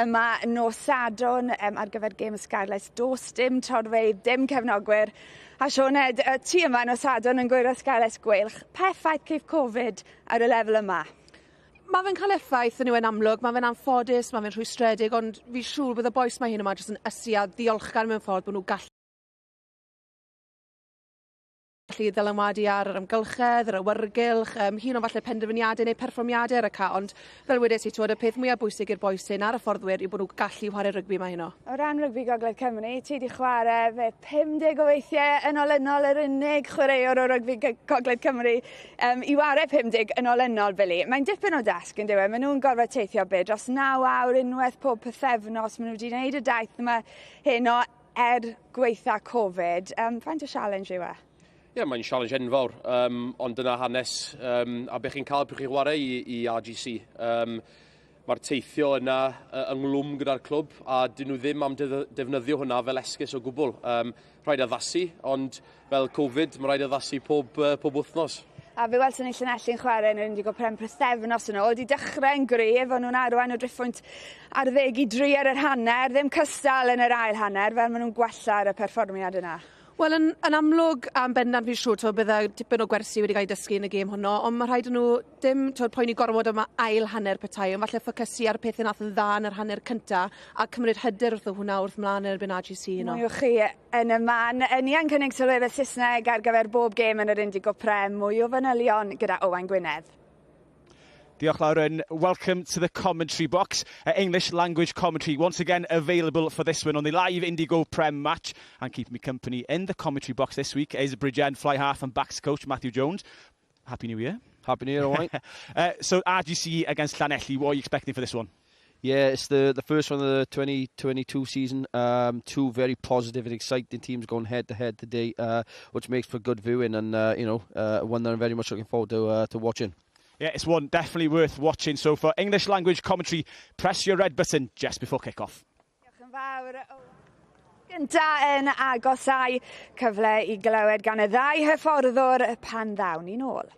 yma nos Sadwrn ar gyfer gêm y Scarlets. Does dim torfeydd, dim cefnogwyr. A Sioned, ti yma nos Sadwrn yn gwylio Scarlets Gweilch. Pa effaith ceiff Covid ar y lefel yma? Mae fe'n cael effaith yn yw e'n amlwg, mae fe'n anffodus, mae fe'n rhwystredig, ond fi siŵr bydd y bois mae hyn yma jyst yn ysu a ddiolchgar mewn ffordd bod nhw'n gallu ddylanwadu ar yr amgylchedd, yr awyrgylch, hyn o falle penderfyniadau neu perfformiadau ar y ca, ond fel wedes i, t'wod, y peth mwyaf bwysig i'r bois hyn a'r hyfforddwyr yw bod nhw'n gallu chwarae rygbi yma heno. O ran rygbi Gogledd Cymru, ti wedi chwarae fe 50 o weithiau yn olynol, yr unig chwaraewr o rygbi Gogledd Cymru i warae 50 yn olynol, Billy. Mae'n dipyn o dasg yn dyw e, maen nhw'n gorfod teithio be dros 9 awr unwaith pob pythefnos, maen nhw wedi gwneud y daith yma heno er gweitha Covid. Faint o challenge yw e? Ie, yeah, mae'n challenge enfawr, ond dyna hanes a be chi'n cael pryd chi'n chwarae i RGC. Mae'r teithio yna ynglwm gyda'r clwb a dyn nhw ddim am defnyddio hwnna fel esgus o gwbl. Rhaid addasu, ond fel Covid, mae rhaid addasu pob wythnos. A fe welson ni Llanelli'n chwarae yn yr Indigo Prem pythefnos yn ôl, wedi dechrau'n gryf, o'n nhw'n arwain o driphwynt ar 10-3 ar yr hanner, ddim cystal yn yr ail hanner, fel maen nhw'n gwella ar y perfformiad yna. Wel, yn amlwg am bendant fi'n siŵr, t'wod, bydde dipyn o gwersi wedi cael ei dysgu yn y gêm honno, ond mae rhaid i nhw dim, t'wod, poeni gormod am ail hanner petai, ond falle ffocysu ar y pethau nath yn dda yn yr hanner cynta a cymryd hyder wrtho hwnna wrth mlaen yn erbyn RGC heno. Mwy o chi yn y man. Ni yn cynnig sylweddau Saesneg ar gyfer bob gêm yn yr Indigo Prem. Mwy o fanylion gyda Owain Gwynedd. Diolch, Lauren. Welcome to the commentary box. English language commentary once again available for this one on the live Indigo Prem match. And keeping me company in the commentary box this week is Bridgend fly half and backs coach Matthew Jones. Happy New Year. Happy New Year, all right. So RGC against Llanelli, what are you expecting for this one? Yeah, it's the first one of the 2022 season. Two very positive and exciting teams going head to head today, which makes for good viewing and one that I'm very much looking forward to watching. Yeah, it's one definitely worth watching. So for English language commentary, press your red button just before kick-off. Diolch yn fawr. Gynta yn agosau, cyfle i glywed gan y ddau hyfforddwr pan ddawn ni'n ôl.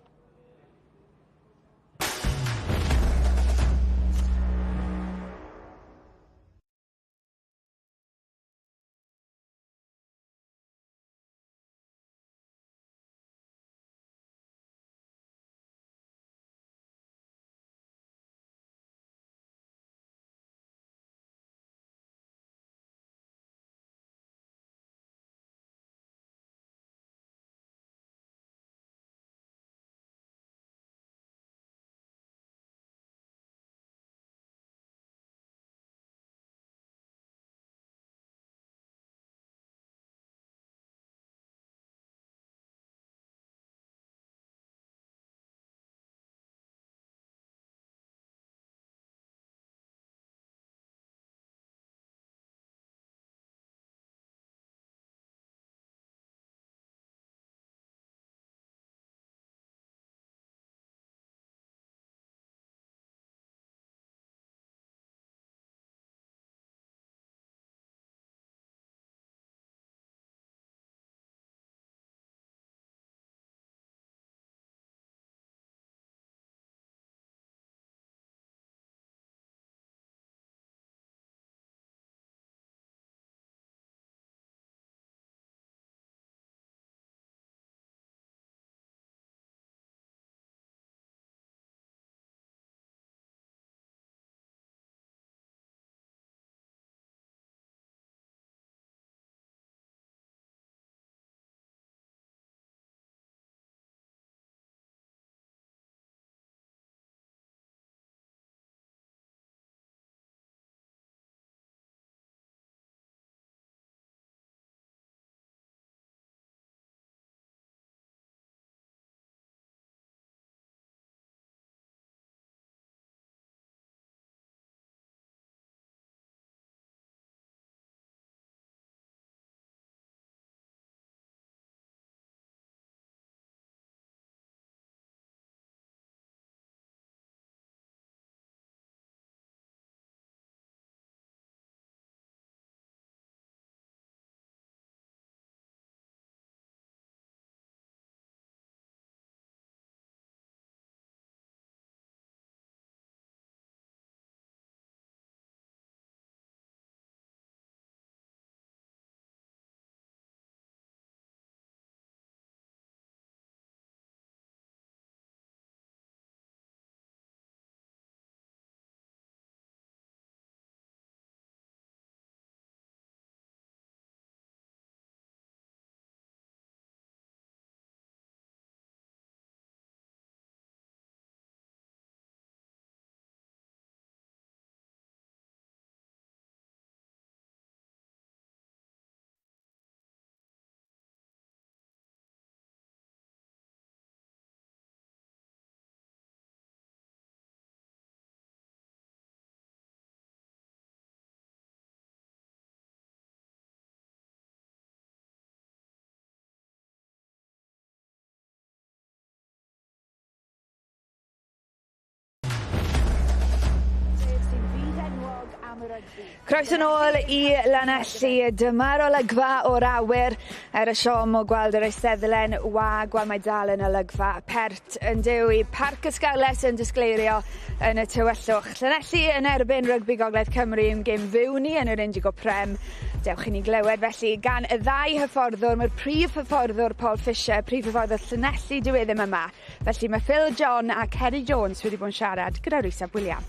Croeso nôl i Lanelli. Dyma'r olygfa o'r awyr er y siom o gweld yr eisteddlen wag, wel mae dal yn olygfa pert yn dewi. Parc y Scarlets yn disgleirio yn y tywyllwch. Llanelli yn erbyn Rygbi Gogledd Cymru yn gêm fyw ni yn yr Indigo Prem. Dewch i ni glywed felly gan y ddau hyfforddwr, mae'r prif hyfforddwr Paul Fisher, prif hyfforddwr Llanelli dyw e ddim yma. Felly mae Phil John a Kerry Jones wedi bod yn siarad gyda Rhys ap William.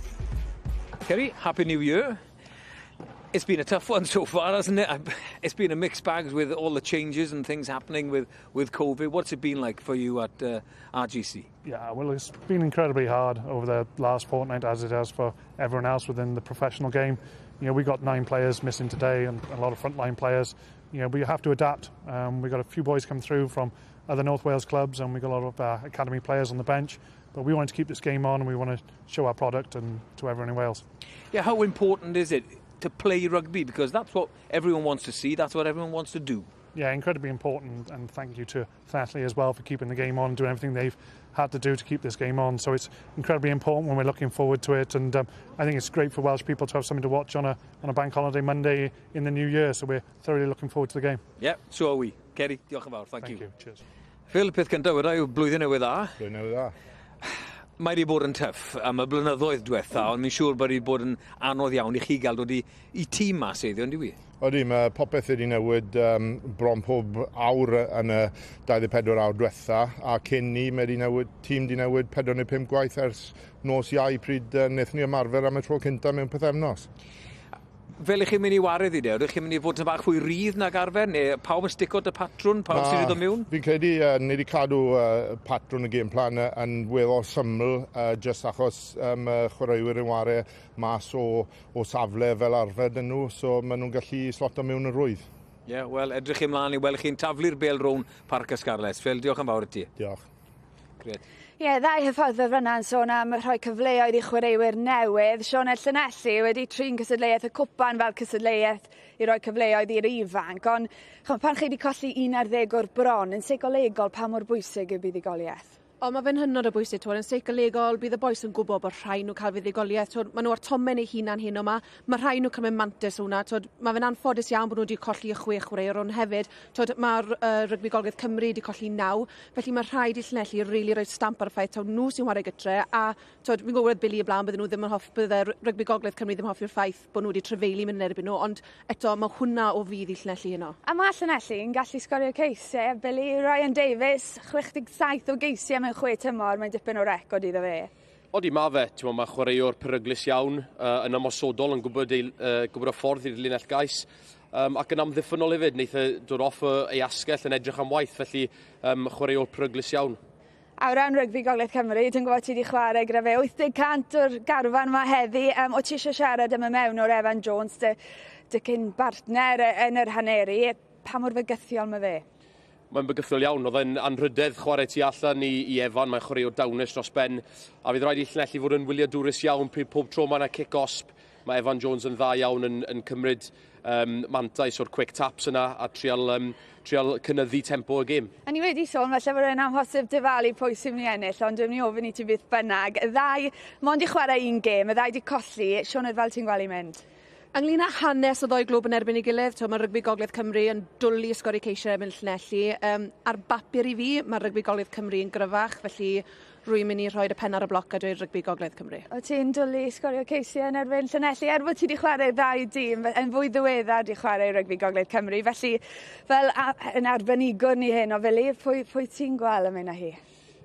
Kerry, Happy New Year. It's been a tough one so far, hasn't it? It's been a mixed bag with all the changes and things happening with COVID. What's it been like for you at RGC? Yeah, well, it's been incredibly hard over the last fortnight, as it has for everyone else within the professional game. We got 9 players missing today and a lot of frontline players. We have to adapt. We got a few boys come through from other North Wales clubs, and we got a lot of academy players on the bench. But we want to keep this game on, and we want to show our product and to everyone in Wales. Yeah, how important is it to play rugby? Because that's what everyone wants to see, that's what everyone wants to do. Yeah, incredibly important, and thank you to Llanelli as well for keeping the game on, doing everything they've had to do to keep this game on. So it's incredibly important when we're looking forward to it, and I think it's great for Welsh people to have something to watch on a bank holiday Monday in the new year, so we're thoroughly looking forward to the game. Yeah, so are we. Kerry, diolch yn fawr, thank Thank you. you. Cheers. Phil, peth cyntaf weda yw blwyddyn newydd dda. Blwyddyn newydd dda. Mae wedi bod yn tough am y blynyddoedd diwetha, ond mi'n siŵr bod wedi bod yn anodd iawn i chi gael dod i tîm mas heddiw, on'd yw i? Odi, mae popeth wedi newid bron pob awr yn y 24 awr diwetha, a cyn ni, mae wedi newid, tîm wedi newid 4 neu 5 gwaith ers nos Iau pryd wnaethon ni ymarfer am y tro cyntaf mewn pythefnos. Fel ych chi'n mynd i ware ddi, ydych chi'n mynd i fod yn bach fwy rydd nag arfer, neu pawb yn stico 'da patrwn, pawb sydd wedi dod mewn? Fi'n credu ni wedi cadw patrwn y game plan yn weddol syml, just achos chwaraewyr yn ware mas o safle fel arfer dyn nhw, so maen nhw'n gallu sloto mewn yn rwydd. Ie, yeah, wel, edrych ymlaen i weld chi'n taflu'r bêl rown Parc y Scarlets. Phil, diolch yn fawr i ti. Diolch. Grêt. Ie, yeah, ddau hyfforddwr fyna yn sôn am rhoi cyfleoedd i chwaraewyr newydd. Sioned, Llanelli wedi trin cystadleuaeth y cwpan fel cystadleuaeth i roi cyfleoedd i'r ifanc, ond ch'mod, pan chi wedi colli 11 o'r bron, yn seicolegol pa mor bwysig yw buddugoliaeth? O, mae fe'n hynod o bwysig, twod, yn seicolegol, bydd y bois yn gwybod bod rhaid nhw cael fuddugoliaeth. Twod, maen nhw ar tomen eu hunan hyn yma, mae rhaid nhw cymryd mantais o hwnna. Twod, mae fe'n anffodus iawn bod nhw wedi colli y 6 chwaraewr, ond hefyd, twod, mae'r Rygbi Gogledd Cymru wedi colli 9, felly mae rhaid i Llanelli rili really rhoi stamp ar y ffaith taw nhw sy'n chwarae gytre, a twod, fi'n gwybod Billy y blaen, bydden nhw ddim yn hoff, bydde Rygbi Gogledd Cymru ddim yn hoffi'r ffaith bod nhw wedi trefeili mynd yn erbyn nhw, ond eto mae hwnna o fudd i Llanelli heno. A mae Llanelli yn gallu sgorio ceisiau. Billy, Ryan Davies, 67 o geisiau mewn 6 tymor, mae'n dipyn o record iddo fe. Odi, ma fe. Ti'n mae chwaraewr peryglus iawn, yn ymosodol, yn gwybod y ffordd i'r linell gais, ac yn amddiffynol hefyd. Wneith e dod off ei asgell yn edrych am waith, felly chwaraewr peryglus iawn. A o ran Rygbi Gogledd Cymru, dwi'n gwybod ti wedi chwarae gyda fe 80% o'r garfan ma heddi. O ti eisiau siarad am y mewn o'r Evan Jones, dy cyn bartner yn yr haneri. Pa mor fygythiol mae fe? Mae'n bygythiol iawn. Oedd e'n anrhydedd chwarae tu allan i Evan. Mae'n chwaraewr dawnus dros ben. A fydd rhaid i Llanelli fod yn wyliadwrus iawn pryd pob tro mae yna cic-osb. Mae Evan Jones yn dda iawn yn cymryd mantais o'r quick taps yna a trial cynyddu tempo y gêm. A ni wedi sôn, falle bod e'n amhosib dyfalu pwy sy'n mynd i ennill, ond dwi'n mynd i ofyn i ti beth bynnag. Y ddau, mond i chwarae un gêm, y ddau di colli. Sioned, fel ti'n gweld i mynd? Ynglyn â hanes y ddou glwb yn erbyn ei gilydd, to, mae Rygbi Gogledd Cymru yn dwlu sgori ceisiau erbyn Llanelli. Ar bapur i fi, mae Rygbi Gogledd Cymru yn gryfach, felly rwy'n mynd i rhoi'r y pen ar y bloc a dweud Rygbi Gogledd Cymru. O ti'n dwlu sgorio ceisiau yn erbyn Llanelli, er bod ti wedi chwarae ddau dîm, yn fwy ddiweddar wedi chwarae Rygbi Gogledd Cymru, felly fel yn arbenigwr ni hyn o Fili, pwy ti'n gweld yn mynd â hi?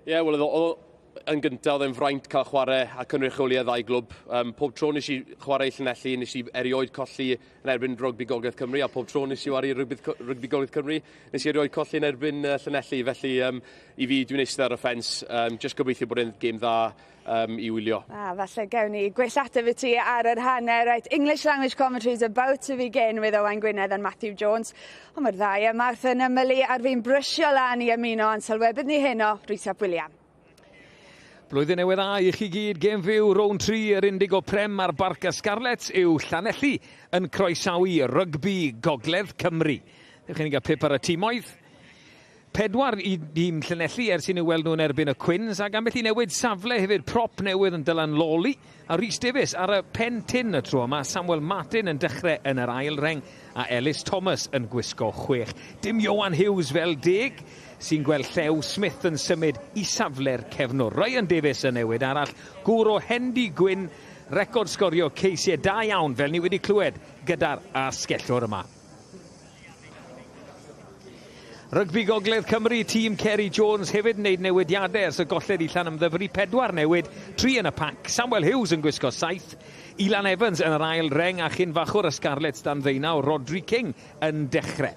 Ie, yeah, wel, oedd yn gyntaf oedd e'n fraint cael chwarae a cynrychioli y ddau glwb. Pob tro nes i chwarae i Llanelli, nes i erioed colli yn erbyn Rygbi Gogledd Cymru, a pob tro nes i chwarae i Rygbi Gogledd Cymru, nes i erioed colli yn erbyn Llanelli. Felly i fi, dwi'n eistedd ar y ffens, just gobeithio bod e'n gêm dda i wylio. Ah, falle gewn ni gwell ateb i ti ar yr hanner. Right, English language commentary is about to begin with Owain Gwynedd and Matthew Jones. Ond mae'r ddau yma wrth yn ymylu ar fi'n brysio lan i ymuno â'n sylwebydd ni heno, Rhys ap William. Blwyddyn newydd dda i chi gyd, gêm fyw rownd 3 yr Indigo Prem ar Barc y Scarlets yw Llanelli yn croesawu Rygbi Gogledd Cymru. Dewch i ni gael pip ar y timoedd. 4 i dîm Llanelli ers i ni weld nhw'n erbyn y Cwins, ac ambell i newid safle hefyd, prop newydd yn Dylan Lawley a Rhys Davies ar y pen tyn y tro yma, Samuel Martin yn dechrau yn yr ail reng a Ellis Thomas yn gwisgo 6. Dim Ioan Hughes fel 10 sy'n gweld Llew Smith yn symud i safle'r cefnwr. Ryan Davies yn newid arall, gŵr o Hendy Gwyn, record sgorio ceisiau da iawn fel ni wedi clywed gyda'r asgellwr yma. Rygbi Gogledd Cymru, tîm Ceri Jones hefyd yn gwneud newidiadau ers y golled i Llanymddyfri. 4 newid, 3 yn y pac. Samuel Hughes yn gwisgo 7. Ilan Evans yn yr ail reng a chyn fachwr y Scarlets dan 19, Rodri King yn dechrau.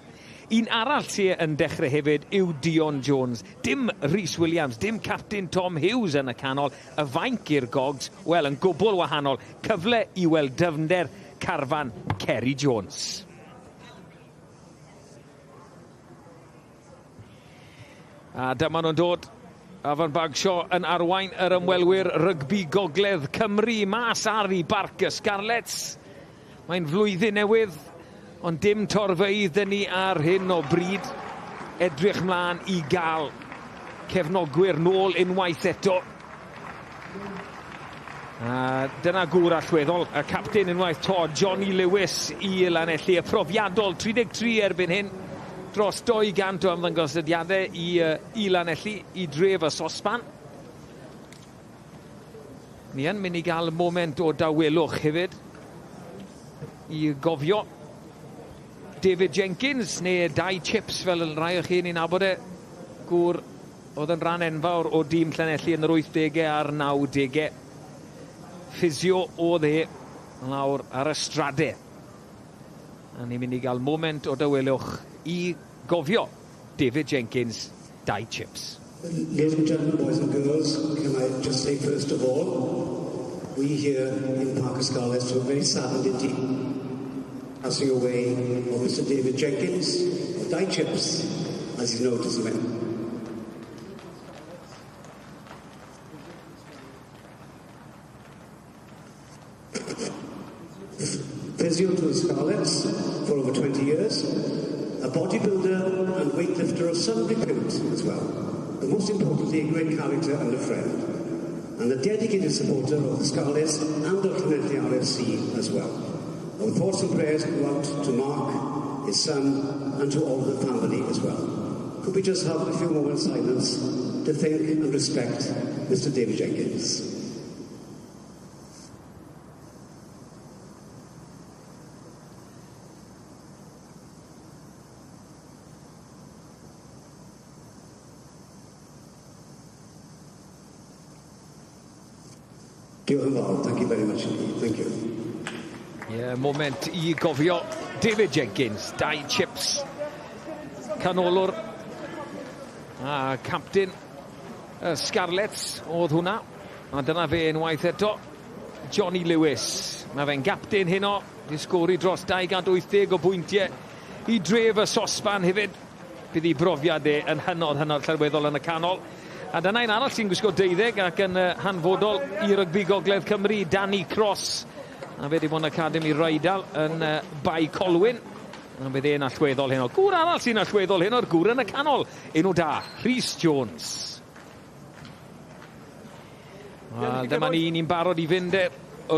Un arall sydd yn dechrau hefyd yw Dion Jones. Dim Rhys Williams, dim captain Tom Hughes yn y canol. Y fainc i'r Gogs, wel, yn gwbl wahanol. Cyfle i weld dyfnder carfan Ceri Jones. A dyma nhw'n dod. Afan Bagshaw yn arwain yr ymwelwyr Rygbi Gogledd Cymru mas ar i Barc y Scarlets. Mae'n flwyddyn newydd, ond dim torfeydd dyn ni ar hyn o bryd. Edrych mlaen i gael cefnogwyr nôl unwaith eto. A dyna gŵr allweddol, y capten unwaith to, Johnny Lewis i Lanelli, y profiadol 33 erbyn hyn, dros 200 o ymddangosiadau i Lanelli, i dref y sosban. Ni yn mynd i gael moment o dawelwch hefyd i gofio David Jenkins, neu Dai Chips fel yn rhai o chi ni'n nabod e, gŵr oedd yn rhan enfawr o dîm Llanelli yn yr 80au a'r 90au. Ffisio oedd e lawr ar y strade. A ni'n mynd i gael moment o dawelwch i gofio David Jenkins, Dai Chips. Ladies and gentlemen, boys and girls, can I just say first of all, we here in Parc y Scarlets were very saddened indeed passing away of Mr. David Jenkins, or Dai Chips, as he's known to so many. Physio to the Scarlets for over 20 years, a bodybuilder and weightlifter of some repute as well, but most importantly a great character and a friend, and a dedicated supporter of the Scarlets and of Llanelli RFC as well. Our thoughts and prayers go out to Mark, his son, and to all the family as well. Could we just have a few moments of silence to thank and respect Mr. David Jenkins? Diolch yn fawr. Thank you very much indeed. Thank you. Yeah, moment i gofio David Jenkins, Dai Chips, canolwr a captain y Scarlets oedd hwnna. A dyna fe unwaith eto, Johnny Lewis. Mae fe'n gapten heno, di sgori dros 280 o bwyntiau i dref y sosban hefyd. Bydd ei brofiad e yn hynod, hynod llarweddol yn y canol. A dyna un arall sy'n gwisgo 12 ac yn hanfodol i Rygbi Gogledd Cymru, Danny Cross. A fe di bod yn Academy Rydal yn Bae Colwyn. A bydd e'n allweddol heno. Gŵr arall sy'n allweddol heno, gŵr yn y canol. Enw da, Rhys Jones. A dyma ni'n barod i fynd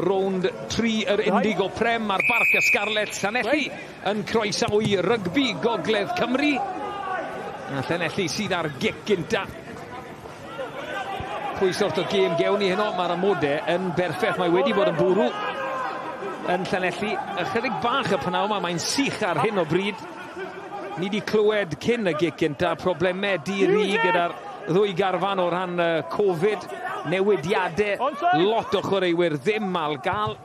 rownd 3 yr Indigo Prem ar Barc y Scarlets. Llanelli yn croesawu Rygbi Gogledd Cymru. A Llanelli sydd ar gic gynta. Pwy sort o gêm gewn ni heno, mae'r amodau yn berffaith. Mae wedi bod yn bwrw yn Llanelli. Ychydig bach y pnawn yma, mae'n sych ar hyn o bryd. Ni wedi clywed cyn y gic gynta problemau di-ri gyda'r ddwy garfan o ran Covid, newidiadau, lot o chwaraewyr ddim al gael.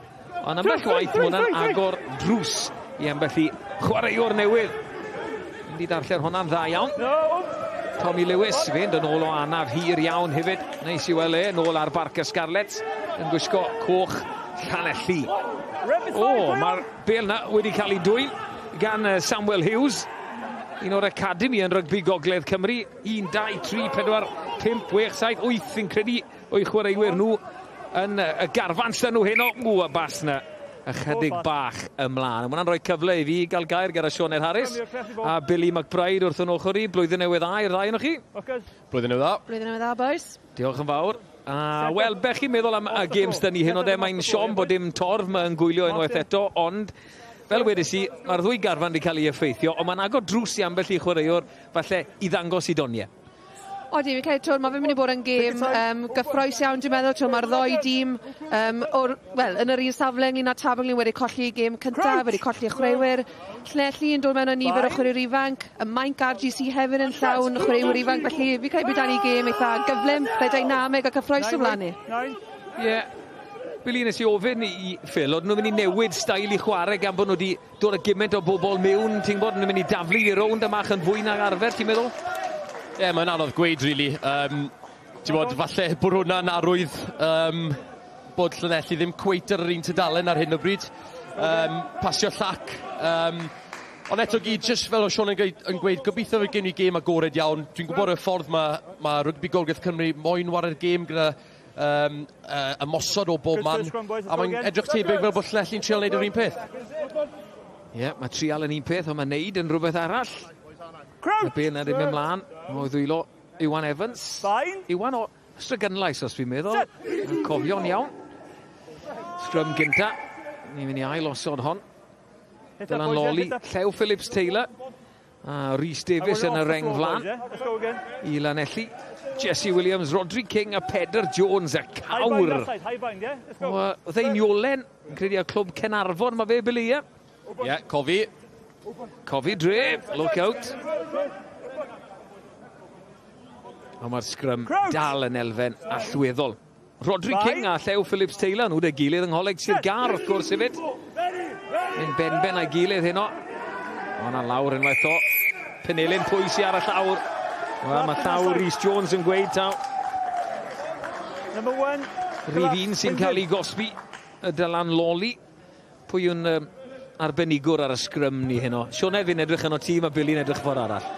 Ond ambell waith mae hwnna'n agor drws i ambell i chwaraewr newydd. Mynd i darllen hwnna'n dda iawn. Tommy Lewis fynd yn ôl o anaf hir iawn hefyd. Neis i weld e, nôl ar Barc y Scarlets yn gwisgo coch Llanelli. O, mae'r bêl na wedi cael ei dwyn gan Samuel Hughes. Un o'r Academy yn Rygbi Gogledd Cymru. 1, 2, 3, 4, 5, 6, 7, 8 fi'n credu o'i chwaraewyr nhw yn y garfan sydd nhw heno. O, y bas na Ychydig bach ymlaen. Mae hwnna'n rhoi cyfle i fi gael gair gyda Sioned Harris a Billy McBride wrth yn ochr i. Blwyddyn newydd dda i'r ddau ohonoch chi. Blwyddyn newydd dda. Blwyddyn newydd dda, boys. Diolch yn fawr. A wel, be chi'n meddwl am y gêm sydd ni hyn o de? Mae'n siom bod dim torf yma yn gwylio unwaith eto, ond fel wedes i, mae'r ddwy garfan wedi cael ei effeithio, ond mae'n agor drws i ambell i chwaraewr, falle, i ddangos i doniau. Odi, fi'n credu, twr, mae fe'n mynd i bod yn gêm gyffroes iawn, dwi'n meddwl. Twr, mae'r ddoi dîm o'r, well, yn yr un safle ynglyn â tabl wedi colli gêm cyntaf, wedi colli chwaraewyr. Llanelli yn dod mewn â nifer o chwaraewyr ifanc. Y mainc RGC hefyd yn llawn chwaraewyr ifanc, felly fi'n credu bydd 'da ni gêm eitha gyflym, rhai dynamig a cyffroes o flaen ni. Ie. Yeah. Billy, nes i ofyn i Phil, oedden nhw'n mynd i newid stael i chwarae gan bod nhw wedi dod â gymaint o bobl mewn, ti'n gwybod, nhw'n mynd i daflu i rownd ymach yn fwy nag arfer, ti'n meddwl? Ie, yeah, mae'n anodd gweud, really. Ti'n bod, falle bod hwnna'n arwydd bod Llanelli ddim cweit ar yr un tudalen ar hyn o bryd. Pasio llac. Ond eto gyd, jyst fel o Sean yn gweud, gobeithio fe gen i gêm agored iawn. Dwi'n gwybod y ffordd mae Rygbi Gogledd Cymru moyn ware'r gêm gyda ymosod o bob man. A mae'n edrych tebyg fel bod Llanelli'n trial wneud yr un peth. Ie, yeah, mae trial yn un peth, ond mae neud yn rhywbeth arall. Y bel na ddim ymlaen o ddwylo Iwan Evans. Iwan o Ystradgynlais, os fi'n meddwl. Cofio'n iawn. Scrum gynta. Ni'n mynd i ail osod hon. Dylan Lawley, Llew Phillips Taylor a Rhys Davies yn y reng flan i Lanelli. Jesse Williams, Rodri King a Pedr Jones a cawr. O Ddeiniolen, yn credu a clwb Caernarfon, mae fe Billy, ie? Ie, yeah, Cofi. Cofi dre, look out. Ond mae'r sgrym dal yn elfen allweddol. Rodri King a Llew Phillips Taylor, nhw 'da'i gilydd yng Ngholeg Sir Gâr, wrth gwrs hefyd. Mynd benben a'i gilydd heno. O, na lawr unwaith o. Penelin pwy sy ar y llawr? Wel, mae llaw Rhys Jones yn gweud taw. Number one. Rhif 1 sy'n cael ei gosbi, y Dylan Lawley. Pwy yw'n arbenigwr ar y sgrym ni heno? Sioned, fi'n edrych yn o tîm a Billy'n edrych ffordd arall.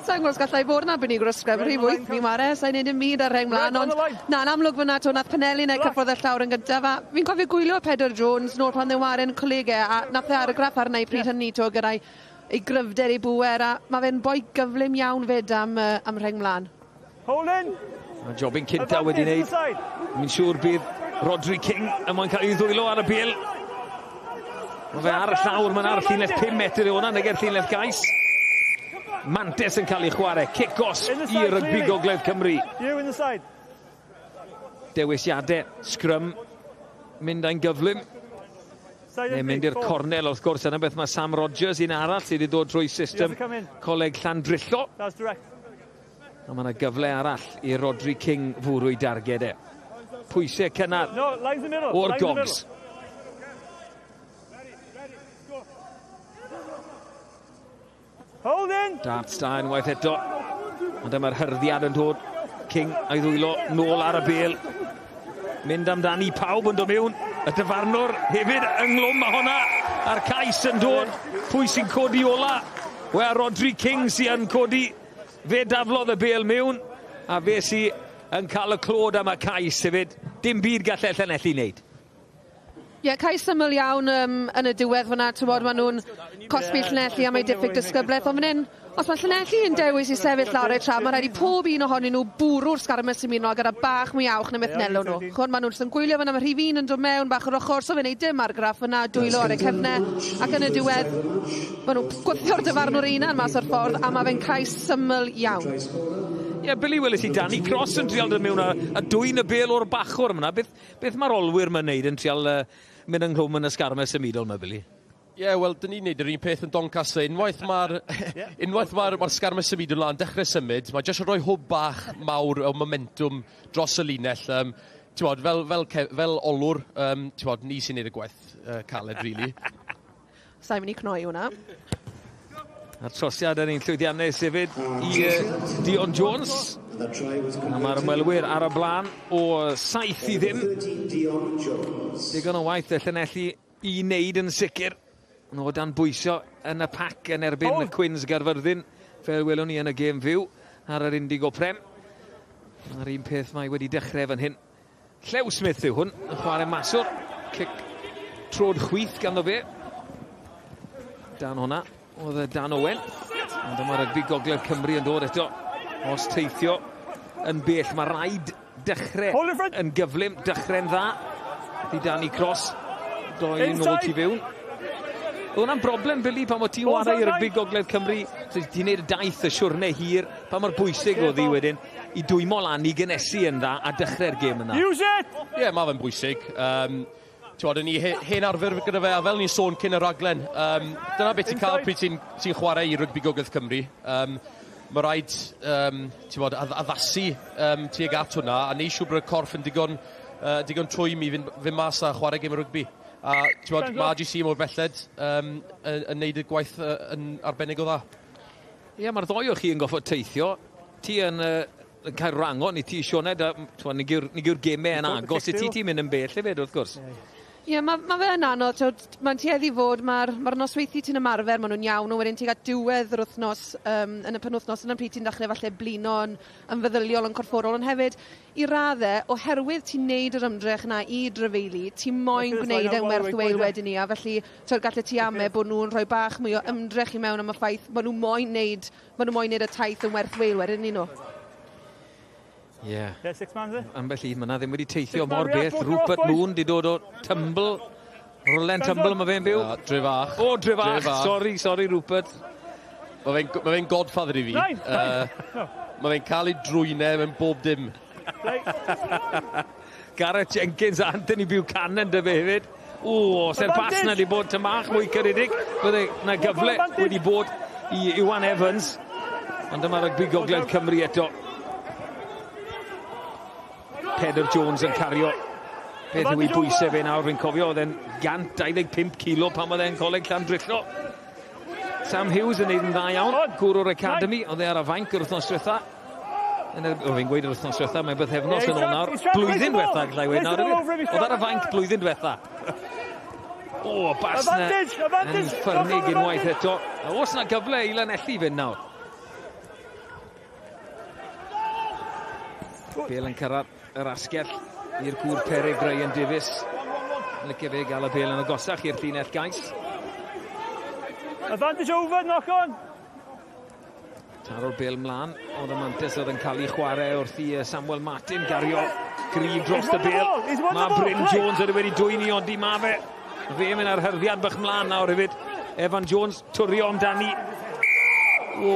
Sa'n gwybod os gallai fod yn arbenigwr o sgrym rhif 8 fi'n ware, sa'n neud dim byd ar rheng mlaen, ond na, yn amlwg fyna, to, nath Penelin ei cyffwrdd y llawr yn gyntaf, a fi'n cofio gwylio Pedr Jones nôl pan dde'n ware'n colegau, a nath e argraff arna i pryd hynny, to, gyda'i ei gryfder, ei bŵer, a mae fe'n boi gyflym iawn fyd am rheng mlaen. Hold in. Mae jobyn cynta wedi wneud. Mi'n siŵr bydd Rodri King yn mwyn cael ei ddwylo ar y bêl. Mae fe ar y llawr, mae'n ar y llinell 5 metr i hwnna, nag llinell gais. Mantes yn cael ei chwarae. Cic gosb i Rygbi Gogledd Cymru. You in the side. Dewisiadau, sgrym, mynd â'n gyflym. Neu mynd i'r cornel, wrth gwrs, yna beth mae Sam Rogers, un arall sydd wedi dod trwy system Coleg Llandrillo. A mae yna gyfle arall i Rodri King fwrw i darged e. Pwysau cynnar o'r Gogs. Hold in. Dart da unwaith eto. Ond dyma'r hyrddiad yn dod. King a'i ddwylo nôl ar y bel. Mynd amdani, pawb yn dod mewn. Y dyfarnwr hefyd ynglwm â hwnna. A'r cais yn dod. Pwy sy'n codi ola? Wel, Rodri King sy'n yn codi. Fe daflodd y bel mewn. A fe sy yn cael y clod am y cais hefyd. Dim byd gallai Llanelli wneud. Ie, yeah, cais syml iawn yn y diwedd fyna, ti'n bod, maen nhw'n cosbi Llanelli am ei diffyg disgyblaeth, ond fan hyn, os mae Llanelli yn dewis i sefyll lawr ei tra, mae rhaid i pob un ohonyn nhw bwrw'r sgarmes sy'n mynd gyda bach mwy awch na beth nelo nhw. Chwn, maen nhw'n gwylio fyna, mae rhif 1 yn dod mewn bach o'r ochr, so fe'n neud dim argraff fyna, dwylo ar y cefnau, ac yn y diwedd, maen nhw'n gwthio'r dyfarnwr unan mas o'r ffordd, a mae fe'n cais syml iawn. Ie, yeah, Billy, weles i Danny Cross yn trial dod mewn a dwyn y bel o'r bachwr yma. Beth mae'r olwyr yma'n neud yn trial mynd ynghlwm yn y sgarmes symudol yma, Billy? Ie, yeah, wel, dyn ni'n neud yr un peth yn Doncaster. Unwaith mae'r sgarmes symudol yna'n dechrau symud, mae jyst yn rhoi hwb bach mawr o momentum dros y linell. Bod, fel olwr, bod, ni sy'n neud y gwaith caled, really. Sa'n mynd i cnoi hwnna. A'r trosiad yn un llwyddiannus hefyd i Dion Jones. A mae'r ymwelwyr ar y blaen o 7-0. Digon o waith y Llanelli i wneud yn sicr. O dan bwysio yn y pac yn erbyn y Cwins Gaerfyrddin, fel welwn ni yn y gêm fyw ar yr Indigo Prem. A'r un peth mae wedi dechrau fan hyn. Llew Smith yw hwn, yn chwarae maswr. Cic Trod chwith ganddo fe. Dan hwnna, oedd Dan Owen. Ond dyma rygbi Gogledd Cymru yn dod eto. Os teithio yn bell, mae rhaid dechrau yn gyflym, dechrau'n dda. Di Danny Cross, doi nôl tu fewn. Oedd hwnna'n broblem, Billy, pan o ti'n warae i rygbi Gogledd Cymru, ti'n neud y daith y siwrne hir, pa mor bwysig oedd hi wedyn i dwymo lan i gynnesu yn dda a dechrau'r gêm yna. Use it! Ie, yeah, mae fe'n bwysig. Ti'n ni hen arfer gyda fe, a fel ni'n sôn cyn y raglen, dyna beth ti'n cael pryd ti'n ti chwarae i rygbi Gogledd Cymru. Mae rhaid ti'n bod, addasu tuag at hwnna, a neud siŵr bod y corff yn digon, digon twym i fynd, fynd mas a chwarae gêm y rygbi. A ti'n bod, mae RGC mor belled yn neud y gwaith yn arbennig o dda. Ie, yeah, mae'r ddoi o chi yn goffod teithio. Ti yn, yn cael rangon i ti, Sioned, a nid yw'r gemau yn agos i ti, ti'n mynd yn bell hefyd, wrth gwrs. Ie, yeah, mae ma fe yn anodd. Mae'n tueddu fod, mae'r ma nosweithi ti'n ymarfer, maen nhw'n iawn, ond wedyn ti'n cael diwedd yr wythnos, yn y penwythnos, yn y pryd ti'n dechrau falle blino yn, yn feddyliol, yn corfforol, ond hefyd, i raddau, oherwydd ti'n neud yr ymdrech yna i drafeili, ti'n moyn gwneud e'n werth chweil wedyn ni, a felly twyd, gallu ti ame bod nhw'n rhoi bach mwy o ymdrech i mewn am y ffaith, maen nhw moyn neud, maen nhw moyn neud y taith yn werth chweil wedyn ni nhw. Ie. Yeah. Ambell un myna ddim wedi teithio mor bell. Rupert Moon di dod o Tumble. Roland Tumble mae fe'n byw. Drefach. O, Drefach. Sorry, sorry Rupert. Mae fe'n ma fe godfather i fi. Mae fe'n cael ei drwynau mewn bob dim. Gareth Jenkins a Anthony Buchanan dy fe hefyd. O, se'r bas na di bod tymach mwy caredig. Bydde na gyfle wedi bod i Iwan Evans. Ond dyma rygbi Gogledd Cymru eto. Pedr Jones yn cario. Beth yw ei bwysau fe nawr, fi'n cofio, oedd e'n 125 kilo pan oedd e'n coleg Llandrillo. Sam Hughes yn neud yn dda iawn, gŵr o'r Academy, oedd e ar y fainc yr wythnos diwetha. O, fi'n gweud yr wythnos diwetha, mae'n bythefnos yn ôl nawr. Blwyddyn diwetha, gallai weud nawr. Oedd ar y fainc blwyddyn diwetha. O, bas na yn ffyrnig unwaith eto. A oes na gyfle i Lanelli fynd nawr. Bel yn cyrraedd yr asgell i'r gŵr peryg Ryan Davies. Licio fe gael y bel yn agosach i'r llinell gais. Advantage over, knock on! Taro'r bel mlaen, oedd y mantes oedd yn cael ei chwarae wrth i Samuel Martin gario gryf dros y bel. Mae Bryn Jones oedd wedi dwyn i ondi, ma fe. Fe mynd ar hyrddiad bach mlaen nawr hefyd. Evan Jones twrio amdani. O,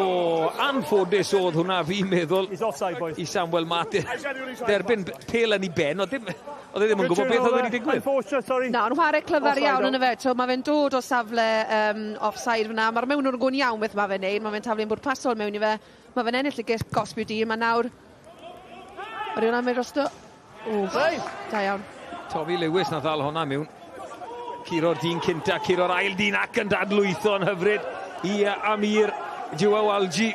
anffodus oedd hwnna fi'n meddwl i Samuel Martin. Derbyn pel yn ei ben, oedd e ddim yn gwybod beth oedd wedi digwydd. Na, ond chwarae clyfar iawn yn y fe. So, mae fe'n dod o safle offside fyna. Mae'r mewn nhw'n gwybod iawn beth mae fe'n neud. Mae fe'n taflu'n bwrpasol mewn i fe. Mae fe'n ennill y gosb i'w dîm, a nawr... Yr hwnna'n mynd drosto. O, da iawn. Toby Lewis na ddal hwnna mewn. Curo'r dyn cynta, curo'r ail dyn ac yn dadlwytho yn hyfryd i Amir Jiwawalji.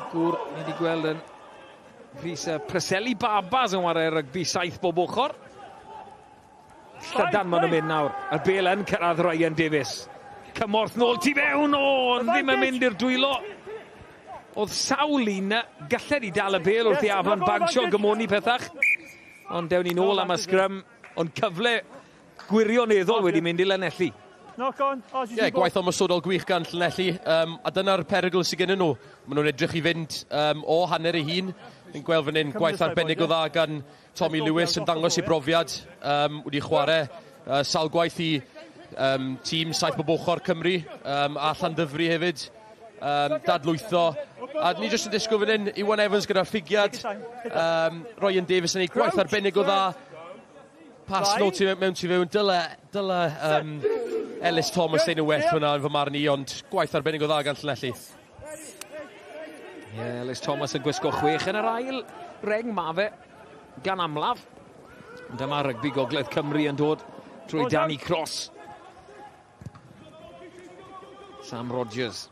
Gŵr ni wedi gweld yn Rhys Preseli Babas yn chwarae rygbi 7 bob ochr. Llydan maen nhw'n mynd nawr. Y bel yn cyrraedd Ryan Davies. Cymorth nôl tu fewn, o, ddim yn mynd i'r dwylo. Oedd sawl un galled i dal y bel wrth i Afon Bagshaw gymoni pethach. Ond dewn ni nôl am y sgrym. Ond cyfle gwirioneddol wedi mynd i Lanelli. Ie, yeah, gwaith ymosodol gwych gan Llanelli, a dyna'r perygl sydd gen nhw. Maen nhw'n edrych i fynd o hanner ei hun. Ni'n gweld fan hyn gwaith arbennig o dda gan Tommy Lewis yn dangos ei brofiad. Wedi chwarae sawl gwaith i tîm 7 bob ochr Cymru a Llandyfri hefyd. Dadlwytho. A ni jyst yn disgwyl fan hyn, Iwan Evans gyda'r ffigiad. Ryan Davies yn ei gwaith arbennig o dda. Pas nôl mewn tu fewn. Dyle Ellis Thomas ein y well fyna yn fy marn i, ond gwaith arbennig o dda gan Llanelli. Yeah, Ellis Thomas yn gwisgo 6 yn yr ail reng ma fe gan amlaf. Dyma rygbi Gogledd Cymru yn dod trwy Danny Cross. Sam Rogers,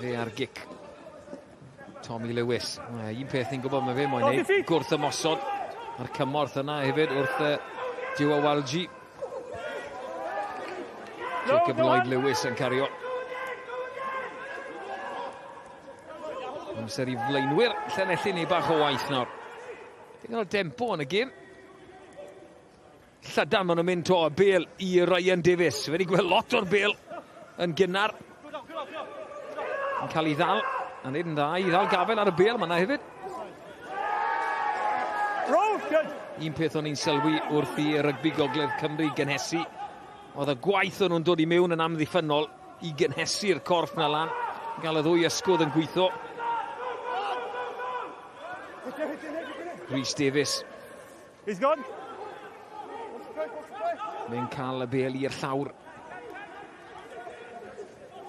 fe ar gic. Tommy Lewis. Un peth ni'n gwybod mae fe moyn neud, gwrth ymosod. A'r cymorth yna hefyd wrth Jiwawalji. Jacob Lloyd Lewis yn cario. Amser i flaenwyr Llanelli neu bach o waith nawr. Digon o dempo yn y gêm. Llydan maen nhw'n mynd to, y bel i Ryan Davies. Wedi gweld lot o'r bel yn gynnar. Yn cael ei ddal, a wneud yn dda i ddal gafel ar y bel yma hefyd. Un peth o'n i'n sylwi wrth i rygbi Gogledd Cymru gynhesu, oedd y gwaith o'n nhw'n dod i mewn yn amddiffynnol i gynhesu'r corff na lan, gael y ddwy ysgwdd yn gweithio. Rhys Davies. He's gone. Mae'n cael y bel i'r llawr.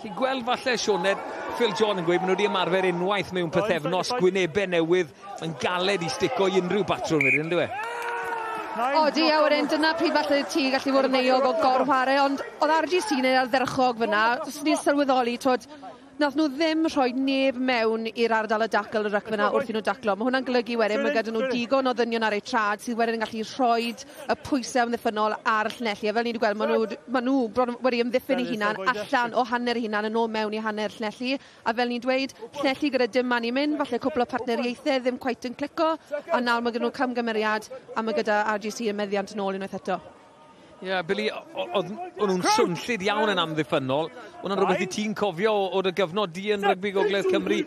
Chi'n gweld falle, Sioned, Phil John yn gweud maen nhw wedi ymarfer unwaith mewn pythefnos, gwynebau newydd, mae'n galed i stico i unrhyw batrwm wedyn, ynddo e? Odi, a wedyn dyna pryd falle ti gallu fod yn euog o gorwhare, ond oedd RGC yn ardderchog fyna, os ni'n sylweddoli, twod, Nath nhw ddim rhoi neb mewn i'r ardal y dacl y ryc fyna wrth i nhw daclo. Mae hwnna'n golygu wedyn mae gyda nhw digon o ddynion ar eu trad sydd wedyn yn gallu rhoi y pwysau amddiffynnol ar y Llanelli. A fel ni wedi gweld, maen nhw, maen nhw bron wedi amddiffyn eu hunan allan o hanner eu hunan yn ôl mewn i hanner Llanelli. A fel ni'n dweud, Llanelli gyda dim man i mynd, falle cwpl o partneriaethau ddim cweit yn clico, a nawr mae gyda nhw camgymeriad a mae gyda RGC y meddiant yn ôl unwaith eto. Ie, yeah, Billy, o'n nhw'n swnllyd iawn yn amddiffynnol. Hwna'n rhywbeth i ti'n cofio o dy gyfnod di yn rygbi Gogledd Cymru.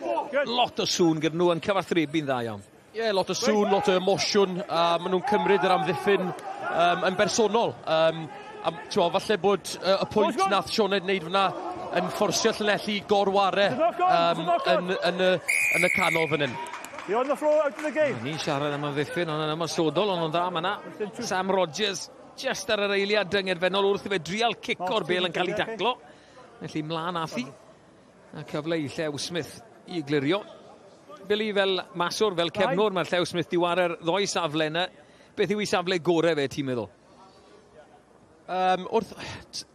Lot o sŵn gyda nhw yn cyfathrebu'n dda iawn. Ie, yeah, lot o sŵn, lot o emosiwn, a maen nhw'n cymryd yr amddiffyn um, yn bersonol. Um, a t'mo, falle bod uh, y pwynt nath Sioned wneud fyna yn fforsio Llanelli gorware um, yn, yn, y, yn y canol fan hyn. You're on the floor, out of the game. Ni'n siarad am amddiffyn, ond yn ymosodol, ond yn dda, mae yna. Sam Rogers Just ar yr eiliad dyngedfennol wrth i fe drial cico'r bel yn cael ei daclo. Felly mlaen athi. A cyfle i Llew Smith i glirio. Billy fel maswr, fel cefnwr, mae Llew Smith di ware'r ddoi safle yna. Beth yw ei safle gorau fe, ti'n meddwl? Um, wrth,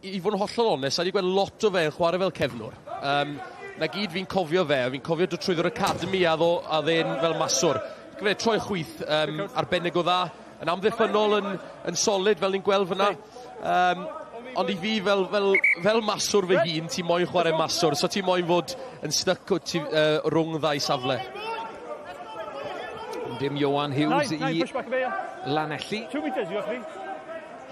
i fod yn hollol onest, a wedi gweld lot o fe yn chwarae fel cefnwr. Um, na gyd fi'n cofio fe, fi'n cofio dod trwyddo'r academy a ddo, a dde'n fel maswr. Gyda troi chwith um, arbennig o dda, yn amddiffynnol yn, yn solid fel ni'n gweld fyna. Um, ond i fi fel, fel, fel maswr fy hun, ti moyn chwarae maswr, so ti moyn fod yn stuck o ti, uh, rhwng ddau safle. Dim Johan Hughes i Lanelli.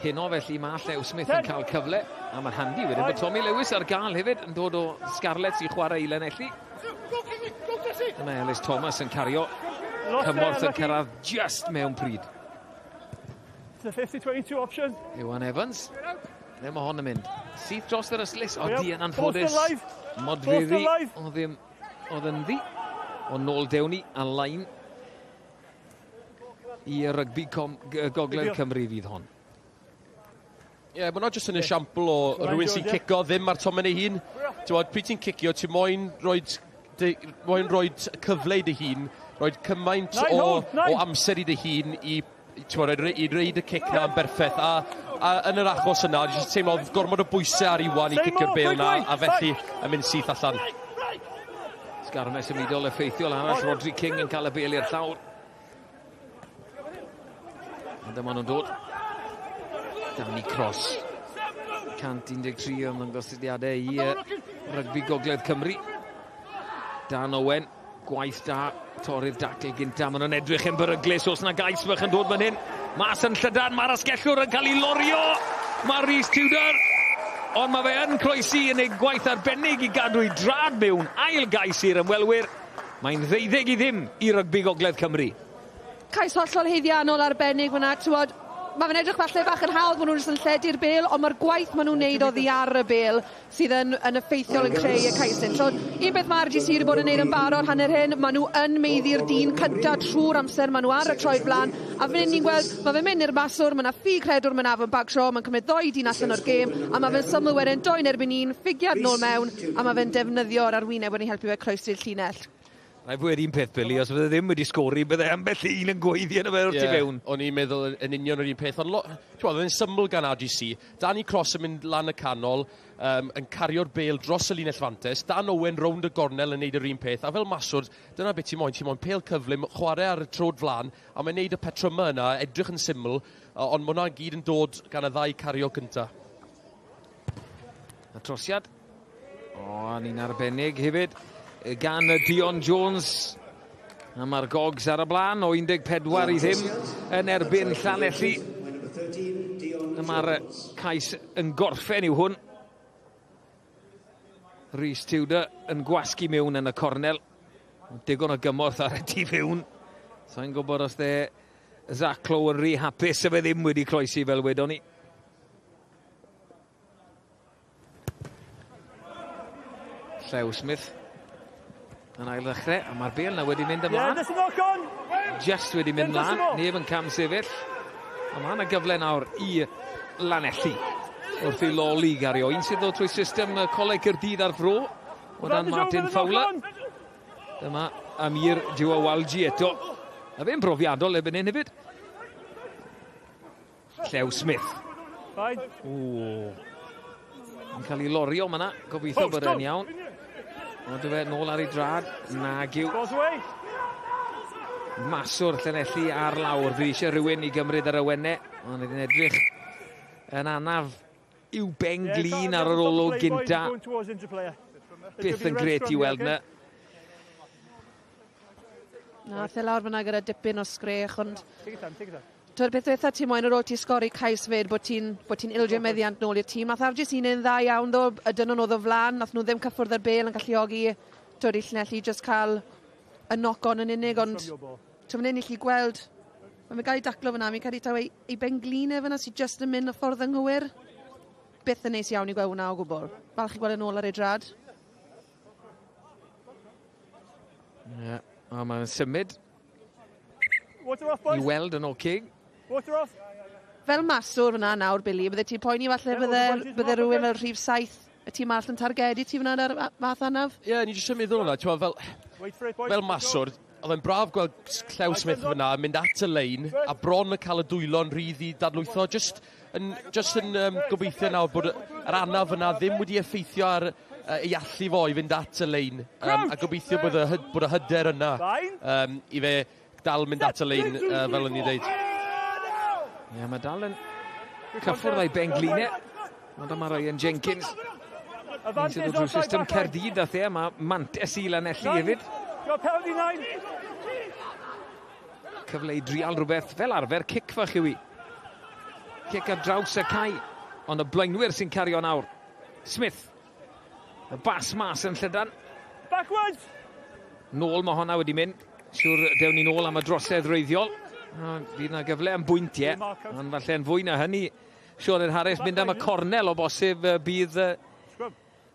Heno felly mae Llew Smith yn cael cyfle, a mae'n handi wedyn bod Tommy Lewis ar gael hefyd yn dod o Scarlets i chwarae i Lanelli. Dyma Ellis Thomas yn cario cymorth yn cyrraedd just mewn pryd. It's a 50-22 option. Iwan Evans. Le mae hon yn mynd? Syth dros yr ystlys. O, di yn anffodus. Modfyddi o ddim oedd ynddi. O nôl Dewni a lain i rygbi Gogledd Cymru fydd hon. Ie, yeah, mae hwnna jyst yn esiampl o rhywun sy'n cico ddim ar tomen ei hun. Ti'n bod, pryd ti'n cicio, ti'n moyn rhoi moyn rhoi cyfle i dy hun, rhoi cymaint o, o amser i dy hun i, ti'n bod, i reid y cic na yn berffaith. A, a yn yr achos yna, jyst teimlo gormod o bwysau ar Iwan i cicio'r bel na, a felly yn mynd syth allan. Sgarmes symudol effeithiol arall, Rodri King yn cael y bel i'r llawr. A dyma nhw'n dod. Danny Cross. 113 ymddangosiadau i uh, rygbi Gogledd Cymru. Dan Owen, gwaith da, torri'r dacl gynta. Maen nhw'n edrych yn beryglus. Os na gais fach yn dod fan hyn. Mas yn llydan, mae'r asgellwr yn cael ei lorio. Mae Rhys Tudor. Ond mae fe yn croesi yn ei gwaith arbennig i gadw ei drad mewn. Ail gais i'r ymwelwyr. Mae'n ddeuddeg i ddim i rygbi Gogledd Cymru. Cais hollol haeddiannol arbennig fyna, t'wod, ma' fe'n edrych falle bach yn hawdd, ma' nhw jyst yn lledu'r bêl, ond ma'r gwaith ma' nhw'n neud oddi ar y bêl sydd yn, yn effeithiol yn creu y cais hyn. So, un beth ma' RGC wedi bod yn neud yn barod hanner hyn, ma' nhw yn meiddi'r dyn cynta trwy'r amser, ma' nhw ar y troed blaen, a fan hyn ni'n gweld, ma' fe'n mynd i'r maswr, ma' 'na ffug rhedwr, ma' 'na Afon Bagshaw, ma'n cymryd ddoi dyn allan o'r gêm, a ma' fe'n syml wedyn, doi'n erbyn un, ffigiad nôl mewn, a ma' fe'n defnyddio'r arwyneb wedyn i helpu fe croesi'r llinell. Rhaid fod un peth, Billy, os bydde ddim wedi sgori, bydde ambell un yn gweiddi yn y fe wrth i fewn. O'n i'n meddwl yn union yr un peth, ond ti'n oedd yn syml gan RGC. Danny Cross yn mynd lan y canol, um, yn cario'r bel dros y linell fantes, Dan Owen rownd y gornel yn neud yr un peth, a fel maswr, dyna beth ti'n moyn, ti'n moyn pel cyflym, chwarae ar y trod flan, a mae'n neud y patrymau yna, edrych yn syml, ond mae hwnna gyd yn dod gan y ddau cario cynta. Y trosiad. O, ni'n arbennig hefyd gan Dion Jones. A mae'r Gogs ar y blaen o 14 i ddim yn erbyn Llanelli. Dyma'r cais yn gorffen yw hwn. Rhys Tudor yn gwasgu mewn yn y cornel. Digon o gymorth ar y tu fewn. Sa'n gwybod os de Zach Clow yn rhy hapus y fe ddim wedi croesi fel wedon ni. Llew Smith yn ail ddechrau, a mae'r bel na wedi mynd ymlaen. Just wedi mynd ymlaen, neb yn cam sefyll. Ond mae yna gyfle nawr i Lanelli wrth i Loli gario. Un sydd ddod trwy system Coleg Caerdydd a'r Fro o dan Martin Fowler. Dyma Amir Jiwawalji eto. A fe'n brofiadol erbyn hyn hefyd. Llew Smith. O. Yn cael ei lorio yma. Gobeithio bod e'n iawn. Ond fe nôl ar ei drad. Nag yw. Maswr Llanelli ar lawr. Fydd eisiau rhywun i gymryd yr awennau. Ond ydy'n edrych yn anaf i'w ben glin ar yr olwg gynta. Byth yn gret i weld na. Na, ath e lawr fyna gyda dipyn o sgrech, ond... Twyd, beth ddiwetha ti moyn ar ôl ti sgori cais fyd, bod ti'n bod ti'n ildio meddiant nôl i'r tîm. Nath RGC neu'n dda iawn ddo, y dynnon oedd o flan, nath nhw ddim cyffwrdd â'r bêl yn galluogi twyd i Llanelli just cael y knock-on yn unig, ond twyd fan hyn i chi gweld, mae'n gael ei daclo fyna, mi'n credu taw ei, ei benglin e fyna sydd just yn mynd y ffordd anghywir. Byth yn neis iawn i gweld hwnna o gwbl. Falch i gweld yn ôl ar ei drad. Ie, yeah, a mae'n symud i weld yn oce. Fel maswr fyna nawr, Billy, bydde ti'n poeni falle bydde, bydde rhywun fel rhif saith y tîm arall yn targedu ti fyna ar fath anaf? Ie, yeah, ni jyst yn meddwl hwnna, ti'n fel, fel maswr, oedd e'n braf gweld Llew Smith fyna yn mynd at y lein a bron yn cael y dwylo'n rhydd i dadlwytho. Just yn, just yn um, gobeithio nawr bod yr anaf yna ddim wedi effeithio ar ei allu fo i fynd at y lein. Um, a gobeithio bod y, bod y hyder yna um, i fe dal mynd at y lein, uh, fel o'n i ddeud. Ie, yeah, mae dal yn cyffwrdd â'i ben glinau. Ond yma Ryan Jenkins. Un sydd o drwy system Cerdydd a the, mae mantes i Lanelli hefyd. Cyfle i drial rhywbeth fel arfer, cic fach yw i. Cic ar draws y cae, ond y blaenwyr sy'n cario nawr. Smith. Y bas mas yn llydan. Backwards! Nôl mae honna wedi mynd. Siwr dewn ni nôl am y drosedd reiddiol. Fydd yna gyfle am bwyntiau, ond falle yn fwy na hynny. Sioned Harris mynd am y cornel o bosib bydd,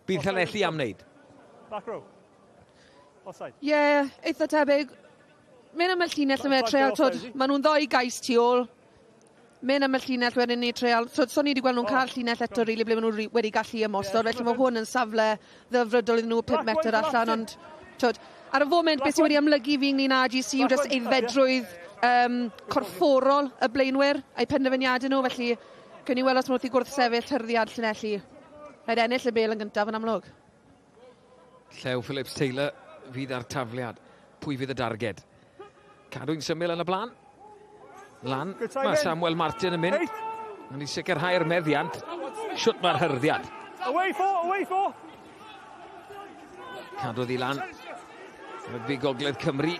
bydd Llanelli am wneud. Back row. Offside. Ie, yeah, eitha tebyg. Mynd am y llinell yma, treial, twyd, maen nhw'n ddoi gais tu ôl. Mynd am y llinell wedyn ni treial, so, so ni wedi gweld nhw'n cael llinell eto rili really, ble maen nhw wedi gallu ymosod, felly mae hwn yn safle ddelfrydol iddyn nhw 5 metr allan, ond twyd, ar y foment beth sydd wedi amlygu fi ynglyn â RGC yw jyst aeddfedrwydd um, corfforol y blaenwyr a'i penderfyniadau nhw, felly cawn ni weld os maen nhw wrth i gwrthsefyll hyrddiad Llanelli. Rhaid ennill y bêl yn gyntaf yn amlwg. Llew Phillips Taylor fydd ar tafliad. Pwy fydd y darged? Cadw'n syml yn y blaen. Lan, mae Samuel Martin yn mynd. Mae'n i sicrhau'r meddiant. Siwt mae'r hyrddiad. Away four, away four. Cadwodd i lan. Rygbi Gogledd Cymru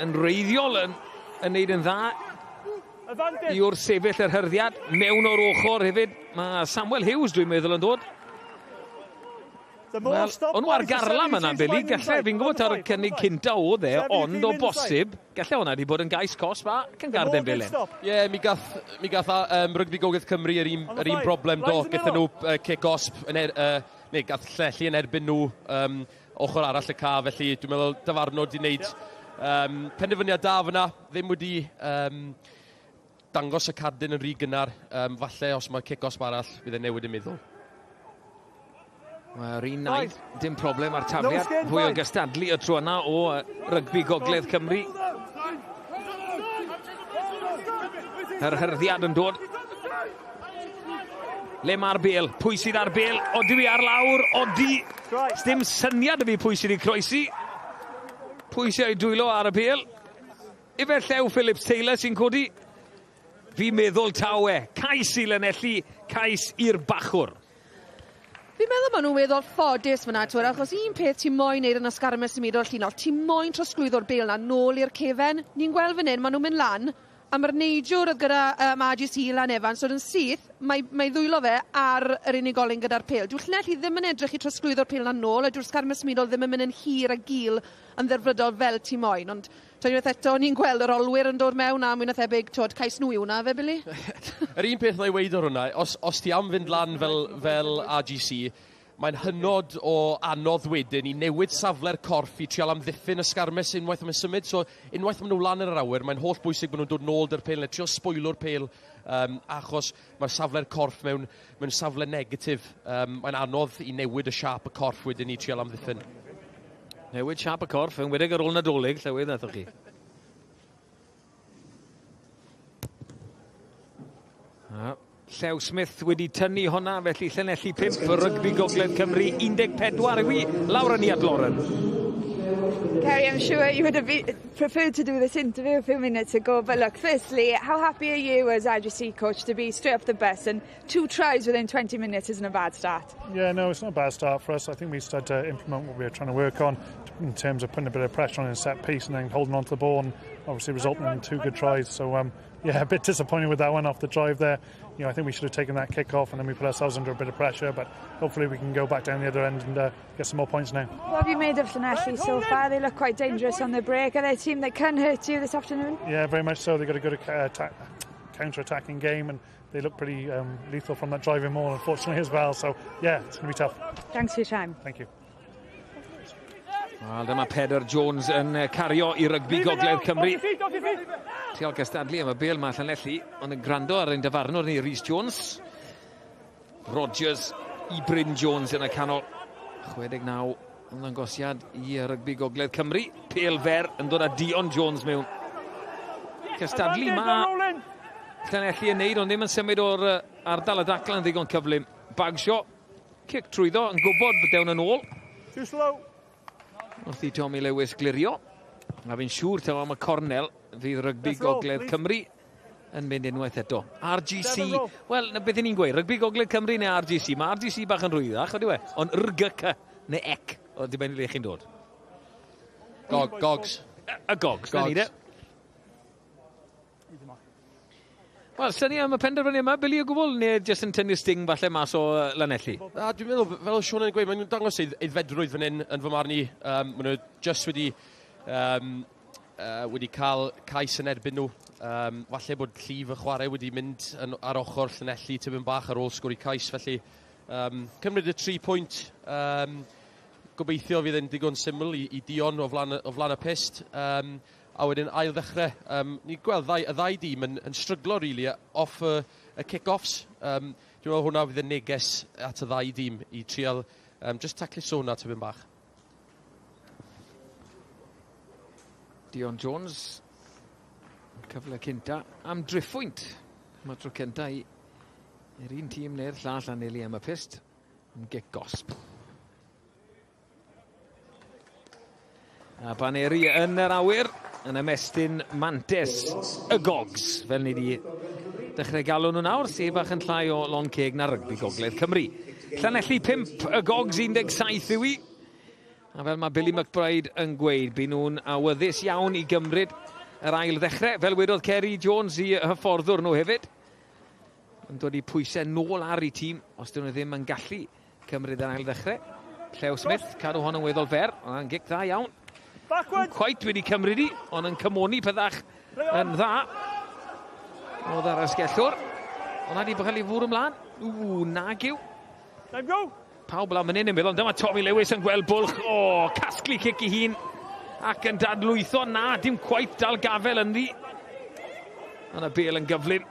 yn reiddiol yn, yn neud yn dda i wrthsefyll yr hyrddiad. Mewn o'r ochr hefyd, mae Samuel Hughes dwi'n meddwl yn dod. Wel, o'n nhw ar garlam yna, Billy. Gallai, fi'n gwybod ar y cynnig cynta oedd e, ond o bosib, gallai hwnna wedi bod yn gais cosb ac yn garden felen. Ie, yeah, mi gath, mi gath um, Rygbi Gogledd Cymru yr un, yr un broblem do. Gaethon nhw uh, cic osb, yn er, uh, neu gath Llanelli yn erbyn nhw um, ochr arall y ca, felly dwi'n meddwl dyfarnwr wedi wneud um, penderfyniad da fyna, ddim wedi um, dangos y cardyn yn rhy gynnar. Um, falle os mae cic osb arall, fydd e'n newid y meddwl. Mae'r un naid, dim problem ar tafliad. Fwy o gystadlu y tro yna o rygbi Gogledd Cymru. Yr hyrddiad yn dod. Le mae'r bel? Pwy sydd ar bel? Odi fi ar lawr? Odi! Dim syniad y fi pwy sydd wedi croesi. Pwy sydd ei dwylo ar y bel? Ife Llew Phillips Taylor sy'n codi? Fi'n meddwl taw e. Cais i Lanelli, cais i'r bachwr. Fi'n meddwl maen nhw'n weddol ffodus fyna, twr, achos un peth ti'n moyn neud yn ysgarmes symudol llinol, ti'n moyn trosglwyddo'r bêl na nôl i'r cefen. Ni'n gweld fan hyn, maen nhw'n mynd lan, A mae'r neidiwr oedd gyda RGC Ilan Evans oedd yn syth, mae, mae ddwylo fe ar yr unigolyn gyda'r pêl. Dyw'r Llanelli ddim yn edrych i trosglwyddo'r pêl 'na nôl, a dyw'r sgarmes symudol ddim yn mynd yn hir a gul yn dderfrydol fel ti moyn. Ond t'od unwaith eto, ni'n gweld yr olwyr yn dod mewn a mwy na thebyg, t'od, cais nhw yw hwnna, fe Billy? Yr un peth na i weud ar hwnna, os, os ti am fynd lan fel, fel RGC, mae'n hynod o anodd wedyn i newid safle'r corff i trial amddiffyn y sgarmes unwaith mae'n symud. So unwaith maen nhw lan yn yr awyr, mae'n holl bwysig bod nhw'n dod nôl 'da'r pêl neu trio sbwylo'r pêl achos mae'r safle'r corff mewn, mewn safle negatif. Mae'n anodd i newid y siâp y corff wedyn i trial amddiffyn. Newid siâp y corff, yn enwedig ar ôl Nadolig, llywydd, nathoch chi. A Llew Smith wedi tynnu hwnna, felly Llanelli 5, Rygbi Gogledd Cymru 14 yw i, lawr â ni at Lauren. Kerry, I'm sure you would have preferred to do this interview a few minutes ago, but look, firstly, how happy are you as RGC coach to be straight off the bus, and 2 tries within 20 minutes isn't a bad start? Yeah, no, it's not a bad start for us. I think we started to implement what we were trying to work on in terms of putting a bit of pressure on in set piece and then holding on to the ball and obviously resulting in 2 good tries. So, yeah, a bit disappointed with that one off the drive there. You know, I think we should have taken that kick off and then we put ourselves under a bit of pressure, but hopefully we can go back down the other end and get some more points now. What have you made of Llanelli so far? They look quite dangerous on the break. Are they a team that can hurt you this afternoon? Yeah, very much so. They've got a good counter-attacking game and they look pretty lethal from that driving maul, unfortunately, as well. So, yeah, it's going to be tough. Thanks for your time. Thank you. Wel, dyma Pedr Jones yn cario i Rygbi Gogledd Cymru. Trial gystadlu am y bêl mae Llanelli, ond yn gwrando ar ein dyfarnwr ni, Rhys Jones. Rogers i Bryn Jones yn y canol. 69 ymddangosiad i Rygbi Gogledd Cymru. Pêl fer yn dod â Dion Jones mewn. Cystadlu mae Llanelli yn neud, ond ddim yn symud o'r ardal y dacl yn ddigon cyflym. Bagshaw, cic trwyddo, yn gwybod bod dewn yn ôl. Too slow. Wrth i Tommy Lewis glirio. A fi'n siŵr taw am y cornel fydd Rygbi Gogledd Cymru yn mynd unwaith eto. RGC, wel, na beth ni'n gweud, Rygbi Gogledd Cymru neu RGC? Mae RGC bach yn rhwyddach, ydyw e? Ond RGC neu EC, o dibynnu le chi'n dod. Gogs. Y Gogs, na ni de. Wel, syni am y penderfyniad yma, Billy, o gwbl, neu jyst yn tynnu'r sting falle mas o Lanelli? A dwi'n meddwl, fel oedd Sean yn gweud, maen nhw'n dangos aeddfedrwydd fan hyn yn fy marn i. Maen nhw jyst wedi cael cais yn erbyn nhw. Falle bod llif y chwarae wedi mynd yn, ar ochr Llanelli tipyn bach ar ôl sgori cais, felly cymryd y 3 pwynt. Gobeithio fydd yn digon syml i Dion o flaen y pyst. A wedyn ail ddechrau. Ni'n gweld y ddau dîm yn stryglo, really, off y kick-offs. Dwi'n meddwl hwnna fydd yn neges at y ddau dîm i trial just tacluso hwnna tipyn bach. Dion Jones, cyfle cynta am driphwynt. Mae tro cynta i i'r un tîm neu'r llall anelu am y pyst yn gic gosb. A baneri yn yr awyr yn ymestyn mantes y Gogs, fel ni wedi dechrau galw nhw nawr, sef bach yn llai o lond ceg na Rygbi Gogledd Cymru. Llanelli 5, y Gogs 17 yw i. A fel mae Billy McBride yn gweud, bu nhw'n awyddus iawn i gymryd yr ail ddechrau, fel wedodd Kerry Jones i hyfforddwr nhw hefyd. Yn dod i pwysau nôl ar eu tîm, os dyn nhw ddim yn gallu cymryd yr ail ddechrau. Llew Smith, cadw hon yn weddol fer, ond yn gic dda iawn. Backward. Quite wedi cymryd i, ond yn cymoni pethach yn dda. Oedd ar asgellwr. Ond wedi cael ei fwrw ymlaen. Ww, nag yw. Time go. Pawb lan fan hyn yn meddwl, ond dyma Tommy Lewis yn gweld bwlch. O, casglu cic i hun. Ac yn dadlwytho, na, dim quite dal gafel ynddi. Ond y bêl yn gyflym.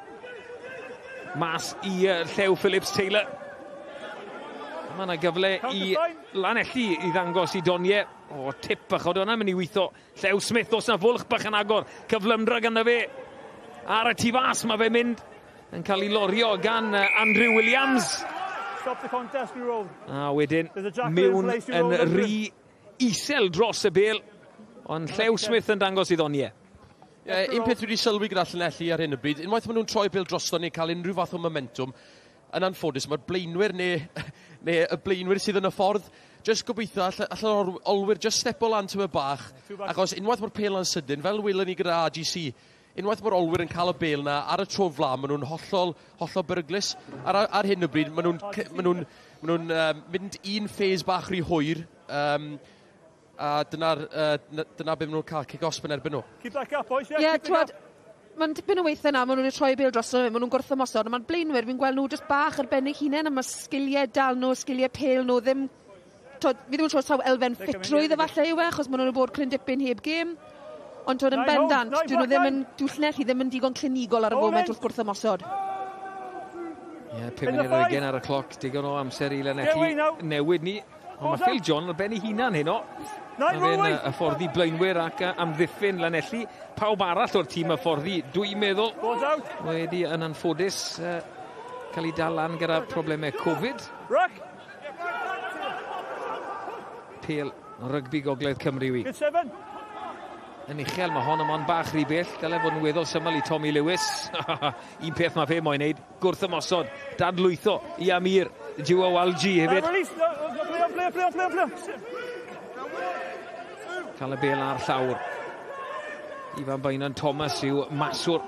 Mas i Llew Phillips Taylor. Mae yna gyfle i Lanelli i ddangos i doniau. O, tip bach o hwnna'n mynd i weithio. Llew Smith, os na fwlch bach yn agor. Cyflymdra ganddo fe. Ar y tu fas mae fe mynd yn cael ei lorio gan Andrew Williams. Stop the contest, we roll. A wedyn, mewn yn rhy isel dros y bêl. Ond Llew Smith yn dangos i ddoniau. Yeah, un peth dwi wedi sylwi gyda Llanelli ar hyn o bryd, unwaith maen nhw'n troi bêl drosto neu cael unrhyw fath o momentum, yn anffodus, mae'r blaenwyr neu y blaenwyr sydd yn y ffordd, just gobeithio all olwyr just stepo lan tyma bach, achos unwaith mae'r pêl yn sydyn, fel welon ni gyda RGC, Unwaith mae'r olwyr yn cael y bêl na ar y tro flaen, maen nhw'n hollol, hollol beryglus. Ar hyn o bryd, maen nhw'n mynd un phase bach rhy hwyr, a dyna be maen nhw'n cael, cic osb yn erbyn nhw. Keep that gap, boys, yeah, keep the gap. Mae'n tipyn o weithiau na, maen nhw'n troi bêl drosto, maen nhw'n gwrthymosod, ond mae'r blaenwyr, fi'n gweld nhw jyst bach ar ben eu hunain, a mae sgiliau dal nhw, sgiliau pêl nhw, ddim... Twod, fi ddim yn siŵr sawl elfen ffitrwydd efallai yw e, achos maen nhw'n bod cryn dipyn heb gêm. Ond twod, yn bendant, dyn nhw ddim yn... Dyw Llanelli ddim yn digon clinigol ar y foment wrth gwrthymosod. Ie, 5 munud ar 20 ar y cloc, digon o amser i Llanelli newid ni. Ond mae Phil John ar ben ei hunan heno. Mae fe'n hyfforddi blaenwyr ac amddiffyn Llanelli. Pawb arall o'r tîm hyfforddi, dwi'n meddwl, wedi yn anffodus cael ei dal lan gyda problemau Covid. Pêl rygbi Gogledd Cymru wi. Yn uchel mae hon, ond bach rhy bell. Dyle fod yn weddol syml i Tommy Lewis. Un peth mae fe moyn wneud, gwrthymosod, dadlwytho i Amir Jiwawalji hefyd. Cael y bêl ar llawr. Ifan Bainan Thomas yw maswr.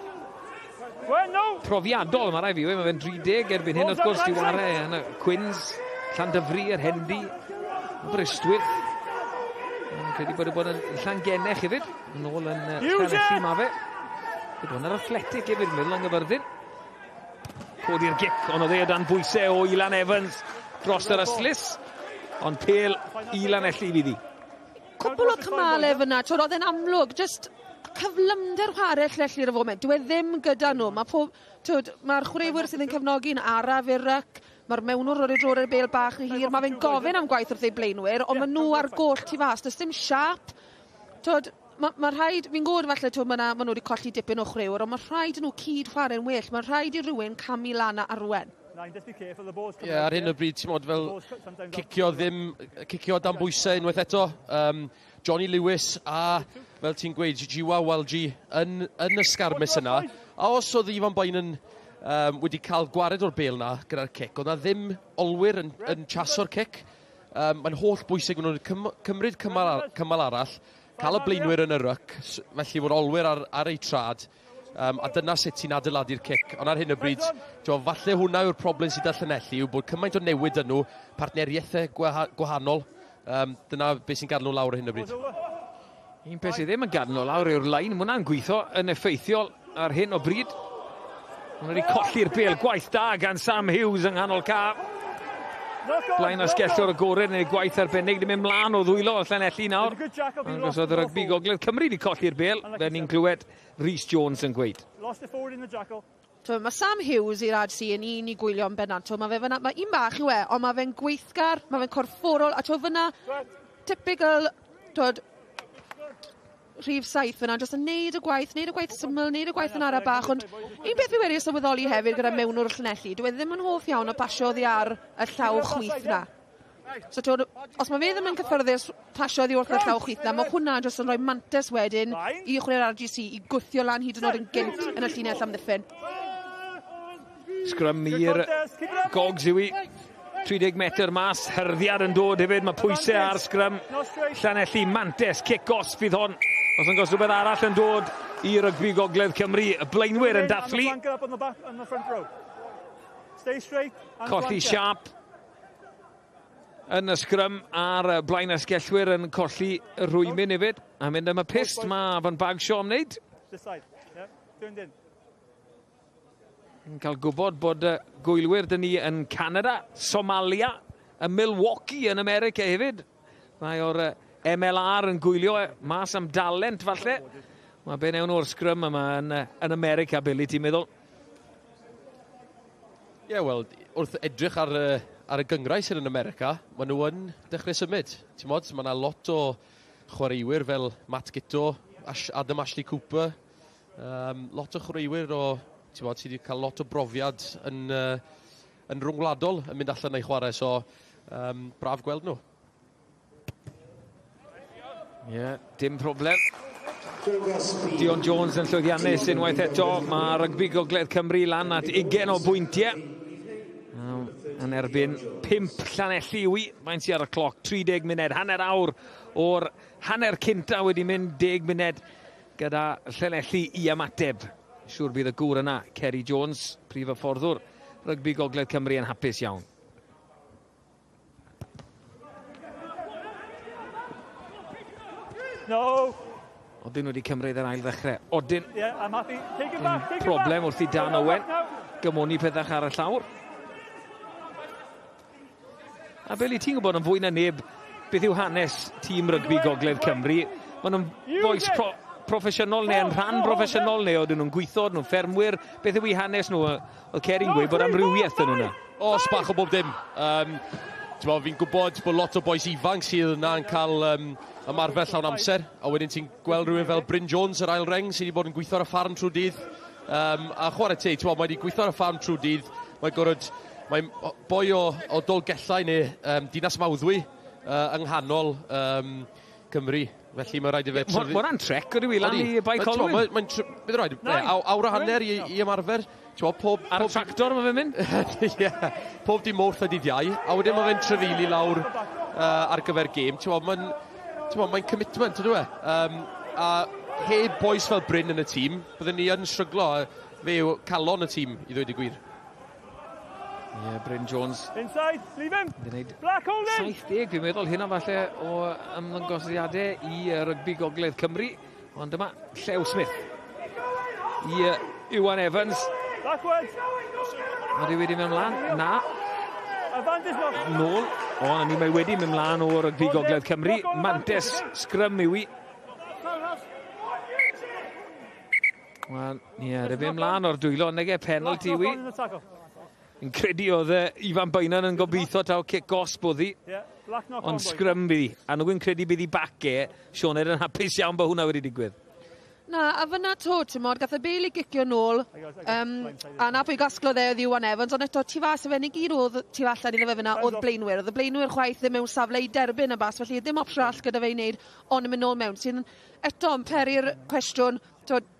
Profiadol, mae rai fi, mae fe'n 30 erbyn hyn, wrth gwrs, di ware yn y Cwins, Llandyfri, yr Hendy, Aberystwyth. Yn credu bod yn Llangennech hefyd, yn ôl yn Llanelli ma fe. Wedi bod yn yr Athletic hefyd, meddwl yng Nghaerfyrddin. Codi'r gic, ond oedd e o dan bwysau o Ilan Evans dros yr ystlys. Ond pêl i Lanelli fydd hi. Cwpl o cymalau fyna, twod, oedd e'n amlwg, just cyflymder chwarae Llanelli ar y foment. Dyw e ddim gyda nhw. Mae'r chwaraewyr sydd yn cefnogi'n araf i'r ryc, mae'r mewnwr o'r dro'r bêl bach yn hir, mae fe'n gofyn am gwaith wrth ei blaenwyr, ond maen nhw ar goll tu fas, does dim siâp. Twod, mae rhaid, fi'n gwybod falle, twod, maen nhw wedi colli dipyn o chwaraewyr, ond mae rhaid nhw cyd chwarae'n well, mae rhaid i rhywun camu lan a arwen. Ie, ar hyn o bryd, ti'n modd, fel cicio dan bwysau unwaith eto. Johnny Lewis a, fel ti'n gweud, Jiwa Walji yn y sgarmes yna. A os oedd Ifan Bainan wedi cael gwared o'r bêl na gyda'r cic, oedd na ddim olwyr yn chaso'r cic. Mae'n holl bwysig, maen nhw'n cymryd cymal arall, cael y blaenwyr yn y ryc, felly fod olwyr ar eu trad, a dyna sut ti'n adeiladu'r cic. Ond ar hyn o bryd, falle hwnna yw'r problem sydd â Llanelli, yw bod cymaint o newid yn nhw, partneriaethau gwahanol, dyna beth sy'n gadw nhw lawr ar hyn o bryd. Un peth sydd ddim yn gadw nhw lawr yw'r lein, mae hwnna'n gweithio yn effeithiol ar hyn o bryd. Mae wedi colli'r bêl, gwaith da gan Sam Hughes yng nghanol ca. Blaen asgellwr agored neu gwaith arbennig, ddim mynd mlaen o ddwylo o Llanelli nawr. Os oedd y rygbi Gogledd Cymru wedi colli'r bêl, fe ni'n clywed Rhys Jones yn gweud. Mae Sam Hughes i'r RGC yn un i gwylio yn bennant. Mae fe fyna, mae un bach yw e, ond mae fe'n gweithgar, mae fe'n corfforol, a fyna typical, rhif 7 fyna, jyst yn neud y gwaith syml, neud y gwaith yn ara bach, ond un beth fi wedi sylweddoli hefyd gyda mewnwr Llanelli, dyw e ddim yn hoff iawn o pasio oddi ar y llaw chwith na. So twod, os mae fe ddim yn cyffyrddus pasio oddi wrth y llaw chwith na, mae hwnna jyst yn rhoi mantes wedyn i chwarae'r RGC i gwthio lan hyd yn oed yn gynt yn y llinell amddiffyn. Sgrym i'r Gogs yw i. 30 metr mas, hyrddiad yn dod hefyd, mae pwysau ar sgrym Llanelli, mantes, cic gosb fydd hon. Os yn gos rhywbeth arall yn dod i rygbi Gogledd Cymru, y blaenwyr yn dathlu. Colli siâp yn y sgrym a'r blaen asgellwyr yn colli rhwymyn hefyd. A mynd am y pist mae Van Bagshaw am wneud. Yn cael gwybod bod gwylwyr dyn ni yn Canada, Somalia, y Milwaukee yn America hefyd. Mae o'r MLR yn gwylio mas am dalent falle. Mae be newn o'r sgrym yma yn America, Billy, ti'n meddwl? Ie, wel, wrth edrych ar y gynghrair sydd yn America, maen nhw yn dechrau symud. Ti'n modd, mae yna lot o chwaraewyr fel Matt Giteau, Adam Ashley Cooper, lot o chwaraewyr o, ti'n modd, sydd wedi cael lot o brofiad yn rhwngwladol yn mynd allan o'i chwarae, so braf gweld nhw. Ie, dim problem. Dion Jones yn llwyddiannus unwaith eto. Mae rygbi Gogledd Cymru lan at 20 o bwyntiau. Yn erbyn 5 Llanelli yw i. Faint sy ar y cloc, 30 munud, hanner awr o'r hanner cynta wedi mynd 10 munud gyda Llanelli i ymateb. Siŵr bydd y gŵr yna, Kerry Jones, prif hyfforddwr Rygbi Gogledd Cymru, yn hapus iawn. No. Odyn wedi cymryd yr ail ddechrau. Odyn. Yeah, I'm happy. Take it back, take it problem back. Wrth i Dan Owen gymoni pethach ar y llawr. A Billy, ti'n gwybod yn fwy na neb beth yw hanes tîm rygbi Gogledd Cymru. Maen nhw'n bois proffesiynol neu yn rhan broffesiynol neu oedden nhw'n gweithio, oedden nhw'n ffermwyr. Beth yw eu hanes nhw? Oedd Ceri'n gweud bod amrywiaeth yn hwnna. Oes, bach o bob dim. Fi'n gwybod bod lot o bois ifanc sydd yna yn cael ymarfer llawn amser. A wedyn ti'n gweld rhywun fel Bryn Jones, yr ail reng, sydd wedi bod yn gweithio ar y ffarm trwy dydd. A chwarae teg, mae wedi gweithio ar y ffarm trwy dydd. Mae'n gorfod, mae'n boi o Dolgellau neu Dinas Mawddwy yng nghanol Cymru. Felly mae rhaid i fe... Mae hwnna'n trek o'r i lan i Bae Colwyn. Mae'n rhaid, awr a hanner i ymarfer. Pob, ar y tractor mae fe'n mynd? Ie, pob dydd Mawrth a dydd Iau. A wedyn mae fe'n trafeili lawr ar gyfer gêm. Mae'n commitment, ydw e? A heb bois fel Bryn yn y tîm, byddwn ni yn stryglo. Fe yw calon y tîm, i ddweud y gwir. Ie, yeah, Bryn Jones. Inside, leave him. Black holding. 70, dwi'n meddwl hynna falle o ymddangosiadau i Rygbi Gogledd Cymru. Ond dyma Llew Smith i Iwan Evans. Backwards. Mae wedi mynd mlaen. Na. Nôl. O, na ni, mae wedi mynd mlaen o Rygbi Gogledd Cymru. Mantes sgrym yw i. Wel, ie, rydw mlaen o'r dwylo. Nege penalty yw i. Yn credu oedd Ifan Bainan yn gobeithio taw cic gosb oedd hi. Ond sgrym bydd hi. A nhw'n credu bydd hi bac e. Sioned yn hapus iawn bod hwnna wedi digwydd. Na, a fyna to, ti'n modd, gath y bêl i gicio nôl, a na pwy gasglodd e oedd Iwan Evans, ond eto tu fas i fe, ni gyd oedd tu allan iddo fe fyna, oedd blaenwyr. Oedd y blaenwyr chwaith ddim mewn safle i derbyn y bas, felly ddim opsiwn arall gyda fe i wneud, ond yn mynd nôl mewn. Sy'n eto yn peri'r cwestiwn, t'wod,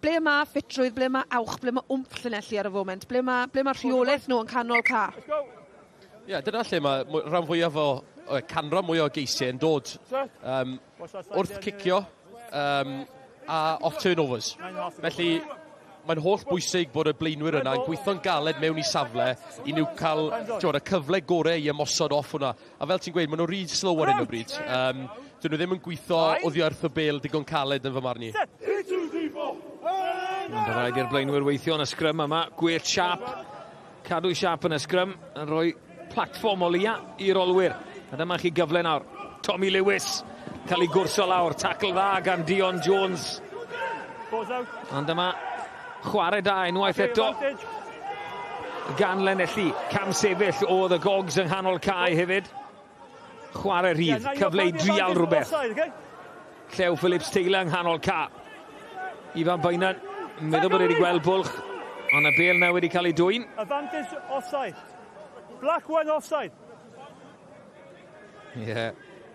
ble mae ffitrwydd, ble mae awch, ble mae wmff Llanelli ar y foment, ble mae, ble mae rheolaeth nhw yn canol ca. Ie, yeah, dyna lle mae rhan fwyaf o canran mwy o geisiau yn dod wrth cicio a off turnovers. Felly, mae'n holl bwysig bod y blaenwyr yna yn gweithio'n galed mewn i safle i nhw cael ti'mod, y cyfle gorau i ymosod off hwnna. A fel ti'n gweud, maen nhw'n rhy slow ar hyn o bryd. Dyn nhw ddim yn gweithio oddi wrth y bêl digon caled yn fy marn i. Ond rhaid i'r blaenwyr weithio yn y sgrym yma. Gwell siap, cadw siap yn y sgrym, yn rhoi platfform o leia i'r olwyr. A dyma chi gyfle nawr. Tommy Lewis cael ei gwrso lawr. Tackle dda gan Dion Jones. Ond dyma chwarae da unwaith eto gan Llanelli. Cam sefyll oedd y Gogs yng nghanol cae hefyd. Chwarae rhydd, cyfle i drial rhywbeth. Llew Phillips Taylor yng nghanol ca. Ifan Bainan meddwl bod wedi gweld bwlch, ond y bêl na wedi cael ei dwyn. Advantage offside. Black one offside. Ie, yeah.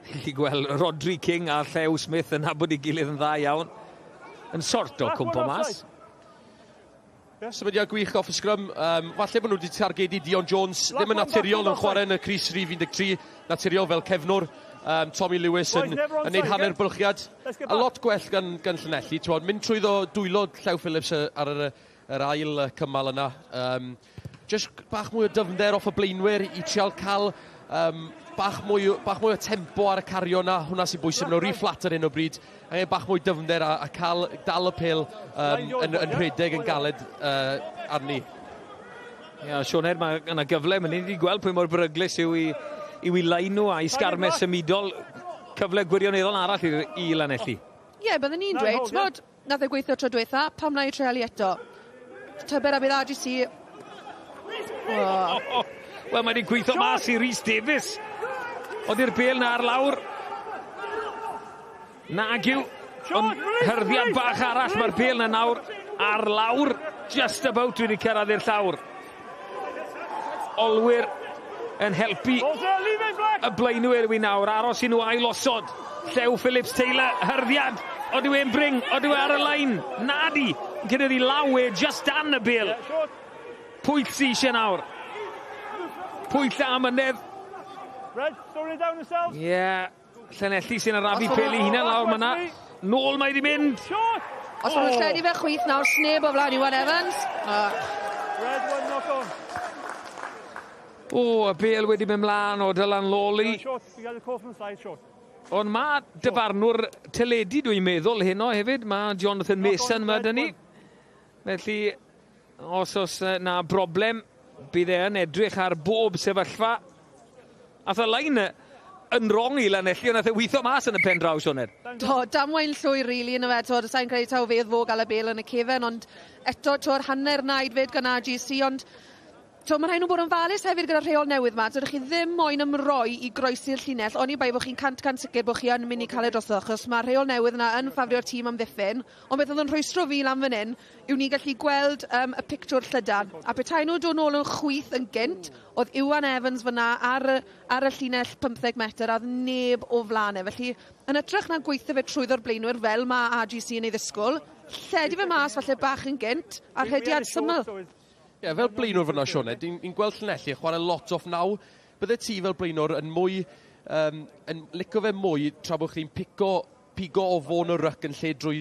Chi gweld Rodri King a Llew Smith yn nabod ei gilydd yn dda iawn. Yn sort o cwmpo mas. Yeah, symudiad gwych off y sgrym. Falle bod nhw wedi targedu Dion Jones. Ddim yn naturiol yn chwarae yn y crys rhif 13. Naturiol fel cefnwr. Tommy Lewis yn neud hanner bylchiad. A lot gwell gan Llanelli. T'wod, mynd trwyddo dwylo Llew Phillips ar yr ail cymal yna. Just bach mwy o dyfnder off y blaenwyr i trial cael bach mwy o tempo ar y cario na. Hwna sy'n bwysig. Maen nhw'n rhy fflat ar hyn o bryd. Angen bach mwy dyfnder a cael dal y pêl yn rhedeg yn galed arni. Ia, Sioned, mae yna gyfle. Mae'n ni wedi gweld pwy mor beryglus yw i lein nhw a'i sgarmau symudol. Cyfle gwirioneddol arall i Lanelli. Ie, yeah, byddwn ni'n dweud, t'mod, nath e gweithio tro dwetha, pam na i treialu eto? Tybed a bydd RGC... Oh. Wel, mae wedi gweithio mas i Rhys Davies. Oedd i'r bêl na ar lawr. Nag yw. Ond hyrddiad bach arall, mae'r bêl na nawr ar lawr. Just about wedi cyrraedd i'r llawr. Olwyr yn helpu y blaenwyr yw i nawr. Aros i nhw ail osod. Llew Phillips Taylor, hyrddiad. Oedw e'n bring, oedw e ar y lein. Nadi, gyda i law e just dan y bêl. Pwyll sy eisiau nawr. Pwyll a amynedd. Ie, yeah. Llanelli sy'n arafu pêl i hunan lawr myna. Nôl mae wedi mynd. Os maen nhw'n lledu fe chwith nawr, sneb o flaen Iwan Evans. Red one knock on. O, y bel wedi mynd mlaen o Dylan Lawley. Ond mae dyfarnwr teledu, dwi'n meddwl, heno hefyd. Mae Jonathan Mason yma dyn ni. Felly, os oes na broblem, bydd e yn edrych ar bob sefyllfa. Ath y lein yn wrong i Lanelli, ond nath e weithio mas yn y pen draw, Sioned. Do, damwain llwyr, really, yn y fe. Twod, sa'n credu taw fe oedd fo gael y bel yn y cefen, ond eto, twod, hanner naid fyd gan RGC, ond twod, mae'n rhaid nhw bod yn falus hefyd gyda'r rheol newydd yma. Dydych chi ddim moyn ymroi i groesi'r llinell, oni bai bod chi'n 100% sicr bod chi yn mynd i cael ei drosodd, achos mae'r rheol newydd yna yn ffafrio'r tîm amddiffyn. Ond beth oedd yn rhwystro fi lan fan hyn, yw ni gallu gweld y pictwr llydan. A petai nhw dod nôl yn chwith yn gynt, oedd Iwan Evans fyna ar y llinell 15 metr, a oedd neb o flaen e. Felly, yn ytrach na gweithio fe trwyddo'r blaenwyr fel mae RGC yn ei ddisgwyl, lledu fe mas falle bach yn gynt, a rhediad syml. Ie, fel blaenwr fyna, Sioned, ni'n gweld Llanelli yn chwarae lot off naw. Bydde ti fel blaenwr yn mwy, yn licio fe mwy tra bod chi'n pigo o fôn y ryc yn lle drwy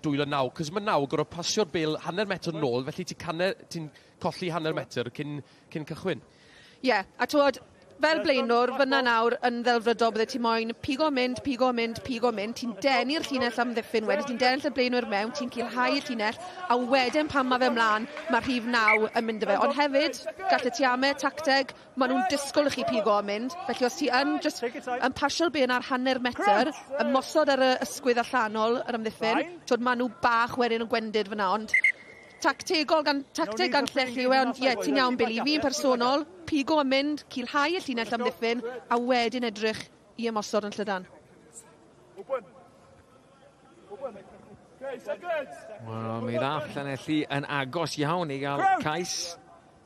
dwylo naw. Cos mae naw gorfod pasio'r bel hanner metr nôl, felly ti'n colli hanner metr cyn cychwyn. Ie, yeah, a twod, fel blaenwr, fyna nawr yn ddelfrydol bydde ti moyn pigo mynd, pigo mynd, pigo mynd, ti'n denu'r llinell amddiffyn wedyn, ti'n denu'r blaenwyr mewn, ti'n culhau y llinell, a wedyn pan mae fe mlaen, mae rhif 9 yn mynd â fe. Ond hefyd, gallu ti ame tacteg, maen nhw'n disgwyl i chi pigo a mynd, felly os ti yn just yn pasio'r ben ar hanner metr, ymosod ar y ysgwydd allanol yr amddiffyn, twod, maen nhw bach wedyn yn gwendid fyna, ond tactegol gan, tacteg gan Llanelli yw e, ond ie, ti'n iawn, Billy. Fi'n personol, pigo a mynd, culhau y llinell amddiffyn, a wedyn edrych i ymosod yn llydan. Wel, mi ddath Llanelli yn agos iawn i gael cais.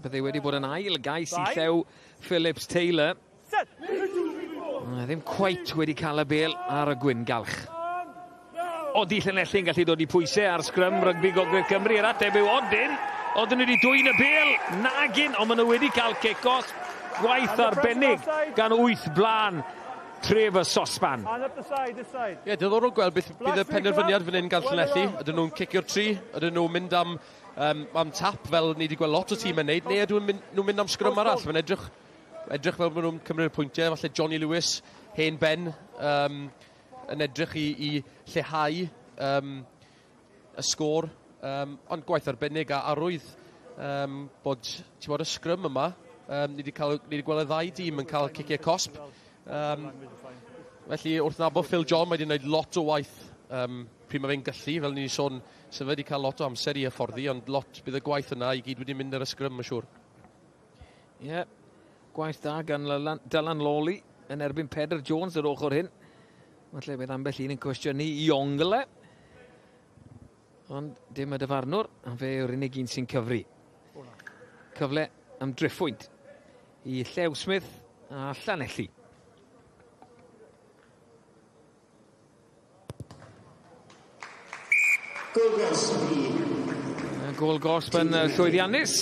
Bydde wedi bod yn ail gais i Llew Phillips Taylor. Ddim cweit wedi cael y bel ar y gwyngalch. Odi Llanelli'n gallu dod i pwysau ar sgrym rygbi Gogledd Cymru. Yr ateb yw odyn. Oedden nhw wedi dwyn y bel, nagin, ond maen nhw wedi cael cic-off. Gwaith arbennig gan 8 blaen tref y sosban. Ie, diddorol gweld beth bydd y penderfyniad fan hyn gan Llanelli. Ydyn nhw'n cicio'r tri? Ydyn nhw'n mynd am tap fel ni wedi gweld lot o tîm yn neud? Neu ydyn nhw'n mynd am sgrym arall? Mae'n edrych fel maen nhw'n cymryd y pwyntiau. Falle Johnny Lewis, hen ben, yn edrych i lleihau y sgôr. Ond gwaith arbennig a arwydd bod, ti'n bod, y sgrym yma, ni wedi gweld y ddau dîm yn cael ciciau cosb. Felly wrth nabod Phil John, mae wedi gwneud lot o waith pryd mae fe'n gallu, fel ni wedi sôn, sef wedi cael lot o amser i hyfforddi, ond lot bydd y gwaith yna i gyd wedi mynd ar y sgrym, mae'n siŵr. Ie, yeah, gwaith da gan Dylan Lawley yn erbyn Pedr Jones yr ochr hyn. Falle bydd ambell un yn cwestiynu i ongle. Ond dim y dyfarnwr, a fe yw'r unig un sy'n cyfri. Cyfle am driphwynt i Llew Smith a Llanelli. Gôl gosb yn llwyddiannus.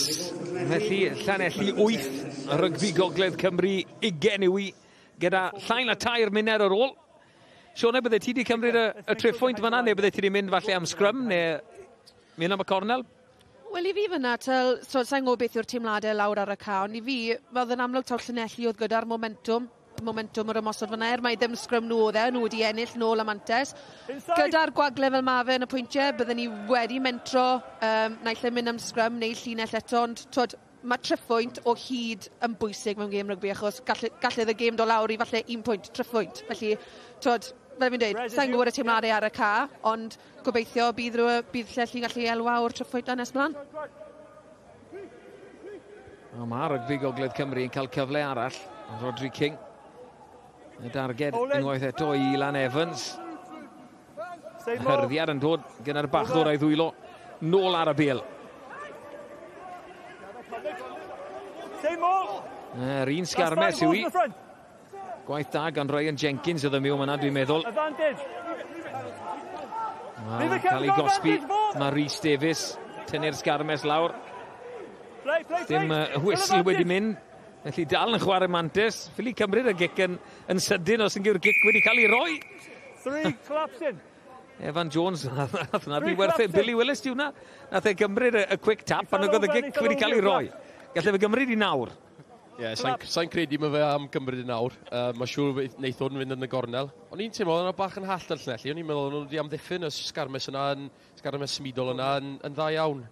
Felly Llanelli 8, rygbi Gogledd Cymru 20 yw i, gyda llai na 3 munud ar ôl. Sione, bydde ti wedi cymryd y triphwynt fan'na, neu bydde ti wedi mynd falle am sgrym, neu mynd am y cornel? Wel, i fi fyna, so, sa'n gwybod beth yw'r teimladau lawr ar y ca, ond i fi, fel yn amlwg taw Llanelli oedd gyda'r momentum yr ymosod fyna, er mai ddim sgrym nhw oedd e, nhw wedi ennill nôl am mantes. Gyda'r gwagle fel ma fe yn y pwyntiau, bydden ni wedi mentro, naill ai mynd am sgrym neu llinell eto, ond twod, mae triphwynt o hyd yn bwysig mewn gêm rygbi, achos gallai y gêm dod lawr i falle 1 pwynt, triphwynt. Felly, twod, fel fi'n dweud, sa'n gwybod y teimladau ar y ca, ond gobeithio bydd Llanelli'n gallu elwa o'r triphwynt nes mlaen. Mae rygbi Gogledd Cymru yn cael cyfle arall. Rodri King. Y darged unwaith eto i Ilan Evans. Hyrddiad yn dod gyda'r bachwr a'i ddwylo nôl ar y bel. Yr un sgarmes yw i. Gwaith da gan Ryan Jenkins oedd y miw yna, dwi'n meddwl. Cael ei gosbi, mae Rhys Davies, tynnu'r sgarmes lawr. Dim whistle wedi mynd, felly dal yn chwarae mantes. Ffili cymryd y gic yn sydyn os yn gyw'r gic wedi cael ei roi. 3 collapsing. Evan Jones, nath hwnna di werth e. Billy Willis di hwnna. Nath e gymryd y quick tap pan oedd y gic wedi cael ei roi. Gallai fe gymryd i nawr. Ie, yeah, sa'n sa credu mae fe am gymryd i nawr. Mae siŵr wneith hwn fynd yn y gornel. O'n i'n teimlo yna bach yn hallt ar Llanelli. O'n i'n meddwl nhw wedi amddiffyn y sgarmes yna, sgarmes symudol yna yn dda iawn.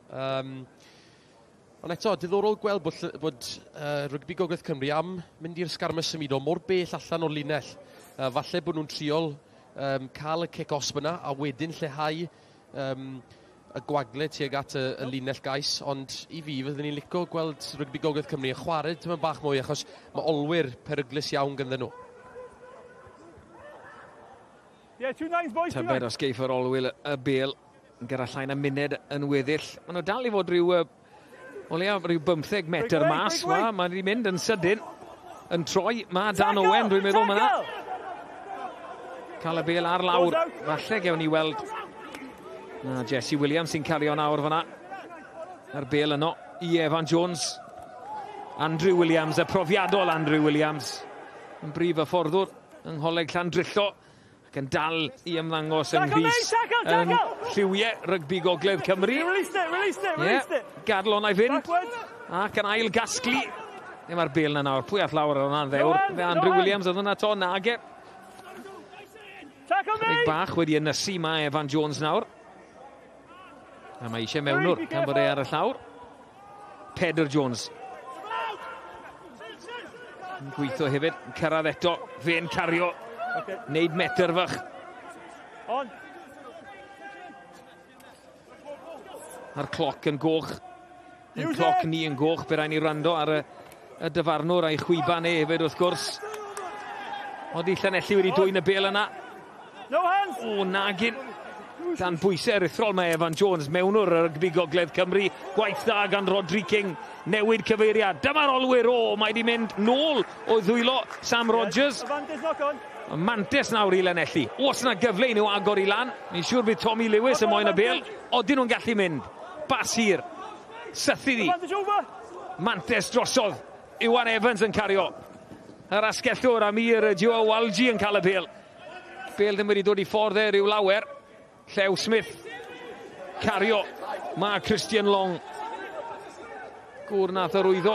Ond eto, diddorol gweld bod Rygbi Gogledd Cymru am mynd i'r sgarmes symudol mor bell allan o'r linell. Falle bod nhw'n triol cael y cic-osb yna a wedyn lleihau y gwagle tuag at y linell gais, ond i fi fyddwn ni'n licio gweld Rygbi Gogledd Cymru yn chwarae tyma bach mwy achos mae olwyr peryglus iawn ganddyn nhw. Yeah, 2-9 boys, 2-9. Tybed os geiff yr olwyl y bel gyda llai na munud yn weddill. Maen nhw dal i fod rhyw, o leia rhyw 15 metr mas. Mae wedi mynd yn sydyn, yn troi. Mae Dan Owen, dwi'n meddwl, mae yna. Cael y bel ar lawr. Falle gewn ni weld. Na, Jesse Williams sy'n cario nawr fyna. A'r bel yno i Evan Jones. Andrew Williams, y profiadol Andrew Williams. Yn brif hyfforddwr yng Ngholeg Llandrillo. Ac yn dal i ymddangos yng Nghrys yn lliwiau Rygbi Gogledd Cymru. Released it, released it, released it. Gadl o'na i fynd. Ac yn ail gasglu. Ddim ar bel na nawr. Pwy all lawr ar hwnna'n ddewr? Fe Andrew Williams oedd yna to, nage. Chydig bach wedi ynysu mae Evan Jones nawr. A mae eisiau mewnwr gan bod e ar y llawr. Pedr Jones. Yn gweithio hefyd, yn cyrraedd eto, fe'n cario. Neud metr fach. A'r cloc yn goch. Yn cloc ni yn goch, be rhaid ni rando ar y dyfarnwr a'i chwiban e hefyd wrth gwrs. Odi Llanelli wedi dwyn y bel yna. O, nagin. Dan bwysau aruthrol mae Evan Jones, mewnwr y Rygbi Gogledd Cymru. Gwaith dda gan Rodri King, newid cyfeiriad. Dyma'r olwyr, o, mae wedi mynd nôl o ddwylo Sam Rogers. Mantes nawr i Llanelli. Oes yna gyfle i nhw agor i lan. Ni'n siŵr bydd Tommy Lewis yn moyn y bel. Odyn nhw'n gallu mynd. Bas hir. Sythu ddi. Mantes drosodd. Iwan Evans yn cario. Yr asgellwr Amir Joe Walji yn cael y bel. Bel ddim wedi dod i ffordd e ryw lawer. Llew Smith, cario, mae Christian Long. Gŵr nath arwyddo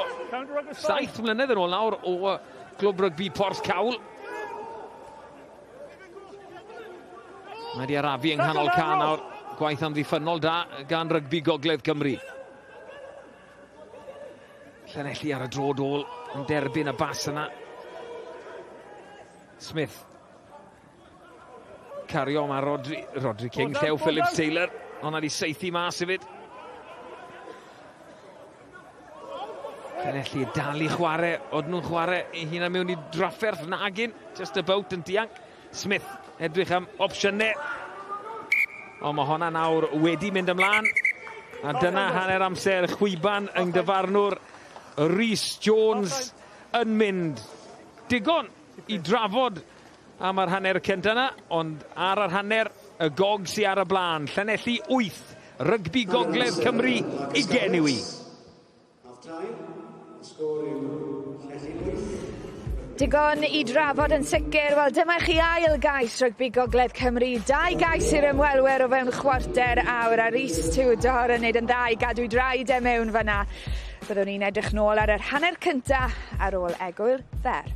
7 mlynedd yn ôl nawr o Glwb Rygbi Porth Cawl. Mae wedi arafu yng nghanol ca nawr. Gwaith amddiffynnol da gan Rygbi Gogledd Cymru. Llanelli ar y dro dôl yn derbyn y bas yna. Smith. Cario mae Rodri King, Llew Phillips Taylor, ond wedi saethu mas hefyd. Llanelli dal i chwarae, oedden nhw'n chwarae i hunan mewn i drafferth nagin, just about yn dianc. Smith edrych am opsiynau. Ond mae honna nawr wedi mynd ymlaen. A dyna hanner amser chwiban yng dyfarnwr Rhys Jones yn mynd. Digon i drafod am yr hanner cynta yna, ond ar yr hanner, y gog sy ar y blaen. Llanelli 8, Rygbi Gogledd Cymru 20 i. Digon i drafod yn sicr. Wel, dyma chi ail gais Rygbi Gogledd Cymru. 2 gais i'r ymwelwyr o fewn chwarter awr, a Rhys Tudor yn neud yn dda i gadw draed e mewn fan'na. Byddwn ni'n edrych nôl ar yr hanner cynta ar ôl egwyl fer.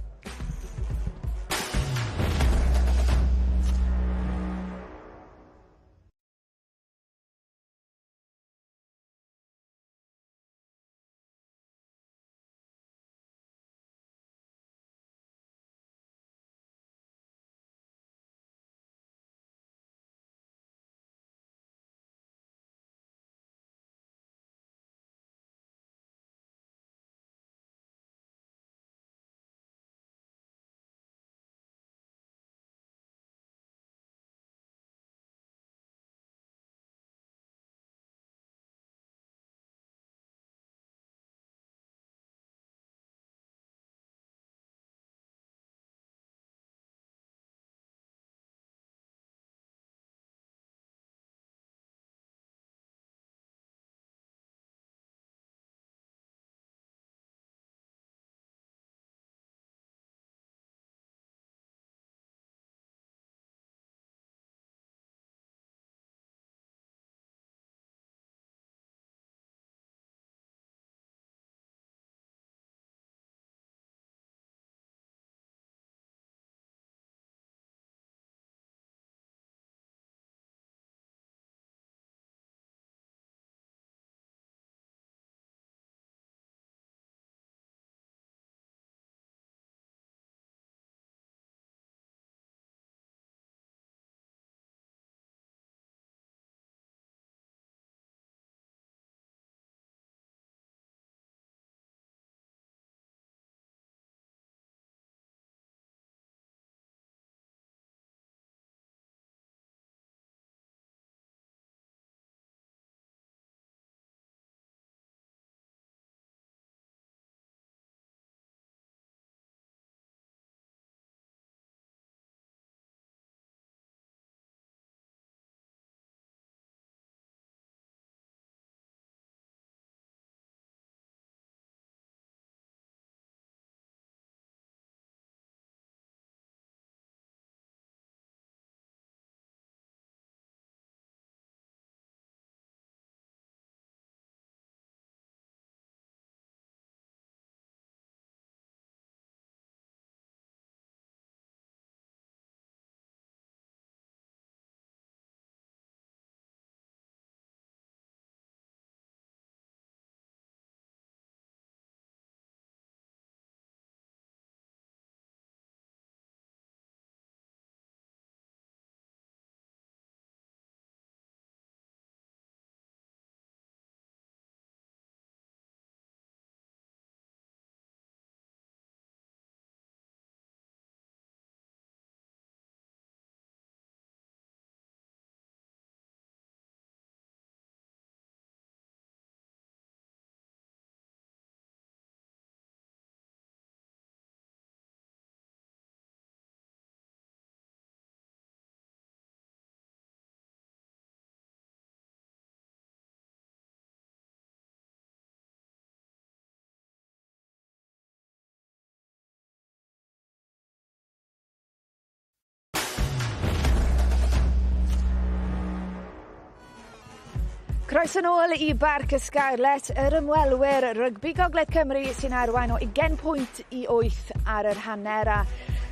Croeso nôl i Barc y Scarlets, yr ymwelwyr Rygbi Gogledd Cymru sy'n arwain o 20 pwynt i 8 ar yr hanner a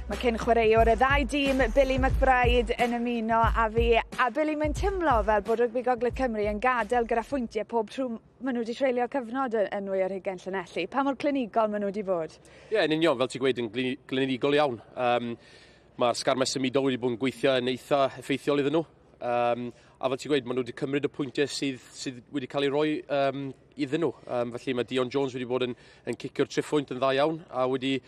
mae cyn chwaraewr y ddau dîm Billy McBride yn ymuno â fi a Billy mae'n teimlo fel bod Rygbi Gogledd Cymru yn gadael gyda phwyntiau pob tro maen nhw wedi treulio cyfnod yn 20 Llanelli. Pa mor clinigol maen nhw wedi bod? Ie, yeah, yn union, fel ti'n gweud, yn glinigol iawn. Mae'r sgarmau symudol wedi bod yn gweithio yn eitha effeithiol iddyn nhw. A fel ti'n gweud, maen nhw wedi cymryd y pwyntiau sydd wedi cael ei roi iddyn nhw. Felly mae Dion Jones wedi bod yn cicio'r triphwynt yn dda iawn a wedi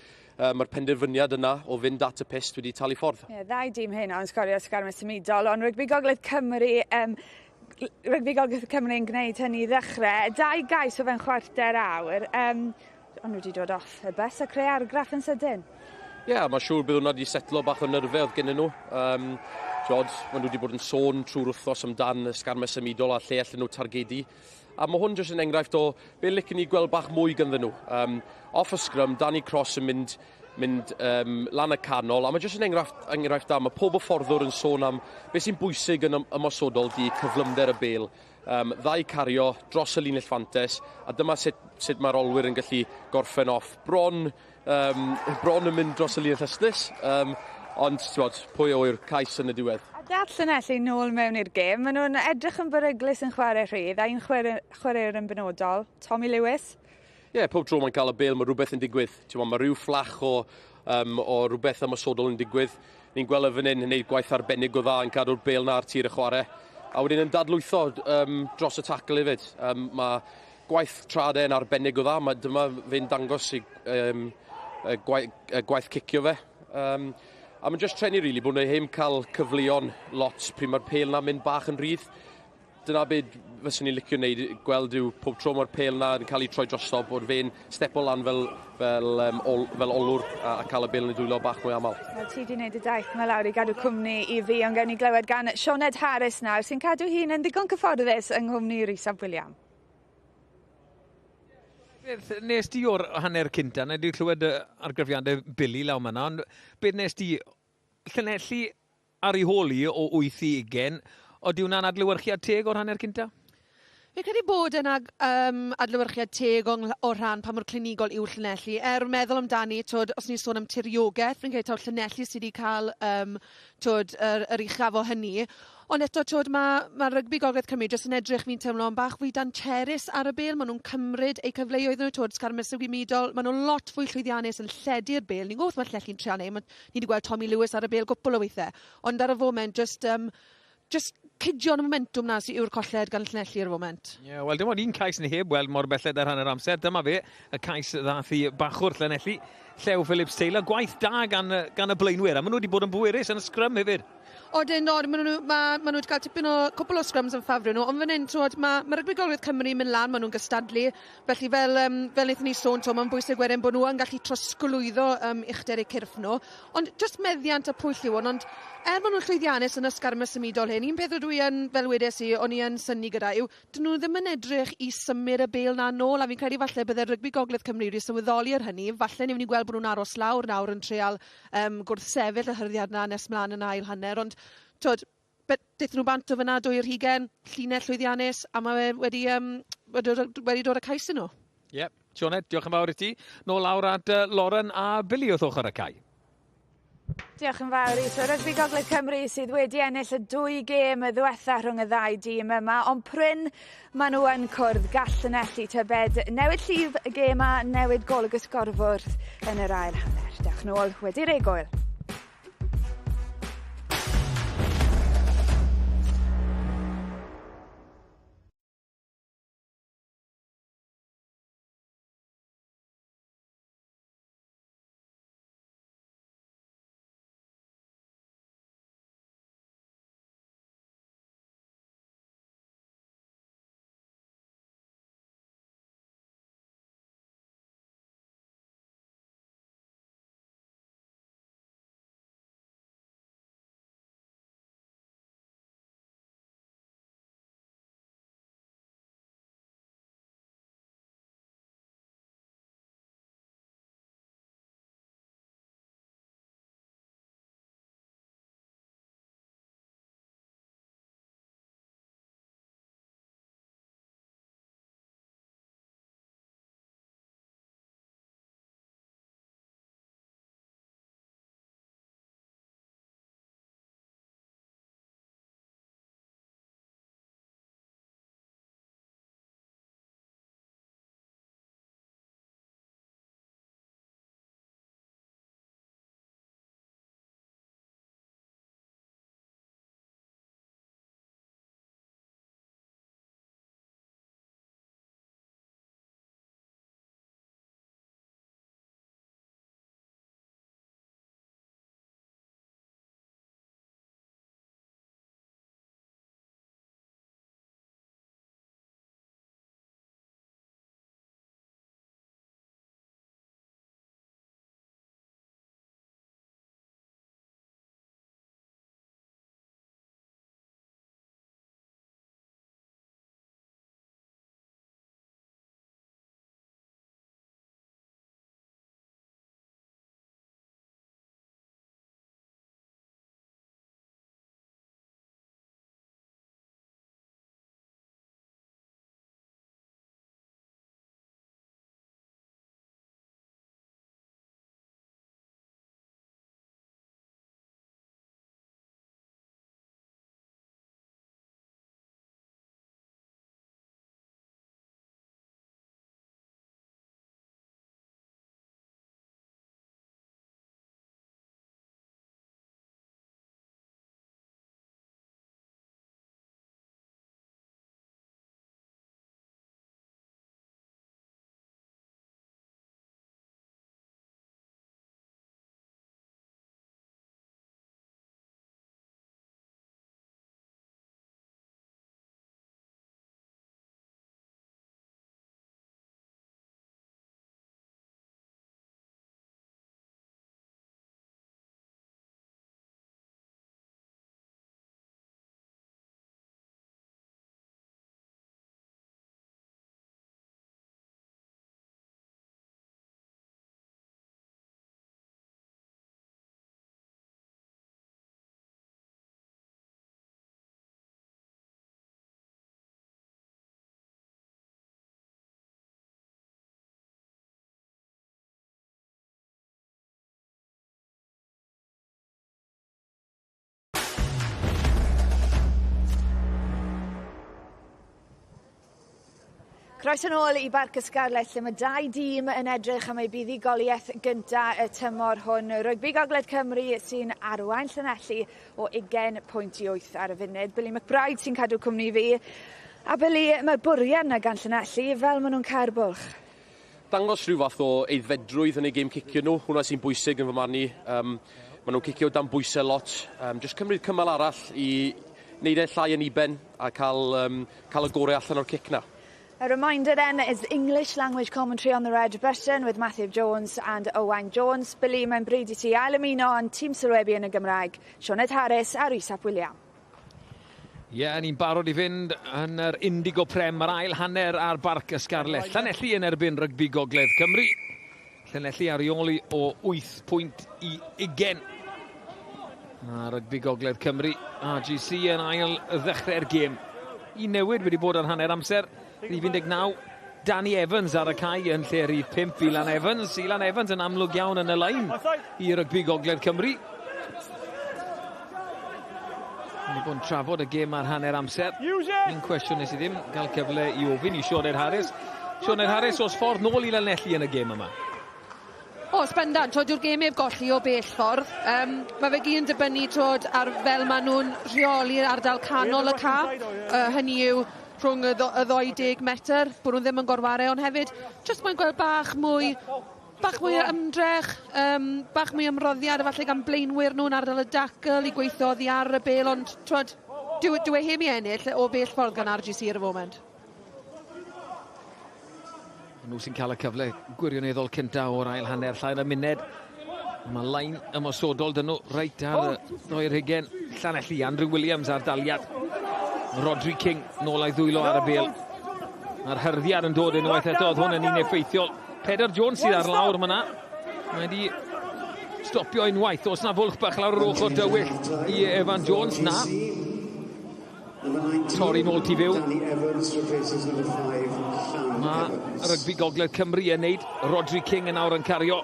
mae'r penderfyniad yna o fynd at y pyst wedi talu ffordd. Ie, yeah, ddau dîm hyn o'n sgorio sgarmau symudol, ond Rygbi Gogledd Cymru, Rygbi Gogledd Cymru yn gwneud hynny i ddechrau. Dau gais o fewn chwarter awr, ond nhw wedi dod off y bus a creu argraff yn sydyn. Ie, yeah, mae'n siŵr bydd hwnna wedi setlo bach o nyrfau oedd gennyn nhw. Jod, maen nhw wedi bod yn sôn trwy'r wythnos amdan y sgarmau symudol a lle allan nhw targedu. A mae hwn jyst yn enghraifft o be licen ni gweld bach mwy ganddyn nhw. Off y sgrym, Danny Cross yn mynd lan y canol, a mae jyst yn enghraifft da. Mae pob hyfforddwr yn sôn am beth sy'n bwysig yn ymosodol di cyflymder y bêl. Ddau cario dros y linell fantes, a dyma sut mae'r olwyr yn gallu gorffen off. Bron yn mynd dros y linell ystlys, ond t'mod, pwy yw'r cais yn y diwedd. A dath Llanelli nôl mewn i'r gêm, maen nhw'n edrych yn beryglus yn chwarae rhydd, a un chwaraewr yn benodol, Tommy Lewis. Ie, yeah, pob tro mae'n cael y bêl, mae rhywbeth yn digwydd. T'mod, mae rhyw fflach o rhywbeth ymosodol yn digwydd. Ni'n gweld y fan hyn yn gwneud gwaith arbennig o dda yn cadw'r bêl na ar tir y chwarae. A wedyn yn dadlwytho dros y tacl hefyd. Mae gwaith traed e'n arbennig o dda. Mae dyma fe'n dangos i, gwaith cicio fe. A mae'n just trenu, really, bod nhw heb cael cyfleon lot pryd mae'r pêl na'n mynd bach yn rhydd. Dyna beth fyswn i'n licio wneud, gweld yw pob tro mae'r pêl na yn cael ei troi drosto, bod fe'n stepo lan fel olwr a cael y bêl yn ei dwylo bach mwy aml. Wel, ti wedi gwneud y daith yma lawr i gadw cwmni i fi, ond gawn ni glywed gan Sioned Harris nawr, sy'n cadw hun yn ddigon cyfforddus yng nghwmni Rhys ap William. Beth nes di o'r hanner cynta? Na i wedi clywed y argraffiadau Billy lawr myna, ond beth nes di Llanelli ar ei hôl i o 8 i 20, oeddi hwnna'n adlewyrchiad teg o'r hanner cynta? Fi'n credu bod yna adlewyrchiad teg o rhan pa mor clinigol yw Llanelli. Er meddwl amdani, twyd, os ni'n sôn am tiriogaeth, fi'n credu taw Llanelli sydd wedi cael twyd, yr uchaf o hynny. Ond eto, twyd, mae Rygbi Gogledd Cymru jyst yn edrych, fi'n teimlo, yn bach fwy dancherus ar y bêl. Maen nhw'n cymryd eu cyfleoedd nhw, twyd, sgarmes symudol. Maen nhw'n lot fwy llwyddiannus yn lledu'r bêl. Ni'n gwybod mae Llanelli'n treial neud. Ni wedi gweld Tommy Lewis ar y bêl gwpl o weithiau. Ond ar y foment, just cydio'n y momentum na sy'n yw'r colled gan Llanelli ar y foment. Ie, yeah, wel, dim ond un cais ni heb weld mor belled ar hanner amser. Dyma fe, y cais ddath i bachwr Llanelli. Llew Phillips Taylor, gwaith da gan y blaenwyr, a maen nhw wedi bod yn bwerus yn y sgrym hefyd. Odyn, od, maen nhw wedi cael tipyn o cwpl o scrums yn ffafrio nhw, ond fan hyn, twod, mae Rygbi Gogledd Cymru yn mynd lan, maen nhw'n gystadlu, felly fel wnaethon ni sôn, twod, mae'n bwysig wedyn bod nhw yn gallu trosglwyddo uchder eu cyrff nhw, ond just meddiant a pwyll yw hwn, ond er maen nhw'n llwyddiannus yn y sgarmes symudol hyn, un peth rydw i yn, fel wedes i, o'n i yn synnu gyda yw, dyn nhw ddim yn edrych i symud y bêl na nôl, a fi'n credu falle bydde Rygbi Gogledd Cymru wedi sylweddoli ar hynny, falle ni'n mynd i gweld bod nhw'n aros lawr nawr yn treial gwrthsefyll y hyrddiad na nes mlaen yn ail hanner, ond twod, daethon nhw bant o fyna 2 ar 20, llinell llwyddiannus, a mae fe wedi dod â cais i nhw. Ie, yep. Sioned, diolch yn fawr i ti. Nôl lawr at Lauren a Billy wrth ochr y cae. Diolch yn fawr i So Rygbi Gogledd Cymru sydd wedi ennill y dwy gêm y ddiwetha rhwng y ddau dîm yma, ond pryn maen nhw yn cwrdd gall Llanelli tybed newid llif y gêm a newid golwg y sgorfwrdd yn yr ail hanner. Dewch nôl wedi'r egwyl. Croeso nôl i Barc y Scarlets lle mae dau dîm yn edrych am eu buddugoliaeth gynta y tymor hwn. Rygbi Gogledd Cymru sy'n arwain Llanelli o 20 pwynt i 8 ar y funud. Billy McBride sy'n cadw cwmni fi. A Billy, mae'r bwriad yna gan Llanelli fel maen nhw'n cau'r bwlch. Dangos rhyw fath o aeddfedrwydd yn eu gêm cicio nhw. Hwna sy'n bwysig yn fy marn i. Maen nhw'n cicio dan bwysau lot. Jyst cymryd cymal arall i wneud e llai yn uben a cael y gorau allan o'r cic na. A reminder then is English language commentary on the red button with Matthew Jones and Owain Jones. Billy, mae'n bryd i ti ail ymuno â'n tîm sylwebu yn y Gymraeg, Sioned Harris a Rhys ap William. Ie, yeah, ni'n barod i fynd yn yr Indigo Prem, yr ail hanner ar Barc y Scarlets. Llanelli yn erbyn Rygbi Gogledd Cymru. Llanelli ar reoli o 8 pwynt i 20. A Rygbi Gogledd Cymru, RGC yn ail ddechrau'r gêm. Un newid wedi bod ar hanner amser. Rhif 19, Danny Evans ar y cae yn lle rhif 5, Ilan Evans. Ilan Evans yn amlwg iawn yn y lein i Rygbi Gogledd Cymru. Ni bod yn trafod y gêm ar hanner amser. Un cwestiwn nes i ddim gael cyfle i ofyn i Sioned Harris. Sioned Harris, oes ffordd nôl i Lanelli yn y gêm yma? Oes, bendant, twod, dyw'r gêm heb golli o bell ffordd. Mae fe gyd yn dibynnu, twod, ar fel maen nhw'n rheoli'r ardal canol y cae. Hynny yw rhwng y ddoi 10 metr, bod nhw ddim yn gorware, ond hefyd, jyst mae'n gweld bach mwy o ymdrech, bach mwy o ymroddiad, efallai gan blaenwyr nhw'n ardal y dacl i gweithio oddi ar y bêl, ond twod, dyw e heb i ennill o bell ffordd gan RGC ar y foment. Nhw sy'n cael y cyfle gwirioneddol cynta o'r ail hanner, llai na munud. Mae lein ymosodol dyn nhw reit ar y ddoi ar hugen. Llanelli, Andrew Williams ar daliad. Rodri King nôl a'i ddwylo ar y bêl. Mae'r hyrddiad yn dod unwaith eto, oedd hwn yn un effeithiol. Pedr Jones sydd ar lawr myna. Mae wedi stopio unwaith. Oes na fwlch bach lawr yr ochr dywyll i Evan Jones? Na. Torri nôl tu fyw. Mae Rygbi Gogledd Cymru yn neud. Rodri King yn awr yn cario.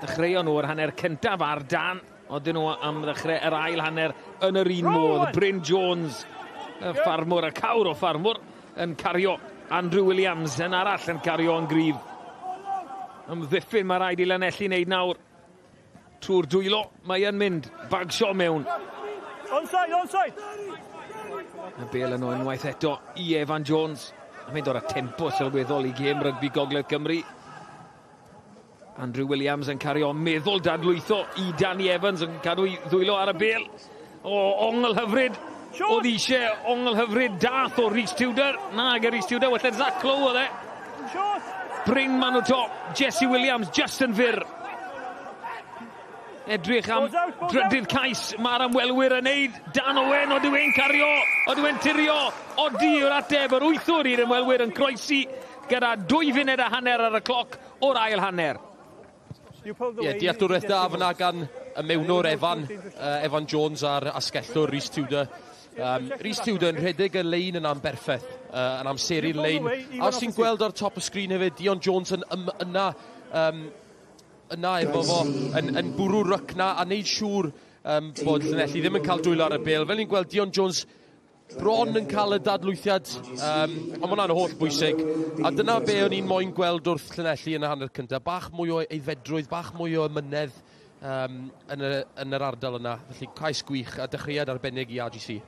Dechreuon nhw yr hanner cyntaf ar dan. Oedden nhw am ddechrau yr ail hanner yn yr un modd. Bryn Jones, y ffarmwr, y cawr o ffarmwr, yn cario. Andrew Williams yn arall yn cario yn gryf. Ymddiffyn mae rhaid i Lanelli wneud nawr. Trwy'r dwylo, mae yn mynd. Bagshaw mewn. Onside, onside! Y bêl yno unwaith eto i Evan Jones. A mynd o'r tempo sylweddol i gêm Rygbi Gogledd Cymru. Andrew Williams yn cario meddwl dadlwytho i Danny Evans yn cadw i ddwylo ar y bêl. O, ongl hyfryd. Oedd eisiau ongl hyfryd dath o Rhys Tudor. Na, ag Rhys Tudor, well Zach Clough oedd e. Bryn maen to. Jesse Williams, just yn fyr. Edrych am drydydd cais mae'r ymwelwyr yn neud. Dan Owen, oeddi e'n cario, oeddi e'n tirio. Odi yw'r ateb, yr wythwr i'r ymwelwyr yn croesi gyda 2 funud a hanner ar y cloc o'r ail hanner. Ie, yeah, dealltwriaeth da fyna gan y mewnwr Evan Jones a'r asgellwr Rhys Tudor. Rhys Tudor yn rhedeg y lein yna'n berffaith, yn amseru'r lein. A os ti'n gweld ar top y sgrin hefyd, Dion Jones yn yna efo fo, yn bwrw ryc na a wneud siŵr bod Llanelli ddim yn cael dwylo ar y bêl. Fel ni'n gweld Dion Jones bron yn cael y dadlwythiad, ond mae hwnna'n holl bwysig. A dyna be o'n i'n moyn gweld wrth Llanelli yn y hanner cyntaf. Bach mwy o aeddfedrwydd, bach mwy o ymynedd yn yr ardal yna. Felly cais gwych a dechreuad arbennig i RGC.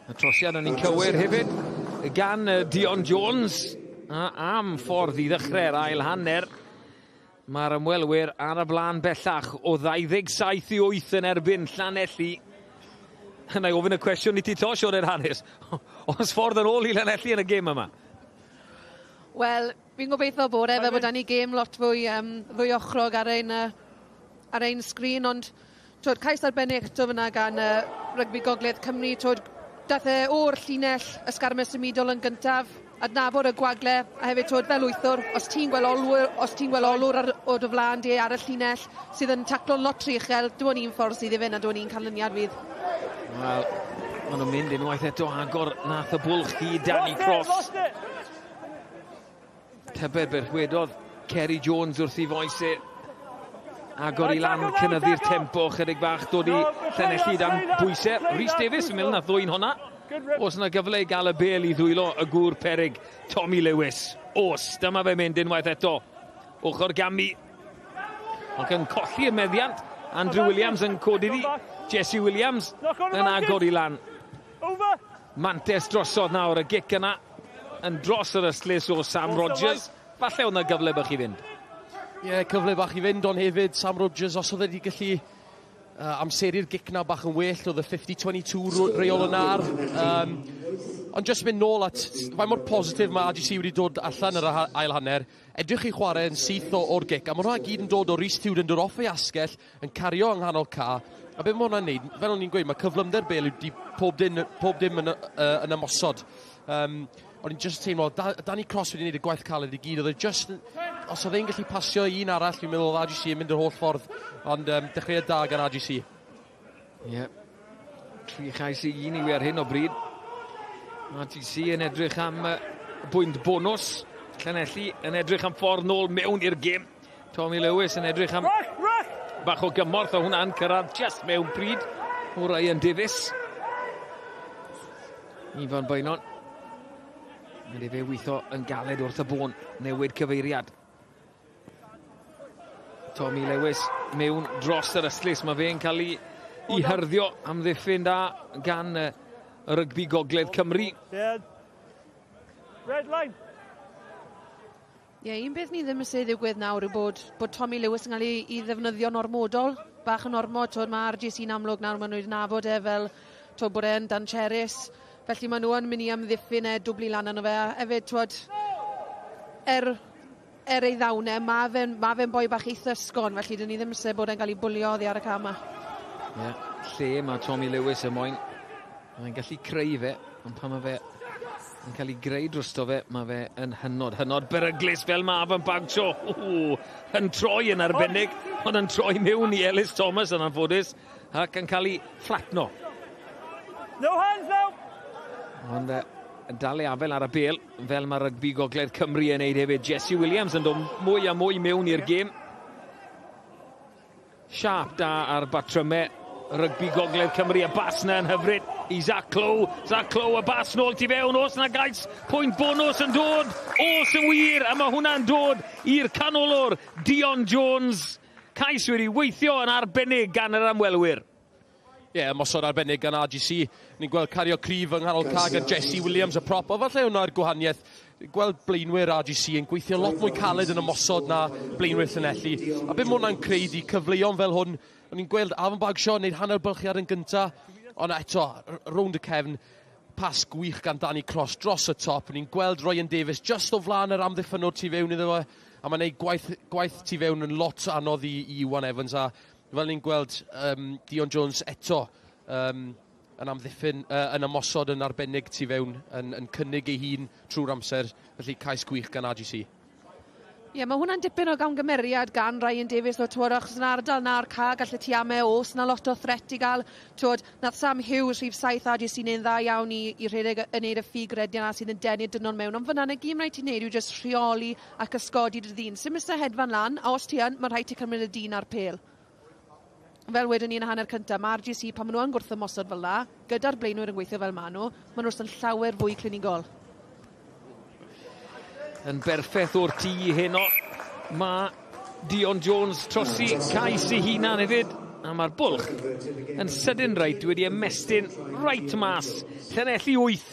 Y trosiad yn un cywir hefyd gan Dion Jones. A am ffordd i ddechrau'r ail hanner. Mae'r ymwelwyr ar y blaen bellach o 27 i 8 yn erbyn Llanelli. Yna i ofyn y cwestiwn i ti to, Sioned Harris. Oes ffordd yn ôl i Llanelli yn y gêm yma? Wel, fi'n gobeithio bod e, fel bod ni gêm lot fwy ddwy ochrog ar ein sgrin, ond twod, cais arbennig to fyna gan Rygbi Gogledd Cymru, twod, dath e o'r llinell ysgarmes symudol yn gyntaf, adnabod y gwagle, a hefyd twod, fel wythwr, os ti'n gweld olwr o dy flaen di ar y llinell sydd yn taclo'n lot rhy uchel, dim ond un ffordd sydd i fynd a dim ond un canlyniad fydd. Wel, maen nhw'n mynd unwaith eto, agor nath y bwlch i Danny Cross. Tybed beth wedodd Kerry Jones wrth i foes e agor i lan, cynyddu'r tempo chydig bach, dod i Llanelli dan bwysau. Rhys Davies yn mynd na ddwy'n hwnna. Oes yna gyfle i gael y bel i ddwylo y gŵr perig, Tommy Lewis. Oes, dyma fe mynd unwaith eto. Ochr gamu. Ac yn colli y meddiant. Andrew Williams yn codi di. Jesse Williams yn agor i lan. Mantes drosodd nawr, y gic yna yn dros yr ystlys o Sam Rogers. Falle oedd yna gyfle bach i fynd. Ie, yeah, cyfle bach i fynd, ond hefyd Sam Rogers, os oedd wedi gallu amseru'r gic na bach yn well, oedd y 50-22 reol yna ar. Ond jyst mynd nôl at, faint mor positif mae RGC wedi dod allan yr ail hanner, edrych i chwarae yn syth o'r gic, a mae hwnna gyd yn dod o Rhys Tudor yn dod off ei asgell, yn cario yng nghanol ca, a beth mae hwnna'n neud, fel o'n i'n gweud, mae cyflymder bel yw pob dim yn ymosod. O'n i'n just teimlo, Danny Cross wedi gwneud y gwaith caled i gyd, oedd e just, os oedd e'n gallu pasio un arall, fi'n meddwl oedd RGC yn mynd yr holl ffordd, ond dechreuad da gan RGC. Ie. Yeah. 3 chais i 1 i wi ar hyn o bryd. RGC yn edrych am bwynt bonws. Llanelli yn edrych am ffordd nôl mewn i'r gêm. Tommy Lewis yn edrych am bach o gymorth o hwnna'n cyrraedd just mewn pryd o Ryan Davies. Ifan Bainon. Mynd i fe weithio yn galed wrth y bôn. Newid cyfeiriad. Tommy Lewis mewn dros yr ystlys. Mae fe'n cael ei hyrddio am ddiffyn da gan y Rygbi Gogledd Cymru. Yeah. Red line. Ie, yeah, un beth ni ddim eisiau ddigwydd nawr yw bod Tommy Lewis yn cael ei ddefnyddio'n ormodol. Bach yn ormod, twyd, mae RGC yn amlwg nawr, maen nhw wedi nabod e fel twyd, bod e'n dangerous. Felly maen nhw yn mynd i amddiffyn e, dwblu lan arno fe. A hefyd, twyd, er ei ddawnau, mae fe'n ma fe boi bach eitha ysgafn, felly dyn ni ddim eisiau bod e'n cael ei bwlio oddi ar y cam 'ma. Ie, yeah, lle mae Tommy Lewis y moyn. Mae'n gallu creu fe, ond pan mae fe yn cael ei greu drosto fe, mae fe yn hynod, hynod beryglus fel mae Afan Bagshaw. Yn troi yn arbennig, ond yn troi mewn i Ellis Thomas yn anffodus, ac yn cael ei fflatno. No hands now! Ond yn dal ei afel ar y bel, fel mae Rygbi Gogledd Cymru yn neud hefyd. Jesse Williams yn dod mwy a mwy mewn i'r gêm. Siap da ar batrymau Rygbi Gogledd Cymru, y bas na yn hyfryd i Zach Clow. Zach Clow, y bas nôl tu fewn. Oes na gais pwynt bonws yn dod? Oes yn wir, a mae hwnna'n dod i'r canolwr Dion Jones. Cais wedi weithio yn arbennig gan yr ymwelwyr. Ie, yeah, ymosod arbennig gan RGC. Ni'n gweld cario cryf yng nghanol ca gan Jesse Williams y prop. O falle hwnna'r gwahaniaeth. Gweld blaenwyr RGC yn gweithio lot mwy caled yn ymosod na blaenwyr Llanelli. A beth mae hwnna'n creu di cyfleon fel hwn. O'n i'n gweld Afon Bagshaw wneud hanner bylchiad yn gynta. Ond eto, rownd y cefn, pas gwych gan Danny Cross dros y top. O'n i'n gweld Ryan Davies just o flaen yr amddiffynwr tu fewn iddo fe. A mae'n gwneud gwaith tu fewn yn lot anodd i Iwan Evans. A fel ni'n gweld Dion Jones eto yn amddiffyn, yn ymosod yn arbennig tu fewn, yn cynnig ei hun trwy'r amser. Felly cais gwych gan RGC. Ie, yeah, mae hwnna'n dipyn o gamgymeriad gan Ryan Davies o twod, achos yn ardal na'r ca gallu ti ame os na lot o threat i gael. Twod, nath Sam Hughes rhif 7 RGC neu'n dda iawn i rhedeg yn neud y ffug rediad na sydd yn denu dynon mewn. Ond fyna, na gyd rhaid ti'n neud yw jyst rheoli ac ysgodi dy ddyn. Sim isie hedfan lan, a os ti yn, mae'n rhaid ti cymryd y dyn ar pêl. Fel wedyn ni yn y hanner cyntaf, mae RGC pan maen nhw yn gwrth ymosod fel la, gyda'r blaenwyr yn gweithio fel maen nhw, maen nhw wrth yn llawer fwy clinigol. Yn berffaith o'r tŷ heno. Mae Dion Jones trosi cais ei hunan hefyd. A mae'r bwlch yn sydyn reit wedi ymestyn reit mas. Llanelli 8.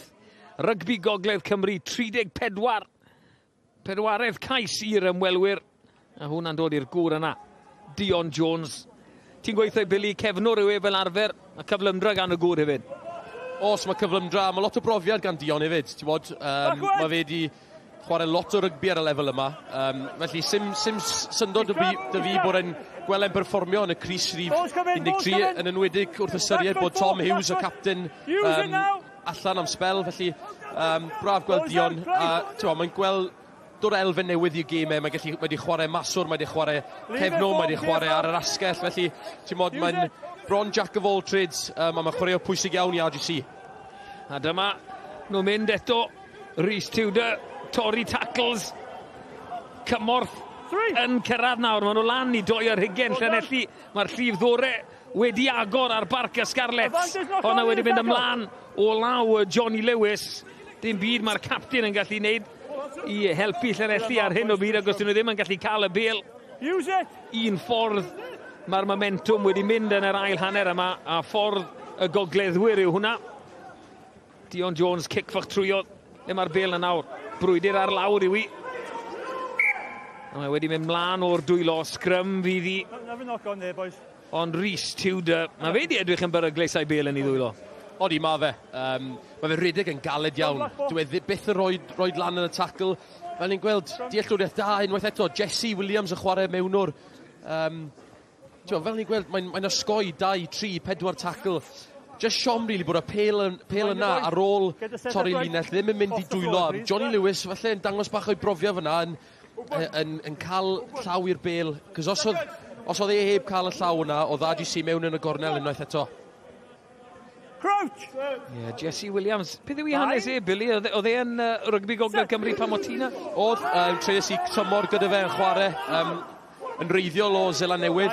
Rygbi Gogledd Cymru 34. Pedwaredd cais i'r ymwelwyr. A hwnna'n dod i'r gŵr yna. Dion Jones. Ti'n gweithio i Billy, cefnwr yw e fel arfer. A cyflymdra gan y gŵr hefyd. Os mae cyflymdra, mae lot o brofiad gan Dion hefyd. Ti'n bod, mae fe wedi chwarae lot o rygbi ar y lefel yma. Felly sim syndod dy fi bod e'n gweld e'n perfformio yn y crys rhif 13, yn enwedig wrth ystyried bod Tom Hughes, y captain, allan am sbel. Felly braf gweld Dion. A mae'n gweld dod elfen newydd i'w gemau. Mae'n gallu, mae wedi chwarae maswr, mae wedi chwarae cefnwr, mae wedi chwarae ar yr asgell. Felly, ti'n mod, mae'n bron jack of all trades. A mae'n chwarae pwysig iawn i RGC. A dyma nhw'n mynd eto. Rhys Tudor, torri tackles. Cymorth yn cyrraedd nawr. Maen nhw lan i 22. Llanelli. Mae'r llif ddore wedi agor ar barc y Scarlets. Honna wedi mynd ymlaen o law Johnny Lewis. Dim byd mae'r captain yn gallu wneud i helpu Llanelli ar hyn o bryd, ac os dyn nhw ddim yn gallu cael y bêl. Use it! Un ffordd mae'r momentum wedi mynd yn yr ail hanner yma, a ffordd y gogleddwyr yw hwnna. Dion Jones, cic fach trwyodd. Le mae'r bêl yn nawr? Brwydr ar lawr yw i. A mae wedi mynd mlaen o'r dwylo, sgrym fydd hi. Never knock on there, boys. Ond Rhys Tudor, mae fe wedi edrych yn beryglus a'i bêl yn ei ddwylo. Odi, mae fe. Mae fe redeg yn galed iawn. Dyw e byth yn rhoi lan yn y tackle. Fel ni'n gweld, dealltwriaeth da unwaith eto. Jesse Williams yn chwarae mewnwr. Fel ni'n gweld, mae'n osgoi 2, 3, 4 tackle. Just siom, really, bod y pêl yna ar ôl torri linell ddim yn mynd i dwylo. Johnny Lewis falle yn dangos bach o'i brofiad fyna yn cael llaw i'r bêl. Cos os oedd e heb cael y llaw yna, oedd RGC mewn yn y gornel unwaith eto. Crouch! Yeah, Jesse Williams. Beth yw ei hanes e, Billy? Oedd e yn Rygbi Gogledd Cymru pan o ti 'na? Oedd, treulies i tymor gyda fe yn chwarae. Yn wreiddiol o Seland Newydd.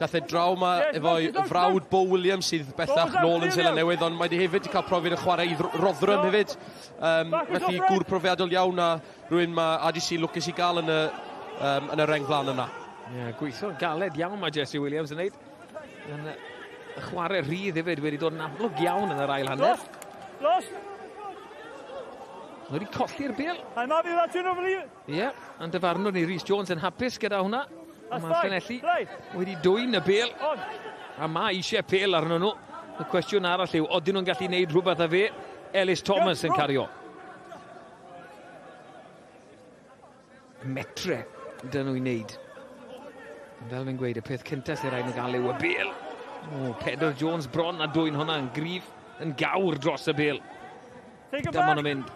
Dath e draw ma efo'i frawd Bo Williams sydd bellach nôl yn Seland Newydd, ond mae wedi hefyd wedi cael profiad yn chwarae i Rotherham hefyd. Felly gŵr profiadol iawn a rhywun mae RGC lwcus i gael yn y reng flaen yna. Ie, yeah, gweithio galed iawn mae Jesse Williams yn neud. Yn y chwarae rhydd hefyd wedi dod yn amlwg iawn yn yr ail hanner. Lost! Mae wedi colli'r bêl. I'm happy with that turnover. Ie, yeah, ond dyfarnwr ni Rhys Jones yn hapus gyda hwnna. Mae Llanelli wedi dwyn y bêl. A mae eisiau pêl arno nhw. Y cwestiwn arall yw, odyn nhw'n gallu gwneud rhywbeth â fe? Ellis Thomas yn cario. Metre dyn nhw'n wneud. Fel fi'n gweud, y peth cyntaf sy'n rhaid nhw gael yw y bêl. O, Pedr Jones bron a dwyn hwnna yn gryf, yn gawr dros y bêl. Dyma nhw'n mynd.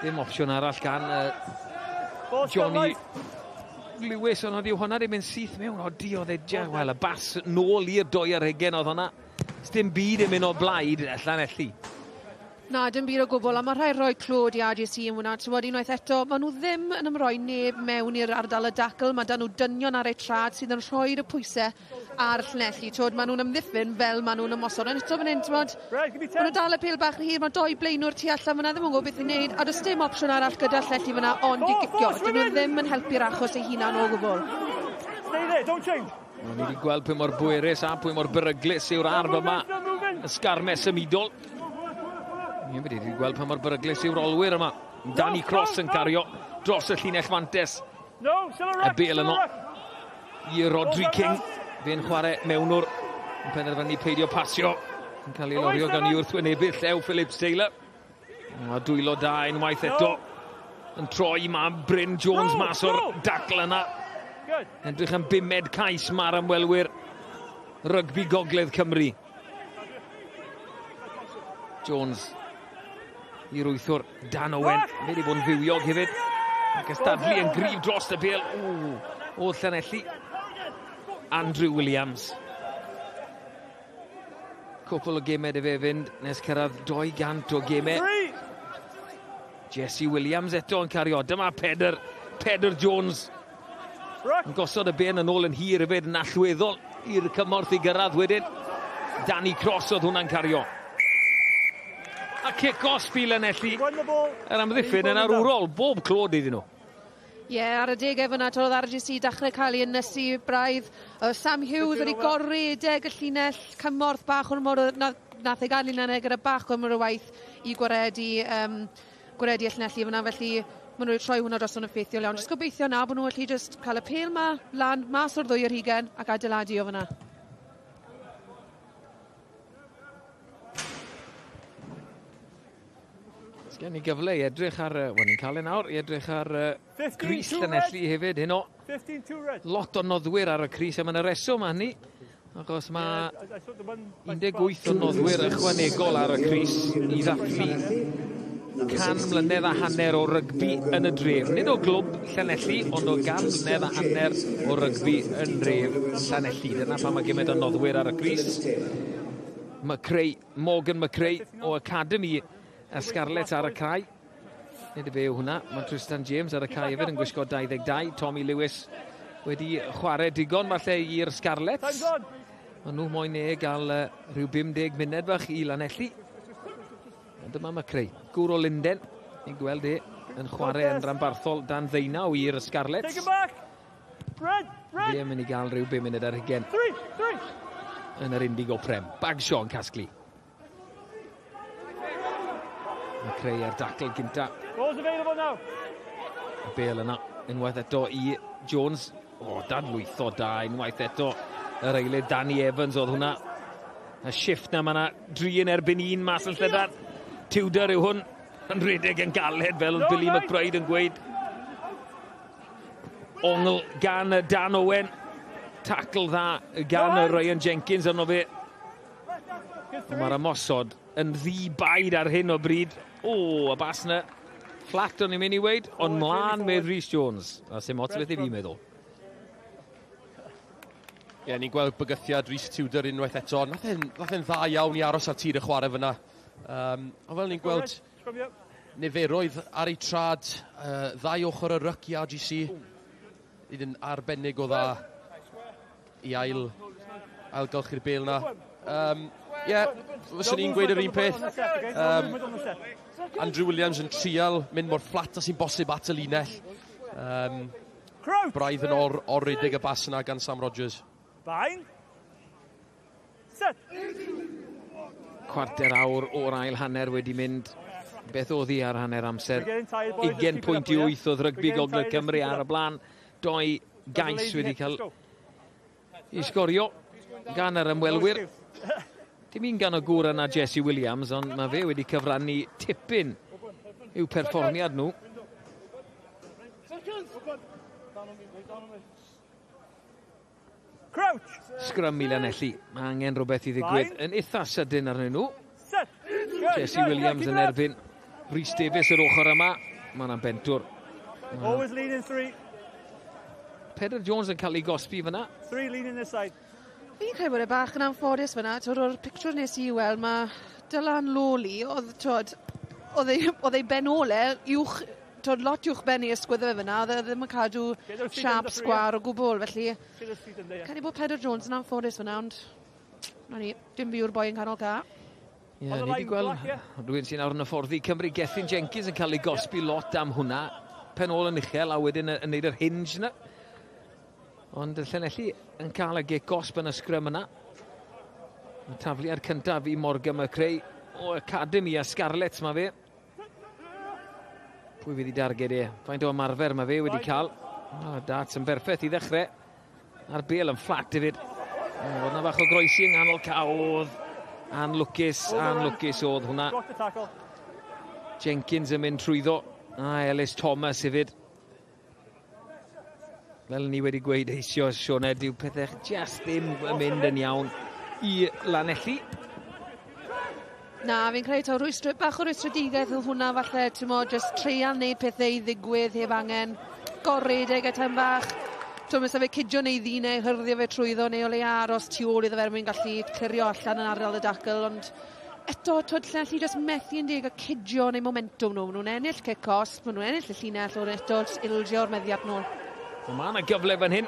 Dim opsiwn arall gan Johnny Lewis, ond oedd hwnna ddim yn syth mewn. O, di, oedd e, wel, y bas nôl i'r 22 oedd hwnna. Dim byd yn mynd o blaid Llanelli. Na, dim byd o gwbl, a mae rhaid rhoi clod i RGC yn hwnna. Ti'n bod, unwaith eto, maen nhw ddim yn ymroi neb mewn i'r ardal y dacl. Mae 'da nhw dynion ar eu traed sydd yn rhoi'r y pwysau ar Llanelli. Ti'n maen nhw'n ymddiffyn fel maen nhw'n ymosod. Ond eto fan hyn, ti'n bod, maen nhw dal y pêl bach yn hir, mae doi blaenwr tu allan fyna, ddim yn gwybod beth i'n neud, a does dim opsiwn arall gyda Llanelli fyna ond i gicio. Dyn nhw ddim yn helpu'r achos eu hunan o gwbl. Stay there, don't change. Ni wedi gweld pwy mor bwerus a pwy mor beryglus yw'r arf yma. Y sgarmes symudol. Ni wedi gweld pa mor beryglus yw'r olwyr yma. Danny Cross yn cario dros y llinell fantes. Y bêl yno i Rodri King. Fe'n chwarae mewnwr. Yn penderfynu peidio pasio. Yn cael ei lorio gan i wrthwynebydd Llew Phillips Taylor. A dwylo da unwaith eto. Yn troi mae Bryn Jones mas o'r dacl yna. Edrych am bumed cais mae'r ymwelwyr Rygbi Gogledd Cymru. Jones i'r wythwr Dan Owen. Fe wedi bod yn fywiog hefyd. Yn cystadlu yn gryf dros y bêl. O Llanelli. Andrew Williams. Cwpl o gemau 'da fe fynd nes cyrraedd 200 o gemau. Jesse Williams eto yn cario. Dyma Pedr Jones. Yn gosod y ben yn ôl yn hir hefyd yn allweddol i'r cymorth i gyrraedd wedyn. Danny Cross oedd hwnna'n cario. A cic gosb i Lanelli. Yr amddiffyn yn arwrol, bob clod iddyn nhw. Ie, yeah, ar y degau fyna, oedd RGC dechrau cael ei ynysu braidd. Sam Hughes wedi gorredeg y llinell cymorth bach o'r mor, nath ei gael un gyda bach o'r mor o waith i gwaredu y Llanelli fyna, felly maen nhw wedi troi hwnna dros yn effeithiol iawn. Jyst gobeithio na bod nhw wedi just cael y pêl ma lan, mas o'r 22 ac adeiladu o fyna. Sgen i gyfle i edrych ar, wel ni'n cael e nawr, i edrych ar crys Llanelli hefyd heno. Lot o noddwyr ar y crys, a mae'n y reswm hynny, achos mae 18 o noddwyr ychwanegol ar y crys i ddathlu 150 mlynedd o rygbi yn y dref. Nid o glwb Llanelli, ond o 150 mlynedd o rygbi yn dref Llanelli. Dyna pam mae gymaint o noddwyr ar y crys. McRae, Morgan McRae o Academy y Scarlets ar y cae. Nid y fe yw hwnna. Mae Tristan James ar y cae hefyd yn gwisgo 22. Tommy Lewis wedi chwarae digon falle i'r Scarlets. Maen nhw moyn e gael rhyw 50 munud fach i Lanelli. Ond dyma McRae, gŵr o Lunden, ni'n gweld e yn chwarae yn ranbarthol dan 19 i'r Scarlets. Take it back. Red, red. Fe yn mynd i gael rhyw 5 munud ar hugen. 3, 3. Yn yr Indigo Prem. Bagshaw yn casglu. McRae ar dacl gynta. Ball's available now. Y bel yna unwaith eto i Jones. O, dadlwytho da unwaith eto. Yr eilydd Danny Evans oedd hwnna. Y shift na, mae yna 3 yn erbyn 1 mas yn llydan. Tudor yw hwn yn rhedeg yn galed fel oedd Billy McBride yn gweud. Ongl gan Dan Owen. Tackle dda gan Ryan Jenkins arno fe. Mae'r ymosod yn ddi-baid ar hyn o bryd. O, y bas na. Fflat o'n i'n mynd i weud, ond mlaen medd Rhys Jones. A sy'n ots beth i fi meddwl. Ie, yeah, ni'n gweld bygythiad Rhys Tudor unwaith eto. Nath e'n dda iawn i aros ar tir y chwarae fyna. Ond fel ni'n gweld niferoedd ar ei trad, ddau ochr y ryc i RGC. Un yn arbennig o dda i ailgylchu'r bel na. Ie, fyswn i'n gweud yr un peth. Andrew Williams yn trial mynd mor fflat as sy'n bosib at y linell. Braidd yn or-redeg y bas yna gan Sam Rogers. Bind. Set. Cwarter awr o'r ail hanner wedi mynd. Beth oedd hi ar hanner amser? 20.8 oedd rygbi Gogledd Cymru ar y blaen. 2 gais wedi cael i sgorio gan yr ymwelwyr. Dim un gan y gŵr yna Jesse Williams, ond mae fe wedi cyfrannu tipyn i'w perfformiad nhw. Sgrym i Lanelli. Mae angen rhywbeth i ddigwydd yn eitha sydyn arnyn nhw. Jesse Williams yn erbyn Rhys Davies yr ochr yma. Mae yna'n bentwr. Pedr Jones yn cael ei gosbi fyna. Fi'n credu bod e bach yn anffodus fyna. O'r picture nes i weld, mae Dylan Lawley, oedd ei ben ole uwch, lot uwch ben i ysgwyddo fe fyna, oedd e ddim yn cadw siap sgwar o gwbl, felly credu bod Pedr Jones yn anffodus fyna, ond na ni, dim fi yw'r boi yn canol ca. Ie, ni wedi gweld rhywun sy'n awr yn y fforddi Cymru, Gethin Jenkins yn cael ei gosbi lot am hwnna, pen ôl yn uchel a wedyn yn neud yr hinge yna. Ond Llanelli yn cael y gic gosb yn y sgrym yna. Y tafliad cyntaf i Morgan McRae o Academy a Scarlets mae fe. Pwy fydd i darged e? Faint o ymarfer mae fe wedi cael. O, darts yn berffaith i ddechrau. A'r bel yn fflat hefyd. Oedd yna bach o groesi yng nghanol caodd. Anlwcus, anlwcus oedd hwnna. Jenkins yn mynd trwyddo. A Ellis Thomas hefyd. Fel ni wedi gweud eisoes, Sioned, yw pethau just ddim yn mynd yn iawn i Lanelli. Na, fi'n credu taw rwystr, bach o rwystredigaeth oedd hwnna falle, ti'n mo, just treial wneud pethau i ddigwydd heb angen goredeg a tan bach. Ti'n mo, fe cydio neu ddi neu hyrddio fe trwyddo neu o leia aros tu ôl iddo fe er mwyn gallu clirio allan yn ardal y dacl, ond eto, twyd, Llanelli just methu yn deg a cydio neu momentum nhw. Maen nhw'n ennill cic-os, maen nhw'n ennill y llinell, ond eto ildio'r meddiad nôl. Mae yna gyfle fan hyn.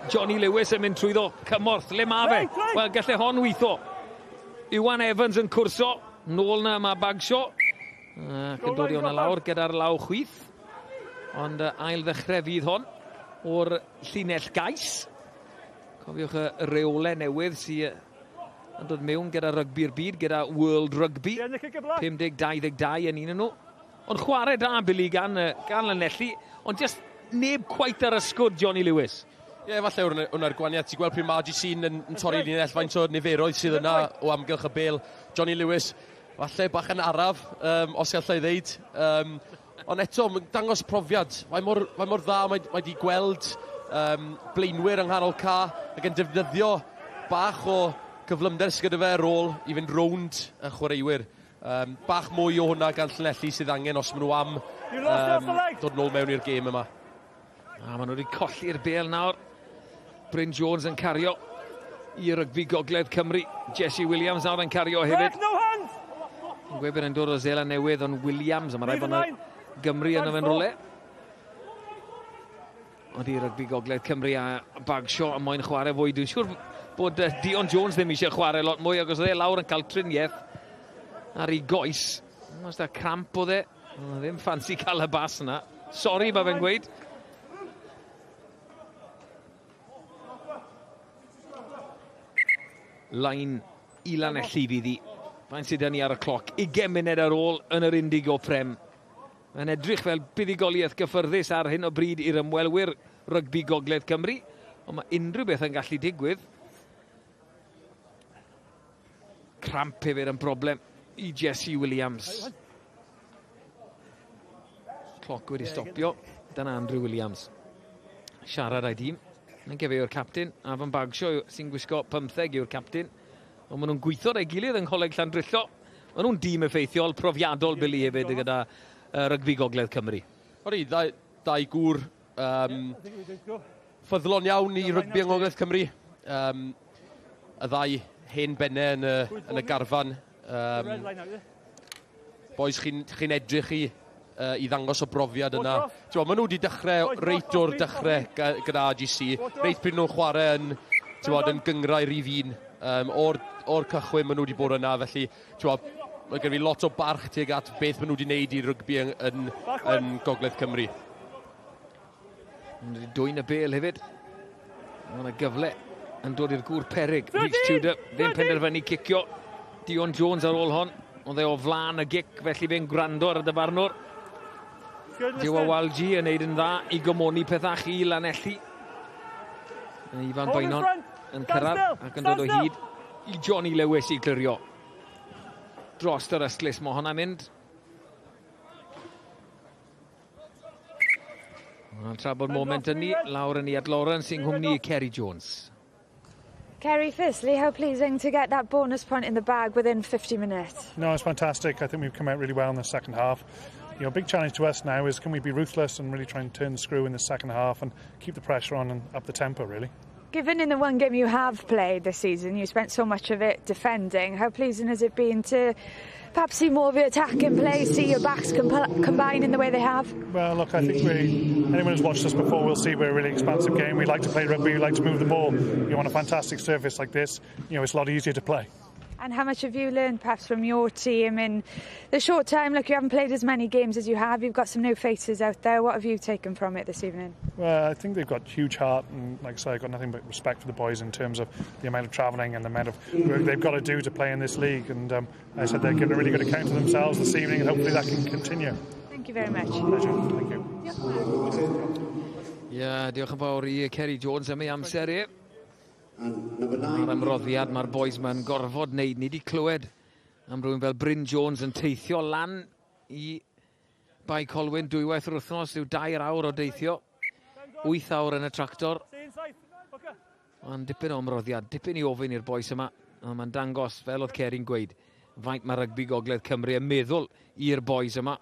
Johnny Lewis yn mynd trwyddo. Cymorth, le ma fe? Wel, gallai hon weitho. Iwan Evans yn cwrso. Nôl na mae Bagshaw. Ac yn dod i hwnna lawr gyda'r law chwith. Ond ail ddechrau fydd hon o'r llinell gais. Cofiwch y reolau newydd sydd yn dod mewn gyda rygbi'r byd, gyda World Rugby. 50-22 yn un nhw. Ond chwarae da, Billy, gan Llanelli. Ond just neb quite ar ysgwd Johnny Lewis. Ie, yeah, falle hwnna'r gwaniaeth. Ti'n gweld pryd mae RGC yn torri'r linell, faint o niferoedd sydd yna o amgylch y bel. Johnny Lewis, falle bach yn araf, os gallai ddeud. Ond eto, mae'n dangos profiad. Mae mor dda, mae wedi gweld blaenwyr yng nghanol ca ac yn defnyddio bach o cyflymder sydd gyda fe ar ôl i fynd rownd y chwaraewyr. Bach mwy o hwnna gan Llanelli sydd angen os maen nhw am dod nôl mewn i'r gêm yma. A maen nhw wedi colli'r bel nawr. Bryn Jones yn cario i rygbi Gogledd Cymru. Jesse Williams nawr yn cario hefyd. Yn gweud bod e'n dod o Seland Newydd, ond Williams, a mae rhaid bod yna Gymru yno fe'n rhywle. Oedd i Rygbi Gogledd Cymru a Bagshaw yn moyn chwarae fwy. Dwi'n siŵr bod Dion Jones ddim eisiau chwarae lot mwy, ac os oedd e lawr yn cael triniaeth ar ei goes. Os da cramp oedd e, ddim ffansi cael y bas yna. Sori, mae fe'n gweud. Line i Lanelli fydd hi. Faint sydd ni ar y cloc? 20 munud ar ôl yn yr Indigo Prem. Mae'n edrych fel buddugoliaeth gyffyrddus ar hyn o bryd i'r ymwelwyr Rygbi Gogledd Cymru, ond mae unrhyw beth yn gallu digwydd. Cramp hefyd yn broblem i Jesse Williams. Cloc wedi stopio. Dyna Andrew Williams. Siarad â'i dîm. Yn gefe yw'r captain. Afon Bagshaw sy'n gwisgo 15 yw'r captain. Ond maen nhw'n gweithio â'i gilydd yng Ngholeg Llandrillo. Maen nhw'n dîm effeithiol, profiadol Billy hefyd gyda Rygbi Gogledd Cymru. Ori, dau gŵr ffyddlon iawn i rygbi yng Ngogledd Cymru. Y ddau hen bennau yn y garfan. Boys, chi'n edrych i ddangos o brofiad yna. Maen nhw wedi dechrau reit o'r dechrau gyda RGC. Reit pryd nhw'n chwarae yn gynghrair rhif 1. O'r cychwyn maen nhw wedi bod yna, felly mae gen fi lot o barch tuag at beth maen nhw wedi wneud i rygbi yn Gogledd Cymru. Maen nhw wedi dwyn y bel hefyd. Mae yna gyfle yn dod i'r gŵr perig. Rhys Tudor ddim penderfynu cicio. Dion Jones ar ôl hon. Oedd e o flaen y gic, felly fe'n gwrando ar y dyfarnwr. Dewa Walji yn neud yn dda i gymoni pethach i Lanelli. Ifan Bainon yn cyrraedd ac yn dod o hyd i Johnny Lewis i glirio. Dros yr ystlys mae hwnna'n mynd. Tra bod moment yn ni, lawr yn ni at Lauren sy'n nghwmni Kerry Jones. Kerry, firstly, how pleasing to get that bonus point in the bag within 50 minutes. No, it's fantastic. I think we've come out really well in the second half. You know, big challenge to us now is can we be ruthless and really try and turn the screw in the second half and keep the pressure on and up the tempo, really. Given in the one game you have played this season, you spent so much of it defending, how pleasing has it been to perhaps see more of your attack in play, see your backs combine in the way they have? Well, look, I think anyone who's watched us before will see we're a really expansive game. We like to play rugby, we like to move the ball. You know, on a fantastic surface like this, you know, it's a lot easier to play. And how much have you learned perhaps from your team in the short time? Look, you haven't played as many games as you have. You've got some new faces out there. What have you taken from it this evening? Well, I think they've got huge heart, and like I say, I've got nothing but respect for the boys in terms of the amount of travelling and the amount of work they've got to do to play in this league. And I said they're giving a really good account of themselves this evening, and hopefully that can continue. Thank you very much. Pleasure. Thank you. Yeah, diolch yn fawr i Kerry Jones am ei amser e. Mae'r ymroddiad mae'r boys ma'n gorfod wneud. Ni wedi clywed am rhywun fel Bryn Jones yn teithio lan i Bae Colwyn dwywaith yr wythnos, yw 2 awr o deithio. 8 awr yn y tractor. Mae'n dipyn o ymroddiad, dipyn i ofyn i'r boys yma. Ond mae'n dangos, fel oedd Kerry'n gweud, faint mae Rygbi Gogledd Cymru yn meddwl i'r boys yma.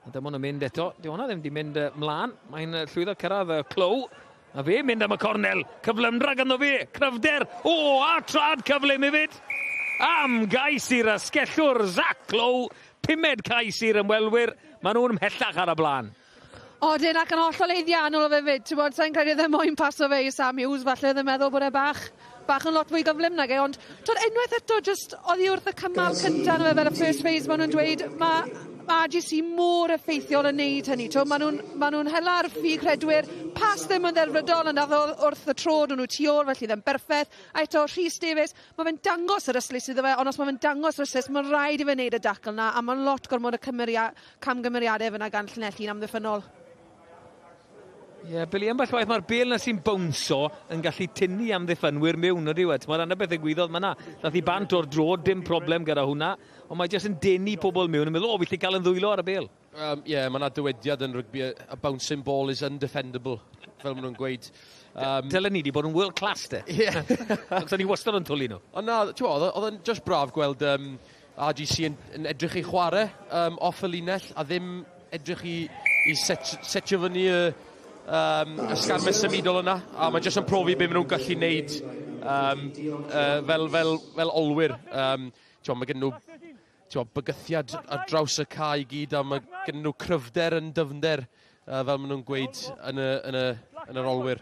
A dyma nhw'n mynd eto. Di hwnna ddim wedi mynd mlaen. Mae'n llwyddo cyrraedd y Clow. A fe mynd am y cornel, cyflymdra ganddo fe, cryfder, o, a trad cyflym hefyd. Am gais i'r asgellwr, Zach Clow, 5ed cais i'r ymwelwyr, maen nhw'n ymhellach ar y blaen. Odyn, ac yn hollol eiddiannol o fe fyd, ti'n bod, sa'n credu ddim moyn paso fe i Sam Hughes, falle ddim meddwl bod e bach yn lot fwy gyflym nag e, ond twyd, unwaith eto, just oddi wrth y cymal cyntaf fe fel y first phase, maen nhw'n dweud, mae RGC mor effeithiol yn neud hynny. Maen nhw'n hela'r ffug rhedwyr, pas ddim yn ddelfrydol, yn addo wrth y trod o'n nhw tu ôl, felly ddim berffaith. A eto, Rhys Davies, mae fe'n dangos yr ystlys iddo fe, ond os mae fe'n dangos yr ystlys, mae'n rhaid i fe wneud y dacl na, a mae'n lot gormod o camgymeriadau fyna gan Llanelli'n amddiffynnol. Ie, yeah, Billy, ambell waith mae'r bel na sy'n bownso yn gallu tynnu amddiffynwyr mewn, ydy we? Mae'r yna beth ddigwyddodd mae yna. Nath i bant o'r dro, dim problem gyda hwnna, ond mae jyst yn denu pobl mewn yn meddwl, o, fi gallu cael yn ddwylo ar y bel. Ie, yeah, mae yna dywediad yn rygbi, a bouncing ball is undefendable, fel maen nhw'n gweud. Dylen ni wedi bod yn world class, de. Ie. Achos ni wastad yn twlu nhw. Ond na, ti'n gwbod, oedd o'n just braf gweld RGC yn edrych i chwarae off y linell, a ddim edrych i setio fyny y ysgarmes symudol yna, a mae jyst yn profi be maen nhw'n gallu wneud fel olwyr. Mae gen nhw bygythiad ar draws y cae i gyd, a mae gen nhw cryfder yn dyfnder, fel maen nhw'n gweud yn y yn yr olwyr.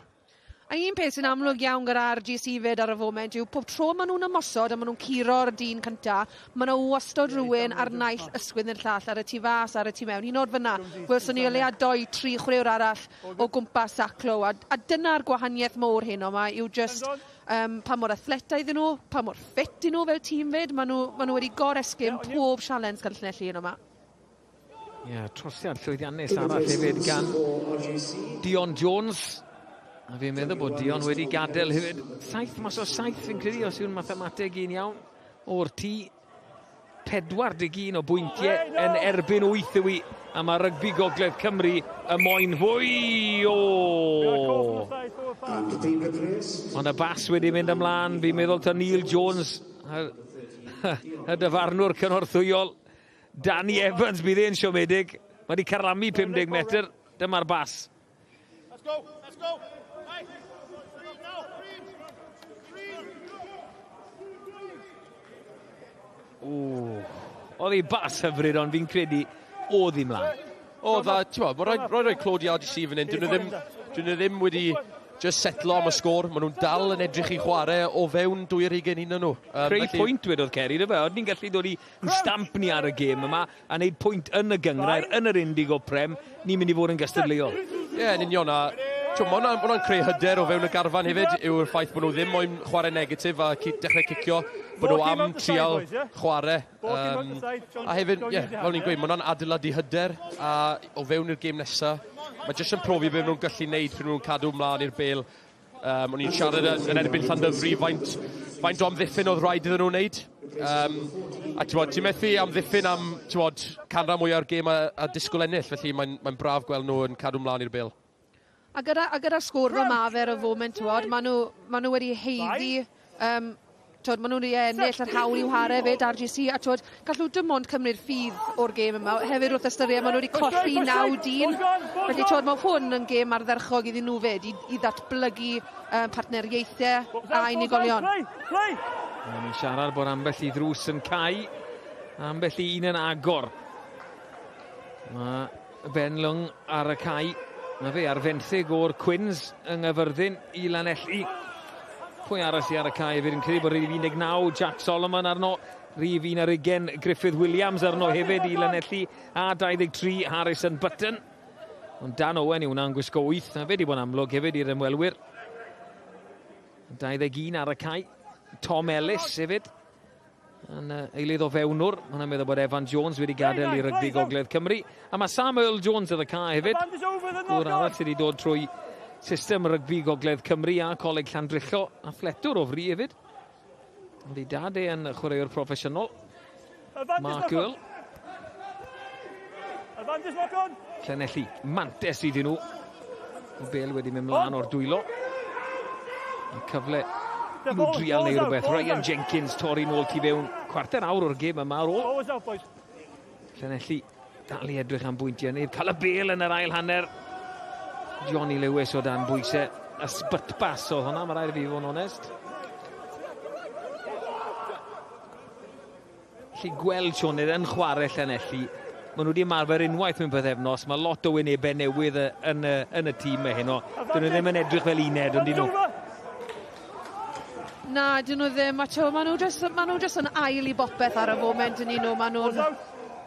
A un peth sy'n amlwg iawn gyda RGC fyd ar y foment yw pob tro maen nhw'n ymosod a maen nhw'n curo'r dyn cynta, maen nhw wastod rhywun ar naill ysgwydd neu'r llall, ar y tu fas, ar y tu mewn. Hyd yn oed fyna, welson ni o leia 2-3 chwaraewr arall o gwmpas Zach Lowe. A dyna'r gwahaniaeth mowr heno yma yw just pa mor athletaidd nhw, pa mor ffit nhw fel tîm fyd. Maen nhw wedi goresgyn pob sialens gan Llanelli heno yma. Ie, yeah, trosiad llwyddiannus arall hefyd gan Dion Jones. A fi'n meddwl bod Dion wedi gadael hefyd. 7 mas o 7 fi'n credu, os yw'n mathemateg un iawn, o'r tŷ. 41 o bwyntiau yn erbyn 8 yw i. A mae Rygbi Gogledd Cymru y moyn fwy o. Ond y bas wedi mynd ymlaen. Fi'n meddwl ta Neil Jones, y dyfarnwr cynorthwyol. Danny Evans bydd e'n siomedig. Mae wedi carlamu 50 metr. Dyma'r bas. Let's go, let's go. Oedd ei bas hyfryd, ond fi'n credu oedd hi mlaen. Oedd, a ti'n bod, mae'n rhoi clod i RGC fan hyn. Dyn nhw ddim wedi just setlo am y sgôr. Maen nhw'n dal yn edrych i chwarae o fewn 2 un nhw. Creu pwynt wedodd Ceri, dy fe? Oedd ni'n gallu dod i stamp ni ar y gêm yma a wneud pwynt yn y gyngrair, yn yr Indigo Prem. Ni'n mynd i fod yn gystadleuol. Ie, yn union. A mae hwnna'n creu hyder o fewn y garfan hefyd, yw'r ffaith bod nhw ddim moyn chwarae negatif a dechrau cicio, bod nhw am trial chwarae. A hefyd, ie, fel ni'n gweud, mae hwnna'n adeiladu hyder a o fewn i'r gêm nesaf. Mae jyst yn profi beth nhw'n gallu neud pryd nhw'n cadw mlaen i'r bel. O'n i'n siarad yn erbyn Llandyfri faint o amddiffyn oedd rhaid iddyn nhw wneud. A ti'n methu amddiffyn am canran mwy o'r gêm a disgwyl ennill, felly mae'n braf gweld nhw yn cadw mlaen i'r bel. A gyda sgôr fel ma fe ar y foment, maen nhw wedi haeddu, maen nhw wedi ennill yr hawl i'w hare fyd RGC, a twod, gallu dim ond cymryd ffydd o'r gêm yma. Hefyd wrth ystyried, maen nhw wedi colli 9 dyn. Felly, twod, mae hwn yn gêm ardderchog iddyn nhw fyd, i ddatblygu partneriaethau a unigolion. Ni'n siarad bod ambell i ddrws yn cau, ambell i un yn agor. Mae Ben Lung ar y cae. Mae fe ar fenthyg o'r Cwins yng Nghaerfyrddin i Lanelli. Pwy arall sy ar y cae hefyd yn credu bod rhif 19 Jack Solomon arno, rhif 21 Griffith Williams arno hefyd i Lanelli, a 23 Harrison Button. Ond Dan Owen yw hwnna'n gwisgo 8, a fe di bod yn amlwg hefyd i'r ymwelwyr. 21 ar y cae, Tom Ellis hefyd. Yn eilydd o fewnwr. Mae'n meddwl bod Evan Jones wedi gadael i Rygbi Gogledd Cymru. A mae Samuel Jones ar y cae hefyd. Gŵr arall sydd wedi dod trwy system Rygbi Gogledd Cymru a Coleg Llandrillo. Athletwr o fri hefyd. Ond ei dad e yn chwaraewr proffesiynol. Mark Earl. Llanelli, mantes iddyn nhw. Y bel wedi mynd mlaen o'r dwylo. Y cyfle nhw drial neu rhywbeth. Ryan Jenkins torri nôl tu fewn. Cwarter awr o'r gêm yma ar ôl. Llanelli dal i edrych am bwyntiau neb. Cael y bel yn yr ail hanner. Johnny Lewis o dan bwysau. Ysbytbas oedd hwnna, mae rhaid i fi fod yn onest. Felly gweld Sioned yn chwarae Llanelli. Maen nhw wedi ymarfer unwaith mewn pythefnos. Mae lot o wynebau newydd yn y tîm mae heno. Dyn nhw ddim yn edrych fel uned, ond dyn nhw. Na, dyn nhw ddim. Maen nhw just yn ail i bopeth ar y foment yn un nhw. Maen nhw'n...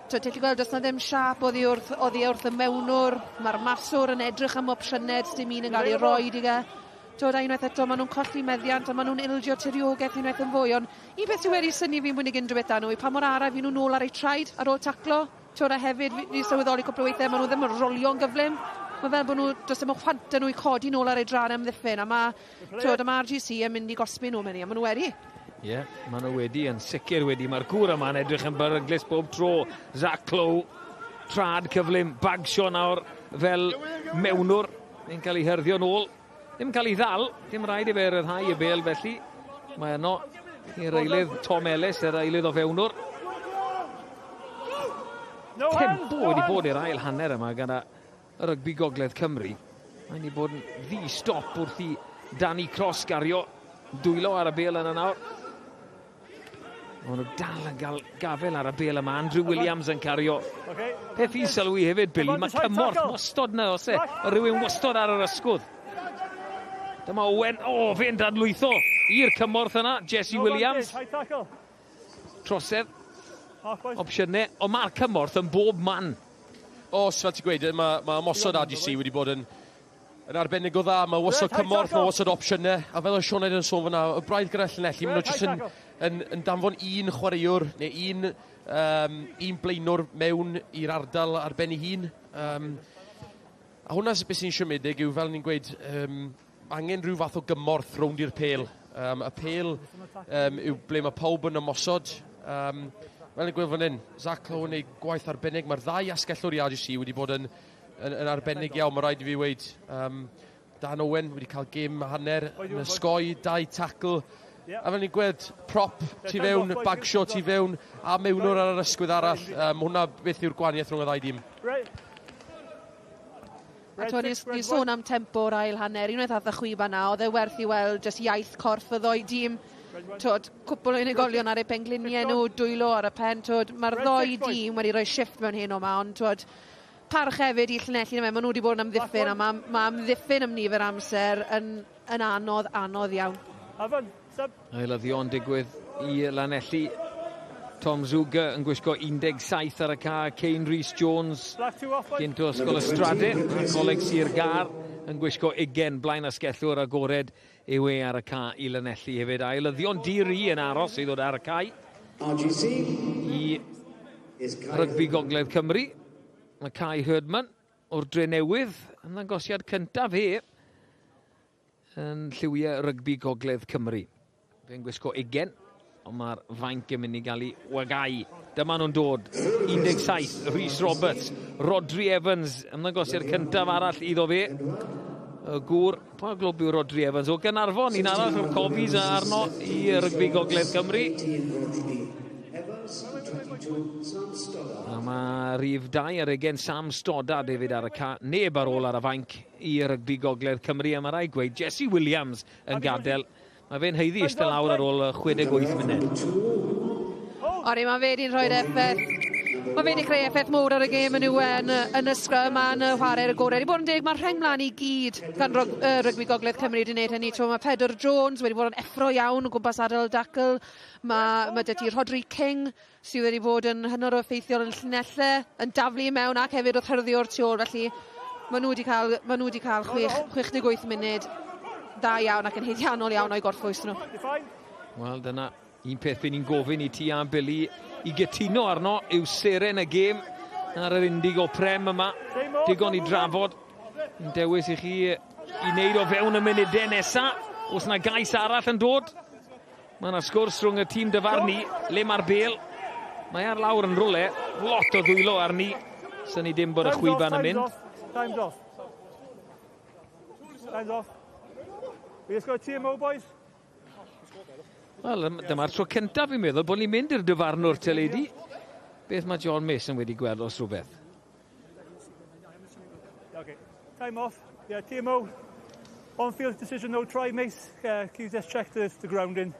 Ti'n gallu gweld, does na ddim siap oddi wrth y mewnwr. Mae'r maswr yn edrych am opsiynau, dim un yn cael ei roed i ge. Twod, a unwaith eto, maen nhw'n colli meddiant a maen nhw'n ildio tiriogaeth unwaith yn fwy. Ond un beth sydd wedi synnu fi'n mwy nag unrhyw beth nhw yw pa mor araf i nhw nôl ar eu traed ar ôl taclo. Twod, a hefyd, fi sylweddoli cwpl o weithiau, maen nhw ddim yn rolio'n gyflym. Mae fel bod nhw, does dim chwant nhw i codi nôl ar eu draen amddiffyn. A mae, twod, a mae RGC yn mynd i gosbi nhw mynd i, a maen nhw wedi. Ie, yeah, maen nhw wedi, yn sicr wedi. Mae'r gŵr yma'n edrych yn beryglus bob tro. Zach Lowe, trad cyflym, Bagshaw nawr fel mewnwr. Yn cael ei hyrddio nôl. Ddim yn cael ei ddal, dim rhaid i fe ryddhau y bel felly. Mae yno i'r eilydd Tom Ellis, yr eilydd o fewnwr. Tempo wedi bod i'r ail hanner yma gyda Rygbi Gogledd Cymru. Mae'n wedi bod yn ddi-stop wrth i Danny Cross gario dwylo ar y bel yna nawr. Maen nhw dal yn gael gafel ar y bel yma. Andrew Williams yn cario. Peth fi'n sylwi hefyd, Billy, mae cymorth wastod yna, oes e? Mae rhywun wastod ar yr ysgwydd. Dyma Owen, o, fe'n dadlwytho i'r cymorth yna, Jesse Williams. Trosedd, opsiynau, ond mae'r cymorth yn bob man. Os, fel ti'n gweud, mae ymosod RGC wedi bod yn arbennig o dda. Mae wasod cymorth, mae wasod opsiynau, a fel o Sioned yn sôn fyna, y braidd gyda Llanelli, maen nhw jyst yn danfon un chwaraewr neu un blaenwr mewn i'r ardal ar ben ei hun. A hwnna beth sy'n siomedig yw, fel ni'n gweud, angen rhyw fath o gymorth rownd i'r pêl. Y pêl yw ble mae pawb yn ymosod. Fel ni'n gweud fan hyn, Zach Lowe yn ei gwaith arbennig. Mae'r ddau asgellwr i RGC wedi bod yn arbennig iawn, mae rhaid i fi weud. Dan Owen wedi cael gêm hanner yn ysgoi, 2 tackle. A fel ni'n gweud, prop tu fewn, Bagshaw tu fewn, a mewnwr ar yr ysgwydd arall. Hwnna beth yw'r gwahaniaeth rhwng y ddau dîm. A twel, ni'n sôn am tempo o'r ail hanner, unwaith ath y chwiban na, oedd e werth i weld jyst iaith corff y ddoi dîm. Twod, cwpl o unigolion ar eu pengliniau nhw, dwylo ar y pen, twod, mae'r ddoi dîm wedi rhoi shift mewn hyn o ma, ond twod, parch hefyd i Llanelli, maen nhw wedi bod yn amddiffyn, a mae amddiffyn am nifer amser yn anodd, anodd iawn. Ailyddion digwydd i Lanelli. Tom Zuger yn gwisgo 17 ar y ca, Kane Rhys Jones gynt o Ysgol Ystrade, Coleg Sir Gâr yn gwisgo 20, blaen asgellwr agored yw e ar y ca i Lanelli hefyd. Ailyddion di-ri yn aros i ddod ar y cae i Rygbi Gogledd Cymru. Mae Kai Herdman o'r Drenewydd yn ddangosiad cyntaf he yn lliwiau Rygbi Gogledd Cymru. Fe'n gwisgo 20, ond mae'r fainc yn mynd i gael ei wagau. Dyma nhw'n dod. 17, Rhys Roberts, Rodri Evans, ymddangosiad cyntaf arall iddo fe. Y gŵr, pa glwb yw Rodri Evans? O Gaernarfon, un arall o'r Cofis arno i Rygbi Gogledd Cymru. A mae rhif 2 ar Sam Stoddard hefyd ar y ca. Neb ar ôl ar y fainc i Rygbi Gogledd Cymru. A mae rhaid gweud Jesse Williams yn gadael. Mae fe'n haeddu eistedd lawr ar ôl 68 munud. Ori, mae fe wedi'n rhoi'r effaith. Mae fe wedi creu effaith mowr ar y gêm yn yw yn y scrum a yn y chwarae'r agored. I bod yn deg, mae'r rheng mlaen i gyd gan Rygbi Gogledd Cymru wedi gwneud hynny. Mae Pedr Jones wedi bod yn effro iawn o gwmpas ardal dacl. Mae 'da ti Rodri King sydd wedi bod yn hynod o effeithiol yn llinellau, yn daflu i mewn ac hefyd wrth hyrddio'r tu ôl. Felly maen nhw wedi cael, maen nhw wedi cael 68 munud dda iawn ac yn haeddiannol iawn o'i gorffwys nhw. Wel, dyna un peth bydd ni'n gofyn i ti a Billy i gytuno arno yw seren y gêm ar yr Indigo Prem yma. Digon i drafod. Yn dewis i chi i wneud o fewn y munudau nesa. Os yna gais arall yn dod. Mae yna sgwrs rhwng y tîm dyfarnu. Le mae'r bel? Mae ar lawr yn rwle. Lot o ddwylo arni. Sy'n ni dim bod y chwiban yn mynd. Time's off. Time's off. We just got TMO, boys. Wel, dyma'r tro cyntaf fi'n meddwl bod ni'n mynd i'r dyfarnwr teledu. Beth mae John Mason wedi gweld os rhywbeth? Okay. Time off. Yeah, TMO. On-field decision, no try, Mace. Can you just check the grounding?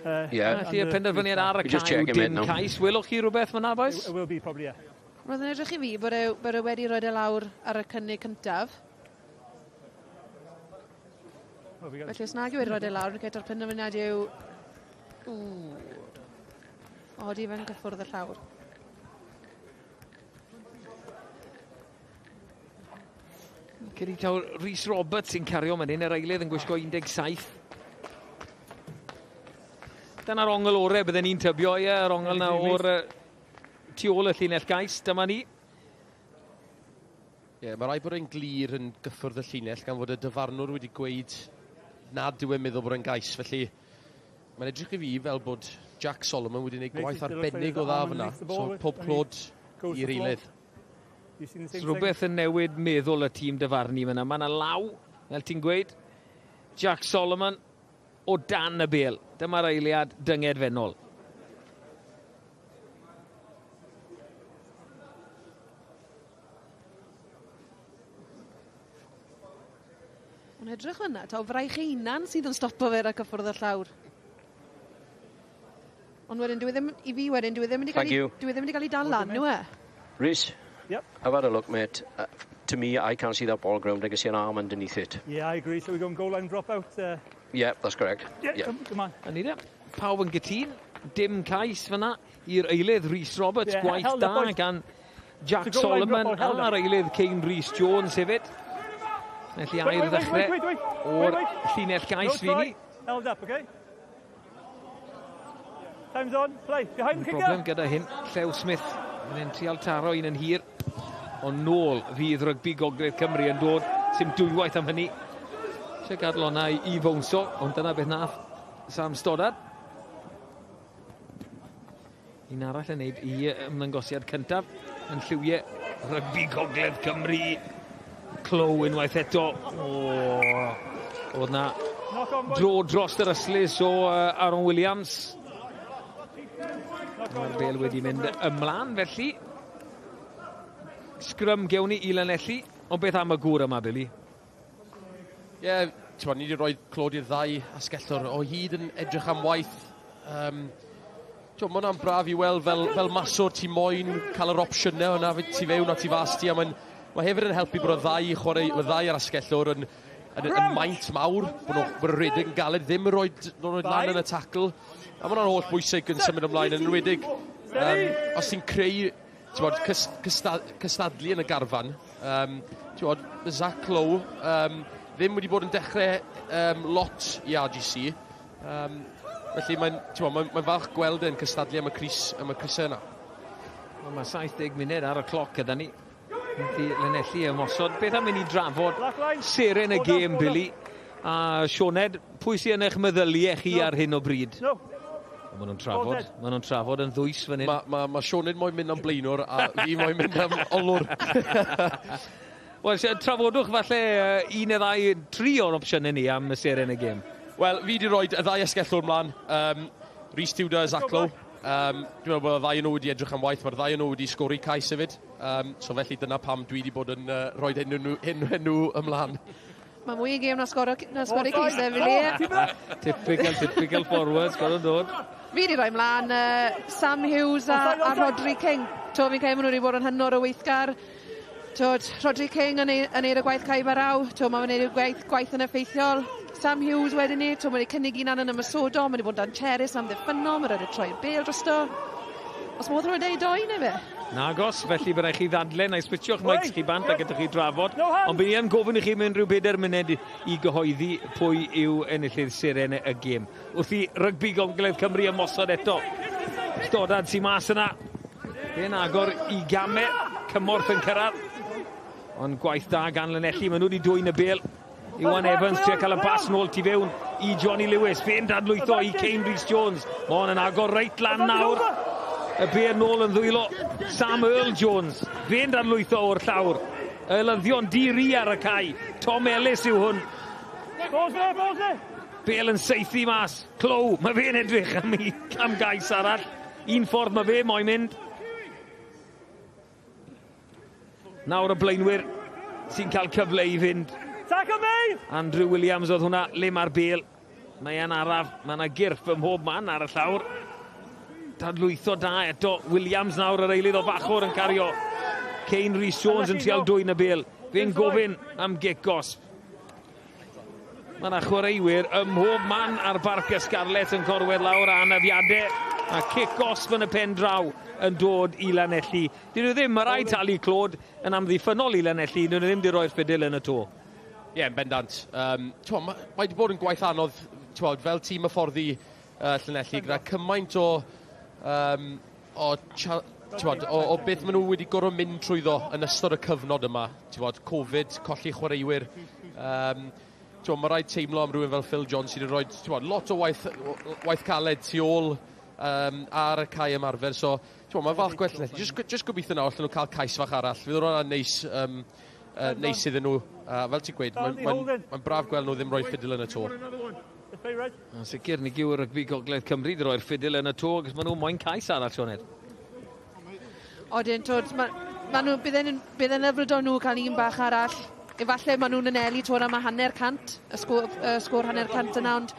Yeah. Felly y penderfyniad ar y cae yw dim cais. Welwch chi rhywbeth fyna, boys? It will be, probably, yeah. Roedd yn edrych i fi bod e wedi rhoi e lawr ar y cynnig cyntaf. Felly os nag yw wedi rhoi e lawr, gyda'r penderfyniad yw... Odi fe'n gyffwrdd y llawr. Cedi taw Rhys Roberts sy'n cario man hyn, yr eilydd yn gwisgo 17. Dyna'r ongl orau bydden ni'n tybio, ie, yr ongl na o'r tu ôl y llinell gais, dyma ni. Ie, yeah, mae rhaid bod e'n glir yn gyffwrdd y llinell gan fod y dyfarnwr wedi gweud nad yw e'n meddwl bod e'n gais. Felly, mae'n edrych i fi fel bod Jack Solomon wedi gwneud gwaith arbennig o dda fyna. So, pob clod i'r eilydd. Rhywbeth yn newid meddwl y tîm dyfarnu fyna. Mae yna law, fel ti'n gweud, Jack Solomon o dan y bel. Dyma'r eiliad dyngedfennol. Mae'n edrych fyna, taw fraich ei hunan sydd yn stopo fe rhag cyffwrdd y llawr. Ond wedyn, dwi ddim, i fi wedyn, dwi ddim wedi cael ei, dwi ddim wedi cael ei dal lan, nhw e? Rhys, Yep. I've had a look, mate. To me, I can't see that ball ground. I can see an arm underneath it. Yeah, I agree. So we're going goal line drop out. Yeah, that's correct. Yeah, yeah. Come on. A ni de, pawb yn gytûn, dim cais fyna i'r eilydd Rhys Roberts, yeah, gwaith da gan Jack Solomon a'r eilydd Kane Rhys Jones hefyd. Felly ail ddechrau o'r llinell gais fi ni. Held up, okay? Time's on, play. Behind the kicker. Problem gyda hyn, Llew Smith yn trial taro un yn hir. Ond nôl fydd rygbi Gogledd Cymru yn dod, sy'n dwywaith am hynny. Eisiau gadw hwnna i fownso, ond dyna beth nath Sam Stoddard. Un arall yn neud i ymddangosiad cyntaf yn lliwiau rygbi Gogledd Cymru. Clow unwaith eto. O, oedd na dro dros yr ystlys o Aaron Williams. Mae'r bel wedi mynd ymlaen felly. Sgrym gewn ni i Lanelli. Ond beth am y gŵr yma, Billy? Ie, yeah, ni wedi rhoi clod i'r ddau asgellwr o hyd yn edrych am waith. Mae hwnna'n braf i weld fel maswr ti moyn cael yr opsiynau yna ti fewn a ti fas ti. A mae hefyd yn helpu bod y ddau chwarae, y ddau ar asgellwr yn maint mawr, bod nhw'n rhedeg yn galed, ddim yn rhoi lan yn y tacl. A mae hwnna'n holl bwysig yn symud ymlaen, yn enwedig os ti'n creu cystadlu yn y garfan. Zach Lowe ddim wedi bod yn dechrau lot i RGC. Felly mae'n falch gweld e'n cystadlu am y crysau yna. Wel, mae 70 munud ar y cloc gyda ni. Llanelli ymosod. Beth am i ni drafod seren y gêm, Billy? A Sioned, pwy sy'n eich meddyliau chi ar hyn o bryd? No. Maen nhw'n trafod yn ddwys fan hyn. Mae Sioned moyn mynd am blaenwr a fi moyn mynd am olwr. Wel, trafodwch falle un neu ddau, tri o'r opsiynau ni am y seren y gêm. Wel, fi wedi rhoi y ddau asgellwr mlaen. Rhys Tudor a Zach Lowe. Dwi'n meddwl bod y ddau nhw wedi edrych am waith, mae'r ddau nhw wedi sgori cais hefyd. So felly dyna pam dwi wedi bod yn rhoi enw ymlaen. Mae mwy i gêm na sgori ceisau, fi li. Typical forwards, gweld yn dod. Fi wedi rhoi mlaen Sam Hughes a Rodri King. To, fi'n credu maen nhw wedi bod yn hynod o weithgar. Tod, Rodri King yn neud y gwaith caib ar raw. To, mae'n neud y gwaith yn effeithiol. Sam Hughes wedyn ni, to, mae'n cynnig unan yn ymosodol, mae'n bod yn dancherus am ddiffynol, mae'n rhaid troi'r bêl drosto. Os modd rhoi deud doi neu fe? Nagos, felly byddai chi ddadle, na i switsio'ch mics chi bant a gyda chi drafod. Ond bydd ni yn gofyn i chi mewn rhyw 4 munud i gyhoeddi pwy yw enillydd seren y gêm. Wrth i rygbi Gogledd Cymru ymosod eto. Stoddard sy'n mas yna. Fe'n agor i gamau, cymorth yn cyrraedd. Ond gwaith da gan Llanelli, maen nhw wedi dwyn y bêl. Iwan Evans trio cael y bas nôl tu fewn i Johnny Lewis. Fe'n dadlwytho i Kane Rhys Jones. Mae hon yn agor reit lan nawr. Y bêl nôl yn ddwylo Sam Earl Jones. Fe'n dadlwytho o'r llawr. Eilyddion di-ri ar y cae. Tom Ellis yw hwn. Bêl yn saethu mas. Clow, mae fe'n edrych am gais arall. Un ffordd mae fe moyn mynd. Nawr y blaenwyr sy'n cael cyfle i fynd. Andrew Williams oedd hwnna, le mae'r bêl. Mae e'n araf, mae yna gyrff ym mhob man ar y llawr. Dadlwytho da eto, Williams nawr yr eilydd o fachwr yn cario. Kane Rhys Jones yn trial dwyn y bêl. Fe'n gofyn am gic gosb. Mae yna chwaraewyr ym mhob man ar Barc y Scarlets yn corwedd lawr a anafiadau. A cic gosb yn y pen draw yn dod i Lanelli. Dyn nhw ddim, mae rhaid talu clod yn amddiffynnol i Lanelli, dyn nhw ddim wedi rhoi'r ffidil yn y to. Ie, yn bendant. Mae wedi bod yn gwaith anodd, fel tîm hyfforddi Llanelli, gyda cymaint o beth maen nhw wedi gorfod mynd trwyddo yn ystod y cyfnod yma. Covid, colli chwaraewyr. Mae rhaid teimlo am rhywun fel Phil Jones sydd wedi rhoi lot o waith caled tu ôl ar y cae ymarfer. So, mae'n falch gwell Llanelli. Just gobeithio nawr allan nhw cael cais fach arall. Fydd hwnna'n neis iddyn nhw. Fel ti'n gweud, mae'n braf gweld nhw ddim rhoi ffidil yn y to. Yn sicr, ni yw rygbi Gogledd Cymru wedi rhoi'r ffidil yn y to, achos maen nhw moyn cais arall, Sioned. Odyn, twyd, bydd yn hyfryd o nhw cael un bach arall. Efallai maen nhw'n anelu twyd am 150, y sgôr 150 yna, ond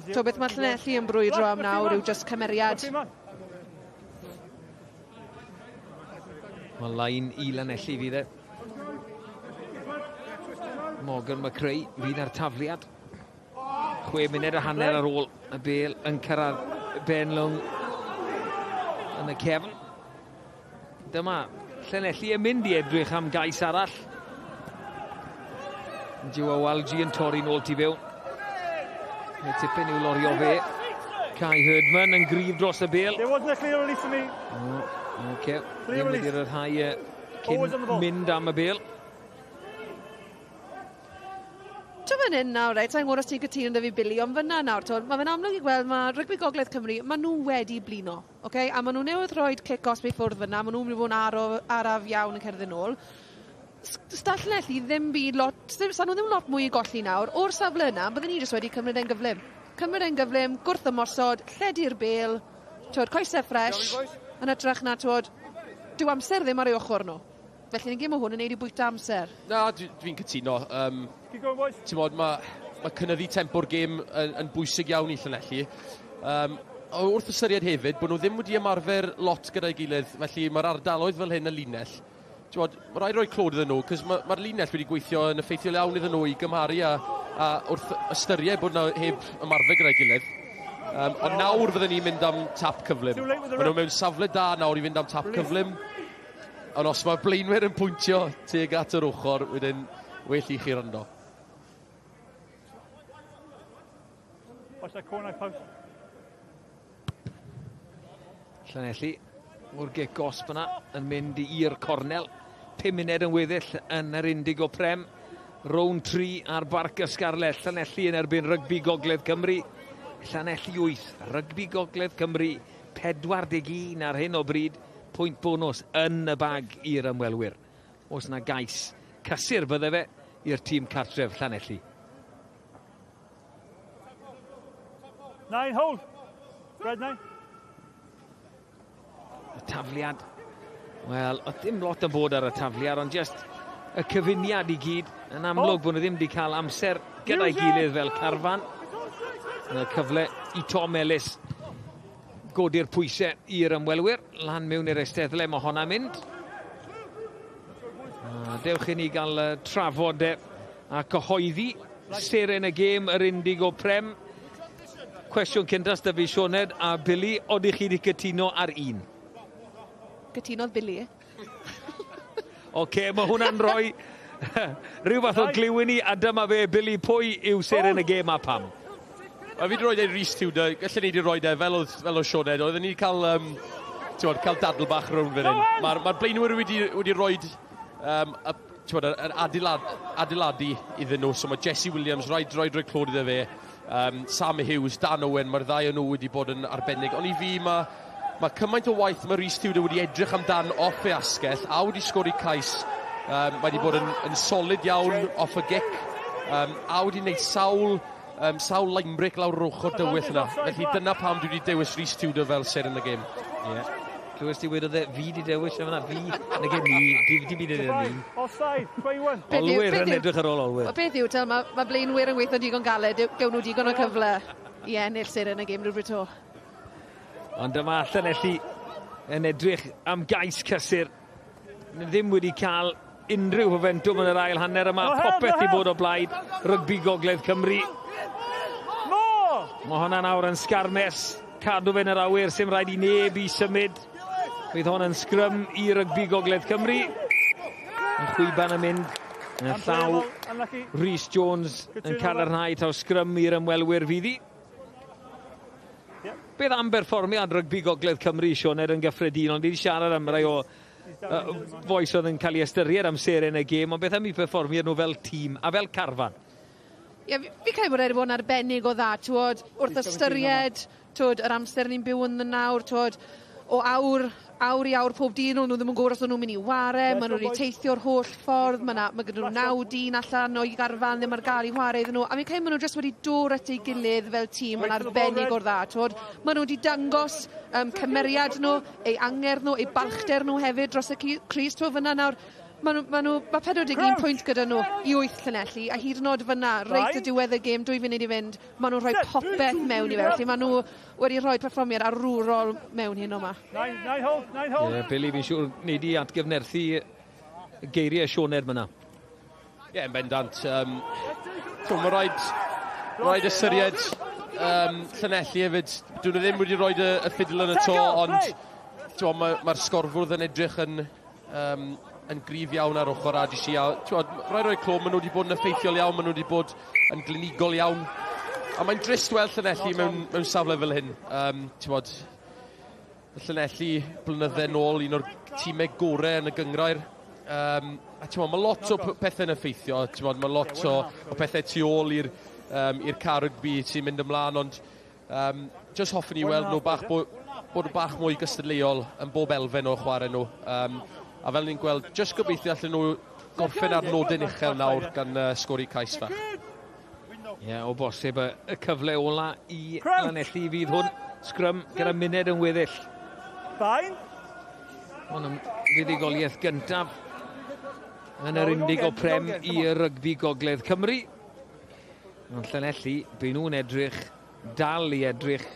to, beth mae Llanelli yn brwydro am nawr yw just cymeriad. Mae lain i Lanelli fydd e. Morgan McRae fydd ar tafliad. 6 munud a hanner ar ôl y bel yn cyrraedd Ben Long yn y cefn. Dyma Llanelli yn mynd i edrych am gais arall. Jiwa Walji yn torri nôl tu fewn. Mae tipyn i'w lorio fe. Kai Herdman yn gryf dros y bel. There wasn't a clear release for me. Oh, okay. Ddim wedi rhyddhau cyn mynd am y bel. Ti'n fan hyn nawr, reit, sa'n gwybod os ti'n cytuno 'da fi Billy, ond fyna nawr, t'wod, ma' fe'n amlwg i gweld ma' Rygbi Gogledd Cymru, ma' nhw wedi blino, okay? A ma' nhw newydd rhoi cic gosb i ffwrdd fyna, ma' nhw'n mynd i fod yn araf iawn yn cerdded nôl. Stall Llanelli ddim byd lot, ddim, sa nhw ddim lot mwy i golli nawr. O'r safle yna, bydden ni jyst wedi cymryd e'n gyflym. Cymryd e'n gyflym, gwrth ymosod, lledu'r bel, t'wod, coesau ffresh, yn hytrach na, t'wod, dyw amser ddim ar ei ochr nhw. Felly ni'n gêm o hwn yn neud i bwyta amser. Na, dwi'n cytuno. Keep going, boys. Ti'n bod, mae cynyddu tempo'r gêm yn bwysig iawn i Llanelli. Wrth ystyried hefyd bod nhw ddim wedi ymarfer lot gyda'i gilydd, felly mae'r ardaloedd fel hyn y linell. Ti'n bod, mae rhaid rhoi clod iddyn nhw, cos mae'r ma linell wedi gweithio yn effeithiol iawn iddyn nhw i gymharu a wrth ystyried bod nhw heb ymarfer gyda'i gilydd. Ond nawr fydden ni'n mynd am tap cyflym. Maen nhw mewn safle da nawr i fynd am tap cyflym. Ond os mae blaenwyr yn pwyntio tuag at yr ochr, wedyn well i chi rando. Watch that corner post. Llanelli o'r gic gosb yna yn mynd i'r cornel. 5 munud yn weddill yn yr Indigo Prem. Rown 3 ar Barc y Scarlet. Llanelli yn erbyn Rygbi Gogledd Cymru. Llanelli 8, Rygbi Gogledd Cymru 41 ar hyn o bryd. Pwynt bonws yn y bag i'r ymwelwyr. Oes na gais cysur bydde fe i'r tîm cartref Llanelli. 9, hold. Red 9. Y tafliad. Wel, oedd ddim lot yn bod ar y tafliad, ond just y cyfuniad i gyd. Yn amlwg bod nhw ddim wedi cael amser gyda'i gilydd fel carfan. Y cyfle i Tom Ellis godi'r pwysau i'r ymwelwyr. Lan mewn i'r eisteddle mae honna'n mynd. A dewch i ni gael trafod a cyhoeddi seren y gêm yr Indigo Prem. Cwestiwn cynta 'da fi Sioned a Billy, oeddech chi wedi cytuno ar un? Cytunodd Billy. Oce, mae hwnna'n rhoi rhyw fath o gliw i ni, a dyma fe, Billy, pwy yw seren y gêm a pam? Wel, fi wedi rhoi e Rhys Tudor, gallen ni wedi rhoi e fel oedd Sioned, oedden ni wedi cael, bod, cael dadl bach rownd fan hyn. Mae'r blaenwyr wedi rhoi bod, yr adeiladu iddyn nhw, so mae Jesse Williams, rhaid rhoi clod iddo fe, Sam Hughes, Dan Owen, mae'r ddau o'n nhw wedi bod yn arbennig. Ond i fi, mae cymaint o waith mae Rhys Tudor wedi edrych amdan off ei asgell, a wedi sgori cais. Mae wedi bod yn solid iawn off y gic, a wedi gwneud sawl line break lawr yr ochr dywyll yna. Felly dyna pam dwi wedi dewis Rhys Tudor fel seren y gêm. Ie. Clywes ti wedodd e, fi di dewis e fyna, fi, nag e ni, di byd yn ni. Offside, 21. Olwyr yn edrych ar ôl olwyr. O beth yw, tel, mae blaenwyr yn gweithio digon galed, gewn nhw digon o cyfle i ennill seren y gêm rhywbryd to. Ond dyma Llanelli yn edrych am gais cysur. Ddim wedi cael unrhyw momentum yn yr ail hanner yma. Popeth i bod o blaid Rygbi Gogledd Cymru. Mae hwnna nawr yn sgarmes. Cadw fe yn yr awyr, sy'n rhaid i neb i symud. Bydd hon yn sgrym i Rygbi Gogledd Cymru. Y chwiban yn mynd yn llaw Rhys Jones yn cadarnhau taw sgrym i'r ymwelwyr fydd hi. Beth am berfformiad Rygbi Gogledd Cymru, Sioned, yn gyffredinol? Ni wedi siarad am rai o fois oedd yn cael ei ystyried am seren y gêm, ond beth am eu perfformiad nhw fel tîm a fel carfan? Ie, fi credu bod e wedi bod yn arbennig o dda, t'wod, wrth ystyried, t'wod, yr amser ni'n byw ynddo nawr, t'wod, o awr i awr pob dyn, nhw ddim yn gwybod os o'n nhw'n mynd i ware, maen nhw wedi teithio'r holl ffordd, mae gyda nhw 9 dyn allan o'i garfan ddim ar gael i ware iddyn nhw, a fi'n credu maen nhw jyst wedi dod at ei gilydd fel tîm yn arbennig o'r dda, t'wod. Maen nhw wedi dangos cymeriad nhw, eu angerdd nhw, eu balchder nhw hefyd dros y crys, t'wod, fyna nawr. Mae 41 pwynt gyda nhw i 8 Llanelli, a hyd yn oed fyna, reit y diwedd y gêm, 2 funud i fynd, maen nhw'n rhoi popeth mewn i fe. Felly maen nhw wedi rhoi perfformiad arwrol mewn hyn yma. 9 hold, 9 hold. Ie, Billy, fi'n siŵr nei di atgyfnerthu geiriau Sioned fyna. Ie, yeah, yn bendant. Mae rhaid ystyried Llanelli hefyd. Dyn nhw ddim wedi rhoi y ffidil yn y to, ond mae'r sgorfwrdd yn edrych yn gryf iawn ar ochr RGC. A rhaid rhoi clo, maen nhw wedi bod yn effeithiol iawn, maen nhw wedi bod yn glinigol iawn. A mae'n drist weld Llanelli mewn safle fel hyn. Llanelli blynydde nôl, un o'r tîmau gorau yn y gynghrair. A mae lot o pethau'n effeithio, mae lot o pethau tu ôl i'r car rygbi sy'n mynd ymlaen, ond just hoffwn i weld nhw bach bod bach mwy gystadleuol yn bob elfen o chwarae nhw. A fel ni'n gweld, just gobeithio allan nhw gorffen ar nodyn uchel nawr gan sgori cais fach. Ie, yeah, o bosib y cyfle ola i Lanelli fydd hwn. Sgrym gyda munud yn weddill. Fine. Hwn yn fuddugoliaeth gyntaf yn yr Indigo Prem i rygbi Gogledd Cymru. Ond Llanelli, by nhw'n edrych, dal i edrych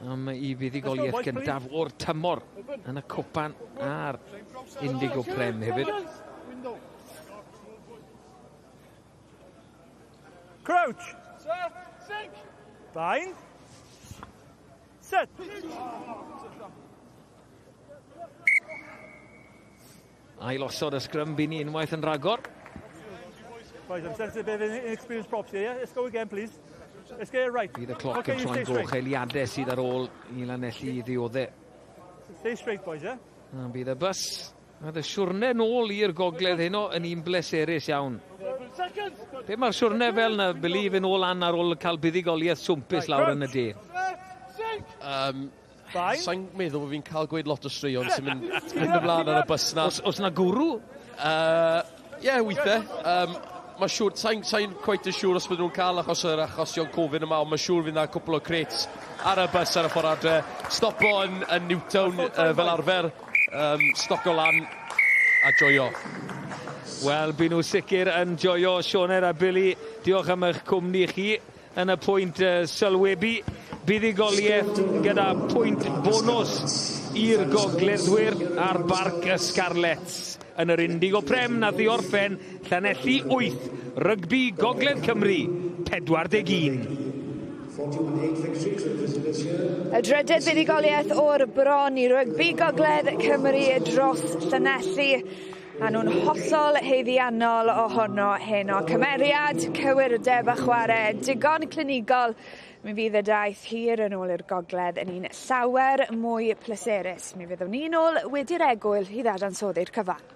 am i fuddugoliaeth gyntaf o'r tymor yn y cwpan a'r Indigo Prem hefyd. Crouch. Bind. Set. Ail osod y sgrym bu ni unwaith yn rhagor. Right, I'm sensing a bit of inexperienced props here, yeah? Let's go again, please. Let's get it right. Bydd y cloc yn troi'n goch, eiliadau sydd ar ôl i Lanelli i ddioddau. Stay straight, boys, yeah? A bydd y bus, a y siwrne nôl i'r gogledd heno yn un bleserus iawn. Be mae'r siwrne fel na, Billy, fynd ôl lan ar ôl cael buddugoliaeth swmpus lawr yn y de? Sa'n meddwl bod fi'n cael gweud lot o straeon sy'n mynd ymlaen ar y bus na. Os na gwrw? Ie, yeah, weithiau. Mae siŵr, sa'n quite yn siŵr os bydden nhw'n cael achos yr achosion Covid yma, ond mae siŵr fydd na cwpl o crates ar y bus ar y ffordd adre. Stopo yn Newtown fel arfer, stoco lan a joio. Wel, by nhw sicr yn joio. Sioned a Billy, diolch am eich cwmni chi yn y pwynt sylwebu. Buddugoliaeth gyda pwynt bonws i'r gogleddwyr ar Barc y Scarlets yn yr Indigo Prem nath i orffen Llanelli 8, Rygbi Gogledd Cymru 41. Y drydedd fuddugoliaeth o'r bron i Rygbi Gogledd Cymru dros Llanelli. A nhw'n hollol haeddiannol ohono heno. Cymeriad, cywirdeb a chwarae digon clinigol. Mi fydd y daith hir yn ôl i'r gogledd yn un llawer mwy pleserus. Mi fyddwn ni'n ôl wedi'r egwyl i ddadansoddi'r cyfan.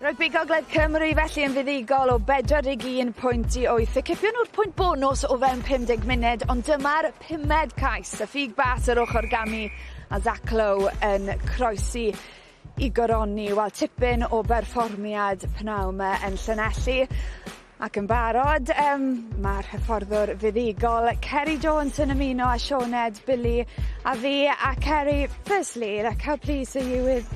Rygbi Gogledd Cymru felly yn fuddugol o 41 pwynt i 8. Y cipio nhw'r pwynt bonws o fewn 50 munud, ond dyma'r pumed cais, y ffug bas yr ochr gamu a Zach Lowe yn croesi i goroni. Wel, tipyn o berfformiad pnawn 'ma yn Llanelli. Ac yn barod, mae'r hyfforddwr fuddugol Kerry Jones yn ymuno â Sioned, Billy a fi. A Kerry, firstly, like, how pleased are you with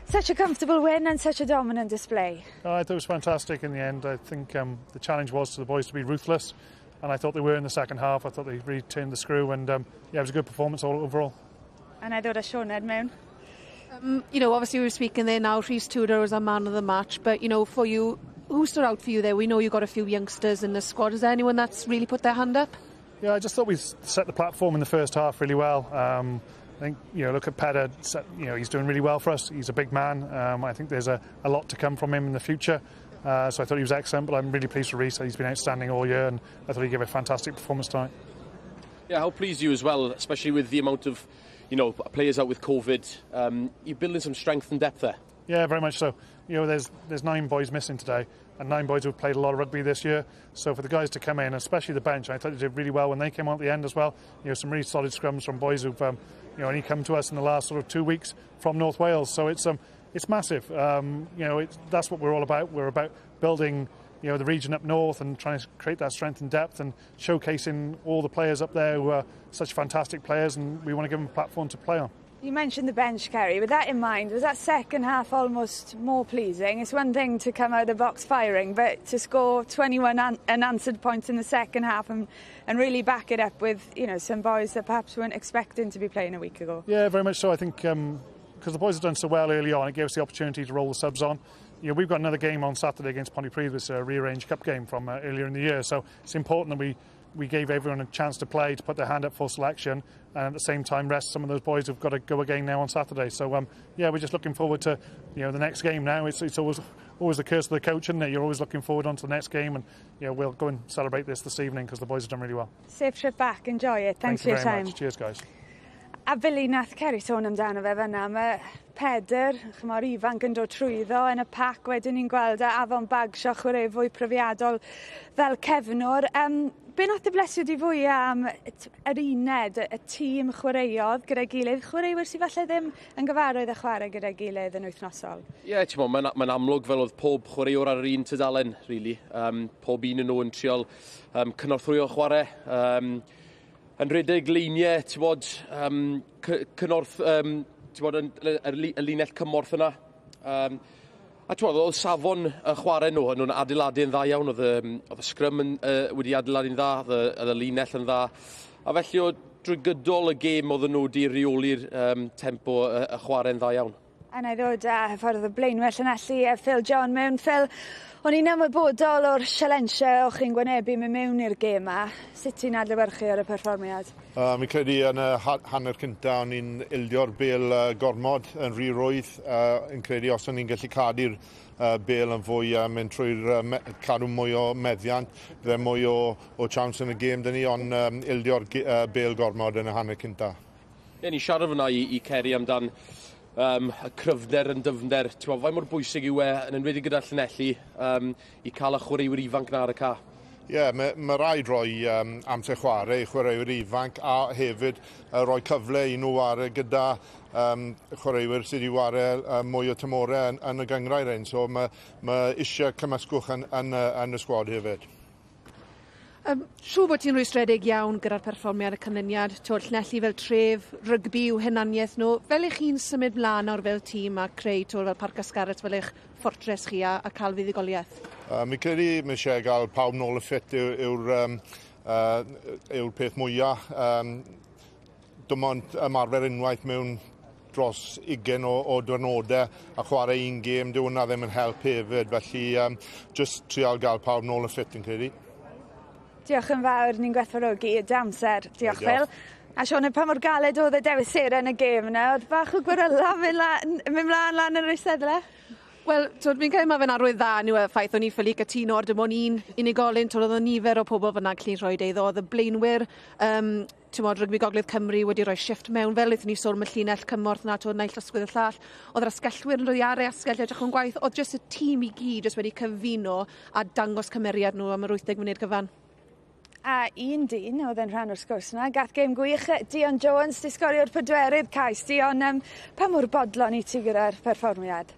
such a comfortable win and such a dominant display? Oh, I thought it was fantastic in the end. I think the challenge was to the boys to be ruthless, and I thought they were in the second half. I thought they really turned the screw, and yeah, it was a good performance all overall. A na i ddod â Sioned mewn. Obviously we were speaking there now, Rhys Tudor was our man of the match, but for you, who stood out for you there? We know you got a few youngsters in the squad. Is there anyone that's really put their hand up? Yeah, I just thought we set the platform in the first half really well. I think, look at Pedder, he's doing really well for us. He's a big man. I think there's a lot to come from him in the future. So I thought he was excellent, but I'm really pleased for Rhys. He's been outstanding all year, and I thought he gave a fantastic performance tonight. Yeah, how pleased are you as well, especially with the amount of players out with COVID? You're building some strength and depth there. Yeah, very much so. There's 9 boys missing today, and 9 boys who've played a lot of rugby this year. So for the guys to come in, especially the bench, I thought they did really well when they came on at the end as well. Some really solid scrums from boys who've only come to us in the last sort of 2 weeks from North Wales. So it's massive. That's what we're all about. We're about building the region up north and trying to create that strength and depth and showcasing all the players up there who are such fantastic players, and we want to give them a platform to play on. You mentioned the bench, Kerry. With that in mind, was that second half almost more pleasing? It's one thing to come out of the box firing, but to score 21 unanswered points in the second half and really back it up with some boys that perhaps weren't expecting to be playing a week ago. Yeah, very much so. I think because the boys have done so well early on, it gave us the opportunity to roll the subs on. We've got another game on Saturday against Pontypridd, which is a rearranged cup game from earlier in the year. So it's important that we gave everyone a chance to play, to put their hand up for selection, and at the same time rest some of those boys who've got to go again now on Saturday. So yeah, we're just looking forward to the next game now. It's always the curse of the coach, isn't it? You're always looking forward onto the next game, and we'll go and celebrate this evening because the boys have done really well. Safe trip back. Enjoy it. Thanks Thank for you your very time. much. Cheers, guys. A Billy, nath Kerry sôn amdano fe fan'na, mae Pedr, chymor ifanc yn dod trwyddo yn y pac, wedyn ni'n gweld a Afon Bagshaw chwarae fwy profiadol fel cefnwr. Be nath dy blesio di fwyaf am yr uned, y tîm chwaraeodd gyda'i gilydd, chwaraewyr sydd falle ddim yn gyfarwydd â chwarae gyda'i gilydd yn wythnosol? Ie, yeah, ti'n mae'n amlwg fel oedd pob chwaraewr ar yr un tudalen, really. Pob un yn nhw yn trial cynorthwyo chwarae. Yn rhedeg leiniau, ti'n bod, cynorth, ti'n bod, y linell cymorth yna. A ti'n bod, oedd safon y chwarae nhw, nhw'n adeiladu yn dda iawn, oedd y sgrym wedi adeiladu'n dda, oedd y linell yn dda. A felly o drwy gydol y gêm oedden nhw wedi reoli'r tempo y chwarae'n dda iawn. A na i ddod â hyfforddwr blaenwyr Llanelli, Phil John mewn. Phil, o'n i'n ymwybodol o'r sialensiau o'ch chi'n gwynebu mynd mewn i'r gêm 'ma. Sut ti'n adlewyrchu ar y perfformiad? Mi'n credu yn y hanner cynta o'n i'n ildio'r bel gormod yn rhy rwydd. Yn credu os o'n i'n gallu cadw'r bel yn fwy a mynd trwy'r cadw mwy o meddiant, bydde mwy o chance yn y gêm dyn ni, ond ildio'r bel gormod yn y hanner cynta. Ie, ni'n siarad fyna i Kerry amdan y cryfder yn dyfnder. Ti'n meddwl, faint mor bwysig yw e, yn enwedig gyda Llanelli, i cael y chwaraewyr ifanc na ar y ca? Ie, yeah, mae rhaid rhoi amser chwarae i chwaraewyr ifanc a hefyd rhoi cyfle i nhw ware gyda chwaraewyr sydd wedi ware mwy o tymorau yn y gynghrair ein. So mae eisiau cymysgwch yn y sgwad hefyd. Siŵr bod ti'n rwystredig iawn gyda'r perfformiad y canlyniad. Twr, Llanelli fel tref, rygbi yw hunaniaeth nhw. Fel ych chi'n symud mlaen nawr fel tîm a creu twr fel Parc y Scarlets fel eich ffortres chi a cael fuddugoliaeth? Mi'n credu mae eisiau gael pawb nôl y ffit yw'r peth mwyaf. Dim ond ymarfer unwaith mewn dros 20 o diwrnodau a chwarae un gêm, dyw hwnna ddim yn help hefyd. Felly, just trial gael pawb nôl y ffit yn credu. Diolch yn fawr, ni'n gwerthfawrogi dy amser. Diolch, Phil. A Sioned, pa mor galed oedd y dewis seren y gêm yna? Oedd bach o gweryla mynd mlaen lan yr eisteddle? Wel, twyd, fi'n credu mae fe'n arwydd dda yw y ffaith o'n i ffili cytuno ar dim ond un unigolyn, twyd, oedd o nifer o pobl fyna gallu rhoi iddo, oedd y blaenwyr, ti'n Rygbi Gogledd Cymru wedi rhoi shift mewn, fel wnaethon ni sôn am y llinell cymorth 'na, t'wod, naill ysgwydd y llall. Oedd yr asgellwyr yn dod i ar ei asgell edrych yn gwaith, oedd jyst y tîm i gyd jyst wedi cyfuno a dangos cymeriad nhw am yr 80 munud gyfan. A un dyn oedd yn rhan o'r sgwrs yna, gath gêm gwych, Dion Jones, di sgorio'r pedwerydd cais. Dion, pa mor bodlon i ti gyda'r perfformiad?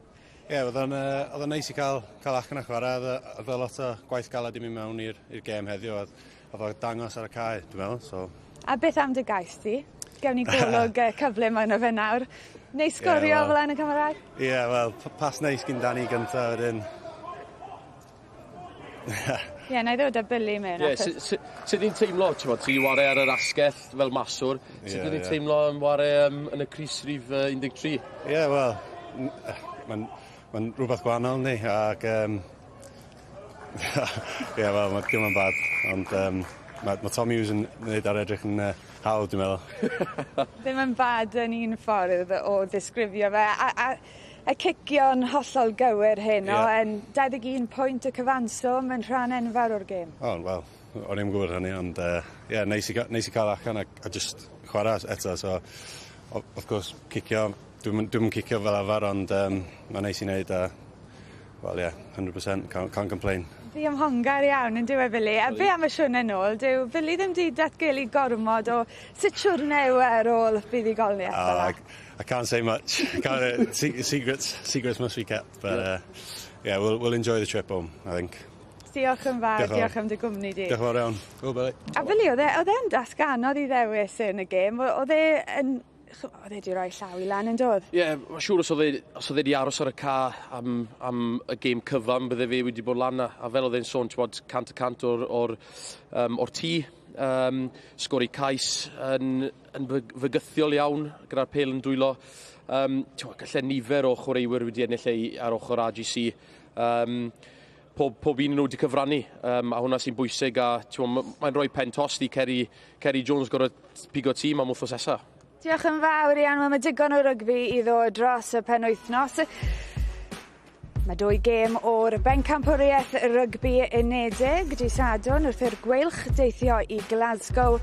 Ie, yeah, oedd o'n neis i cael allan a chwarae. Oedd o lot o gwaith galed i mi mewn i'r gêm heddiw. Oedd o'n dangos ar y cae, dwi'n meddwl. So. A beth am dy gais di? Gewn ni golwg cyflym arno fe nawr. Neu sgorio, yeah, well, fel yn y camerau? Ie, yeah, wel, pas neis gyn Danny gyntaf wedyn. Ie, yeah, na i ddod â Billy mewn. Ie, yeah, sut ni'n teimlo, ti'n bod, ti'n ware ar yr asgell fel maswr, sut yeah, ni'n teimlo yn ware yn y crys rhif 13? Ie, yeah, wel, mae'n ma rhywbeth gwahanol ni, ac ie, yeah, wel, mae'n dim yn bad, ond mae Tom Hughes yn gwneud ar edrych yn hawdd, dwi'n meddwl. Ddim yn bad yn un ffordd o ddisgrifio fe. A y cicio'n hollol gywir hyn, yeah, o, yn 21 pwynt y cyfanswm yn rhan enfawr o'r gêm. O, oh, wel, o'n i'n gwybod hynny, ond yeah, neis i cael allan a just chwarae eto, so, of course, cicio, dwi'n dwi cicio fel arfer, ond mae'n neis i wneud a, well, yeah, 100%, can't complain. Ddiymhongar iawn yn diwedd Billy. A be am y siwrne nôl? Dyw Billy ddim di datgelu gormod o sut siwrne yw e ar ôl buddugoliaeth fel I can't say much. Can't, secrets must be kept. But yeah, we'll enjoy the trip home, I think. Diolch yn fawr, diolch am dy gwmni di. Diolch yn fawr iawn. Go, Billy. A Billy, oedd e'n dasg anodd i ddewis yn y gêm. Oedd e wedi rhoi llaw i lan yn dod? Ie, yeah, mae'n siŵr os oedd e wedi aros ar y ca am y gêm cyfan, bydde fe wedi bod lan a fel oedd e'n sôn, ti'n bod, 100% o'r tŷ, sgori cais yn fygythiol iawn gyda'r pel yn dwylo. Ti'n gallai nifer o chwaraewyr wedi ennill ei ar ochr RGC. Pob un nhw wedi cyfrannu, a hwnna sy'n bwysig a mae'n rhoi pen tost i Kerry Jones gorfod pigo tîm am wythnos nesa. Diolch yn fawr iawn. Wel, mae digon o rygbi i ddod dros y penwythnos. Mae dwy gêm o'r bencampwriaeth rygbi unedig di Sadwrn wrth i'r Gweilch deithio i Glasgow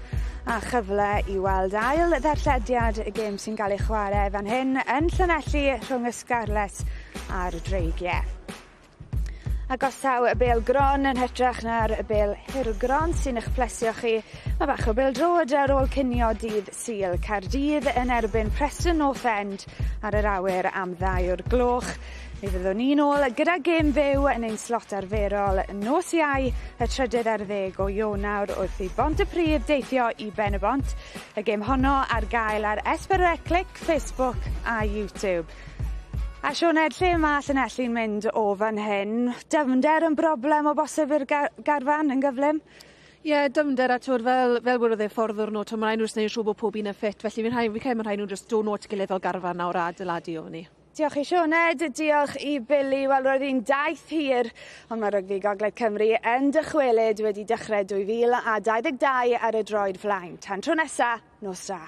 a chyfle i weld ail ddarllediad y gêm sy'n cael ei chwarae fan hyn yn Llanelli rhwng y Scarlets a'r Dreigiau. Ac os taw y bêl gron yn hytrach na'r bêl hirgron sy'n eich plesio chi, mae bach o bêl droed ar ôl cinio dydd Sul. Caerdydd yn erbyn Preston North End ar yr awyr am 2 o'r gloch. Mi fyddwn ni'n ôl gyda gêm fyw yn ein slot arferol nos Iau y 13 o Ionawr wrth i Bontypridd deithio i Ben y Bont. Y gêm honno ar gael ar S4C Clic, Facebook a YouTube. A Sioned, lle mae Llanelli'n mynd o fan hyn? Dyfnder yn broblem o bosib i'r garfan yn gyflym? Ie, yeah, dyfnder a twr fel wedodd e ffordd o'r nhw, mae'n rhaid nhw wneud siŵr bod pob un yn ffit, felly fi'n credu mae'n rhaid nhw just dod nôl at gilydd fel garfan nawr a adeiladu o ni. Diolch i Sioned, diolch i Billy. Wel, roedd hi'n daith hir, ond mae Rygbi Gogledd Cymru yn dychwelyd wedi dechrau 2022 ar y droed flaen. Tan tro nesa, nos da.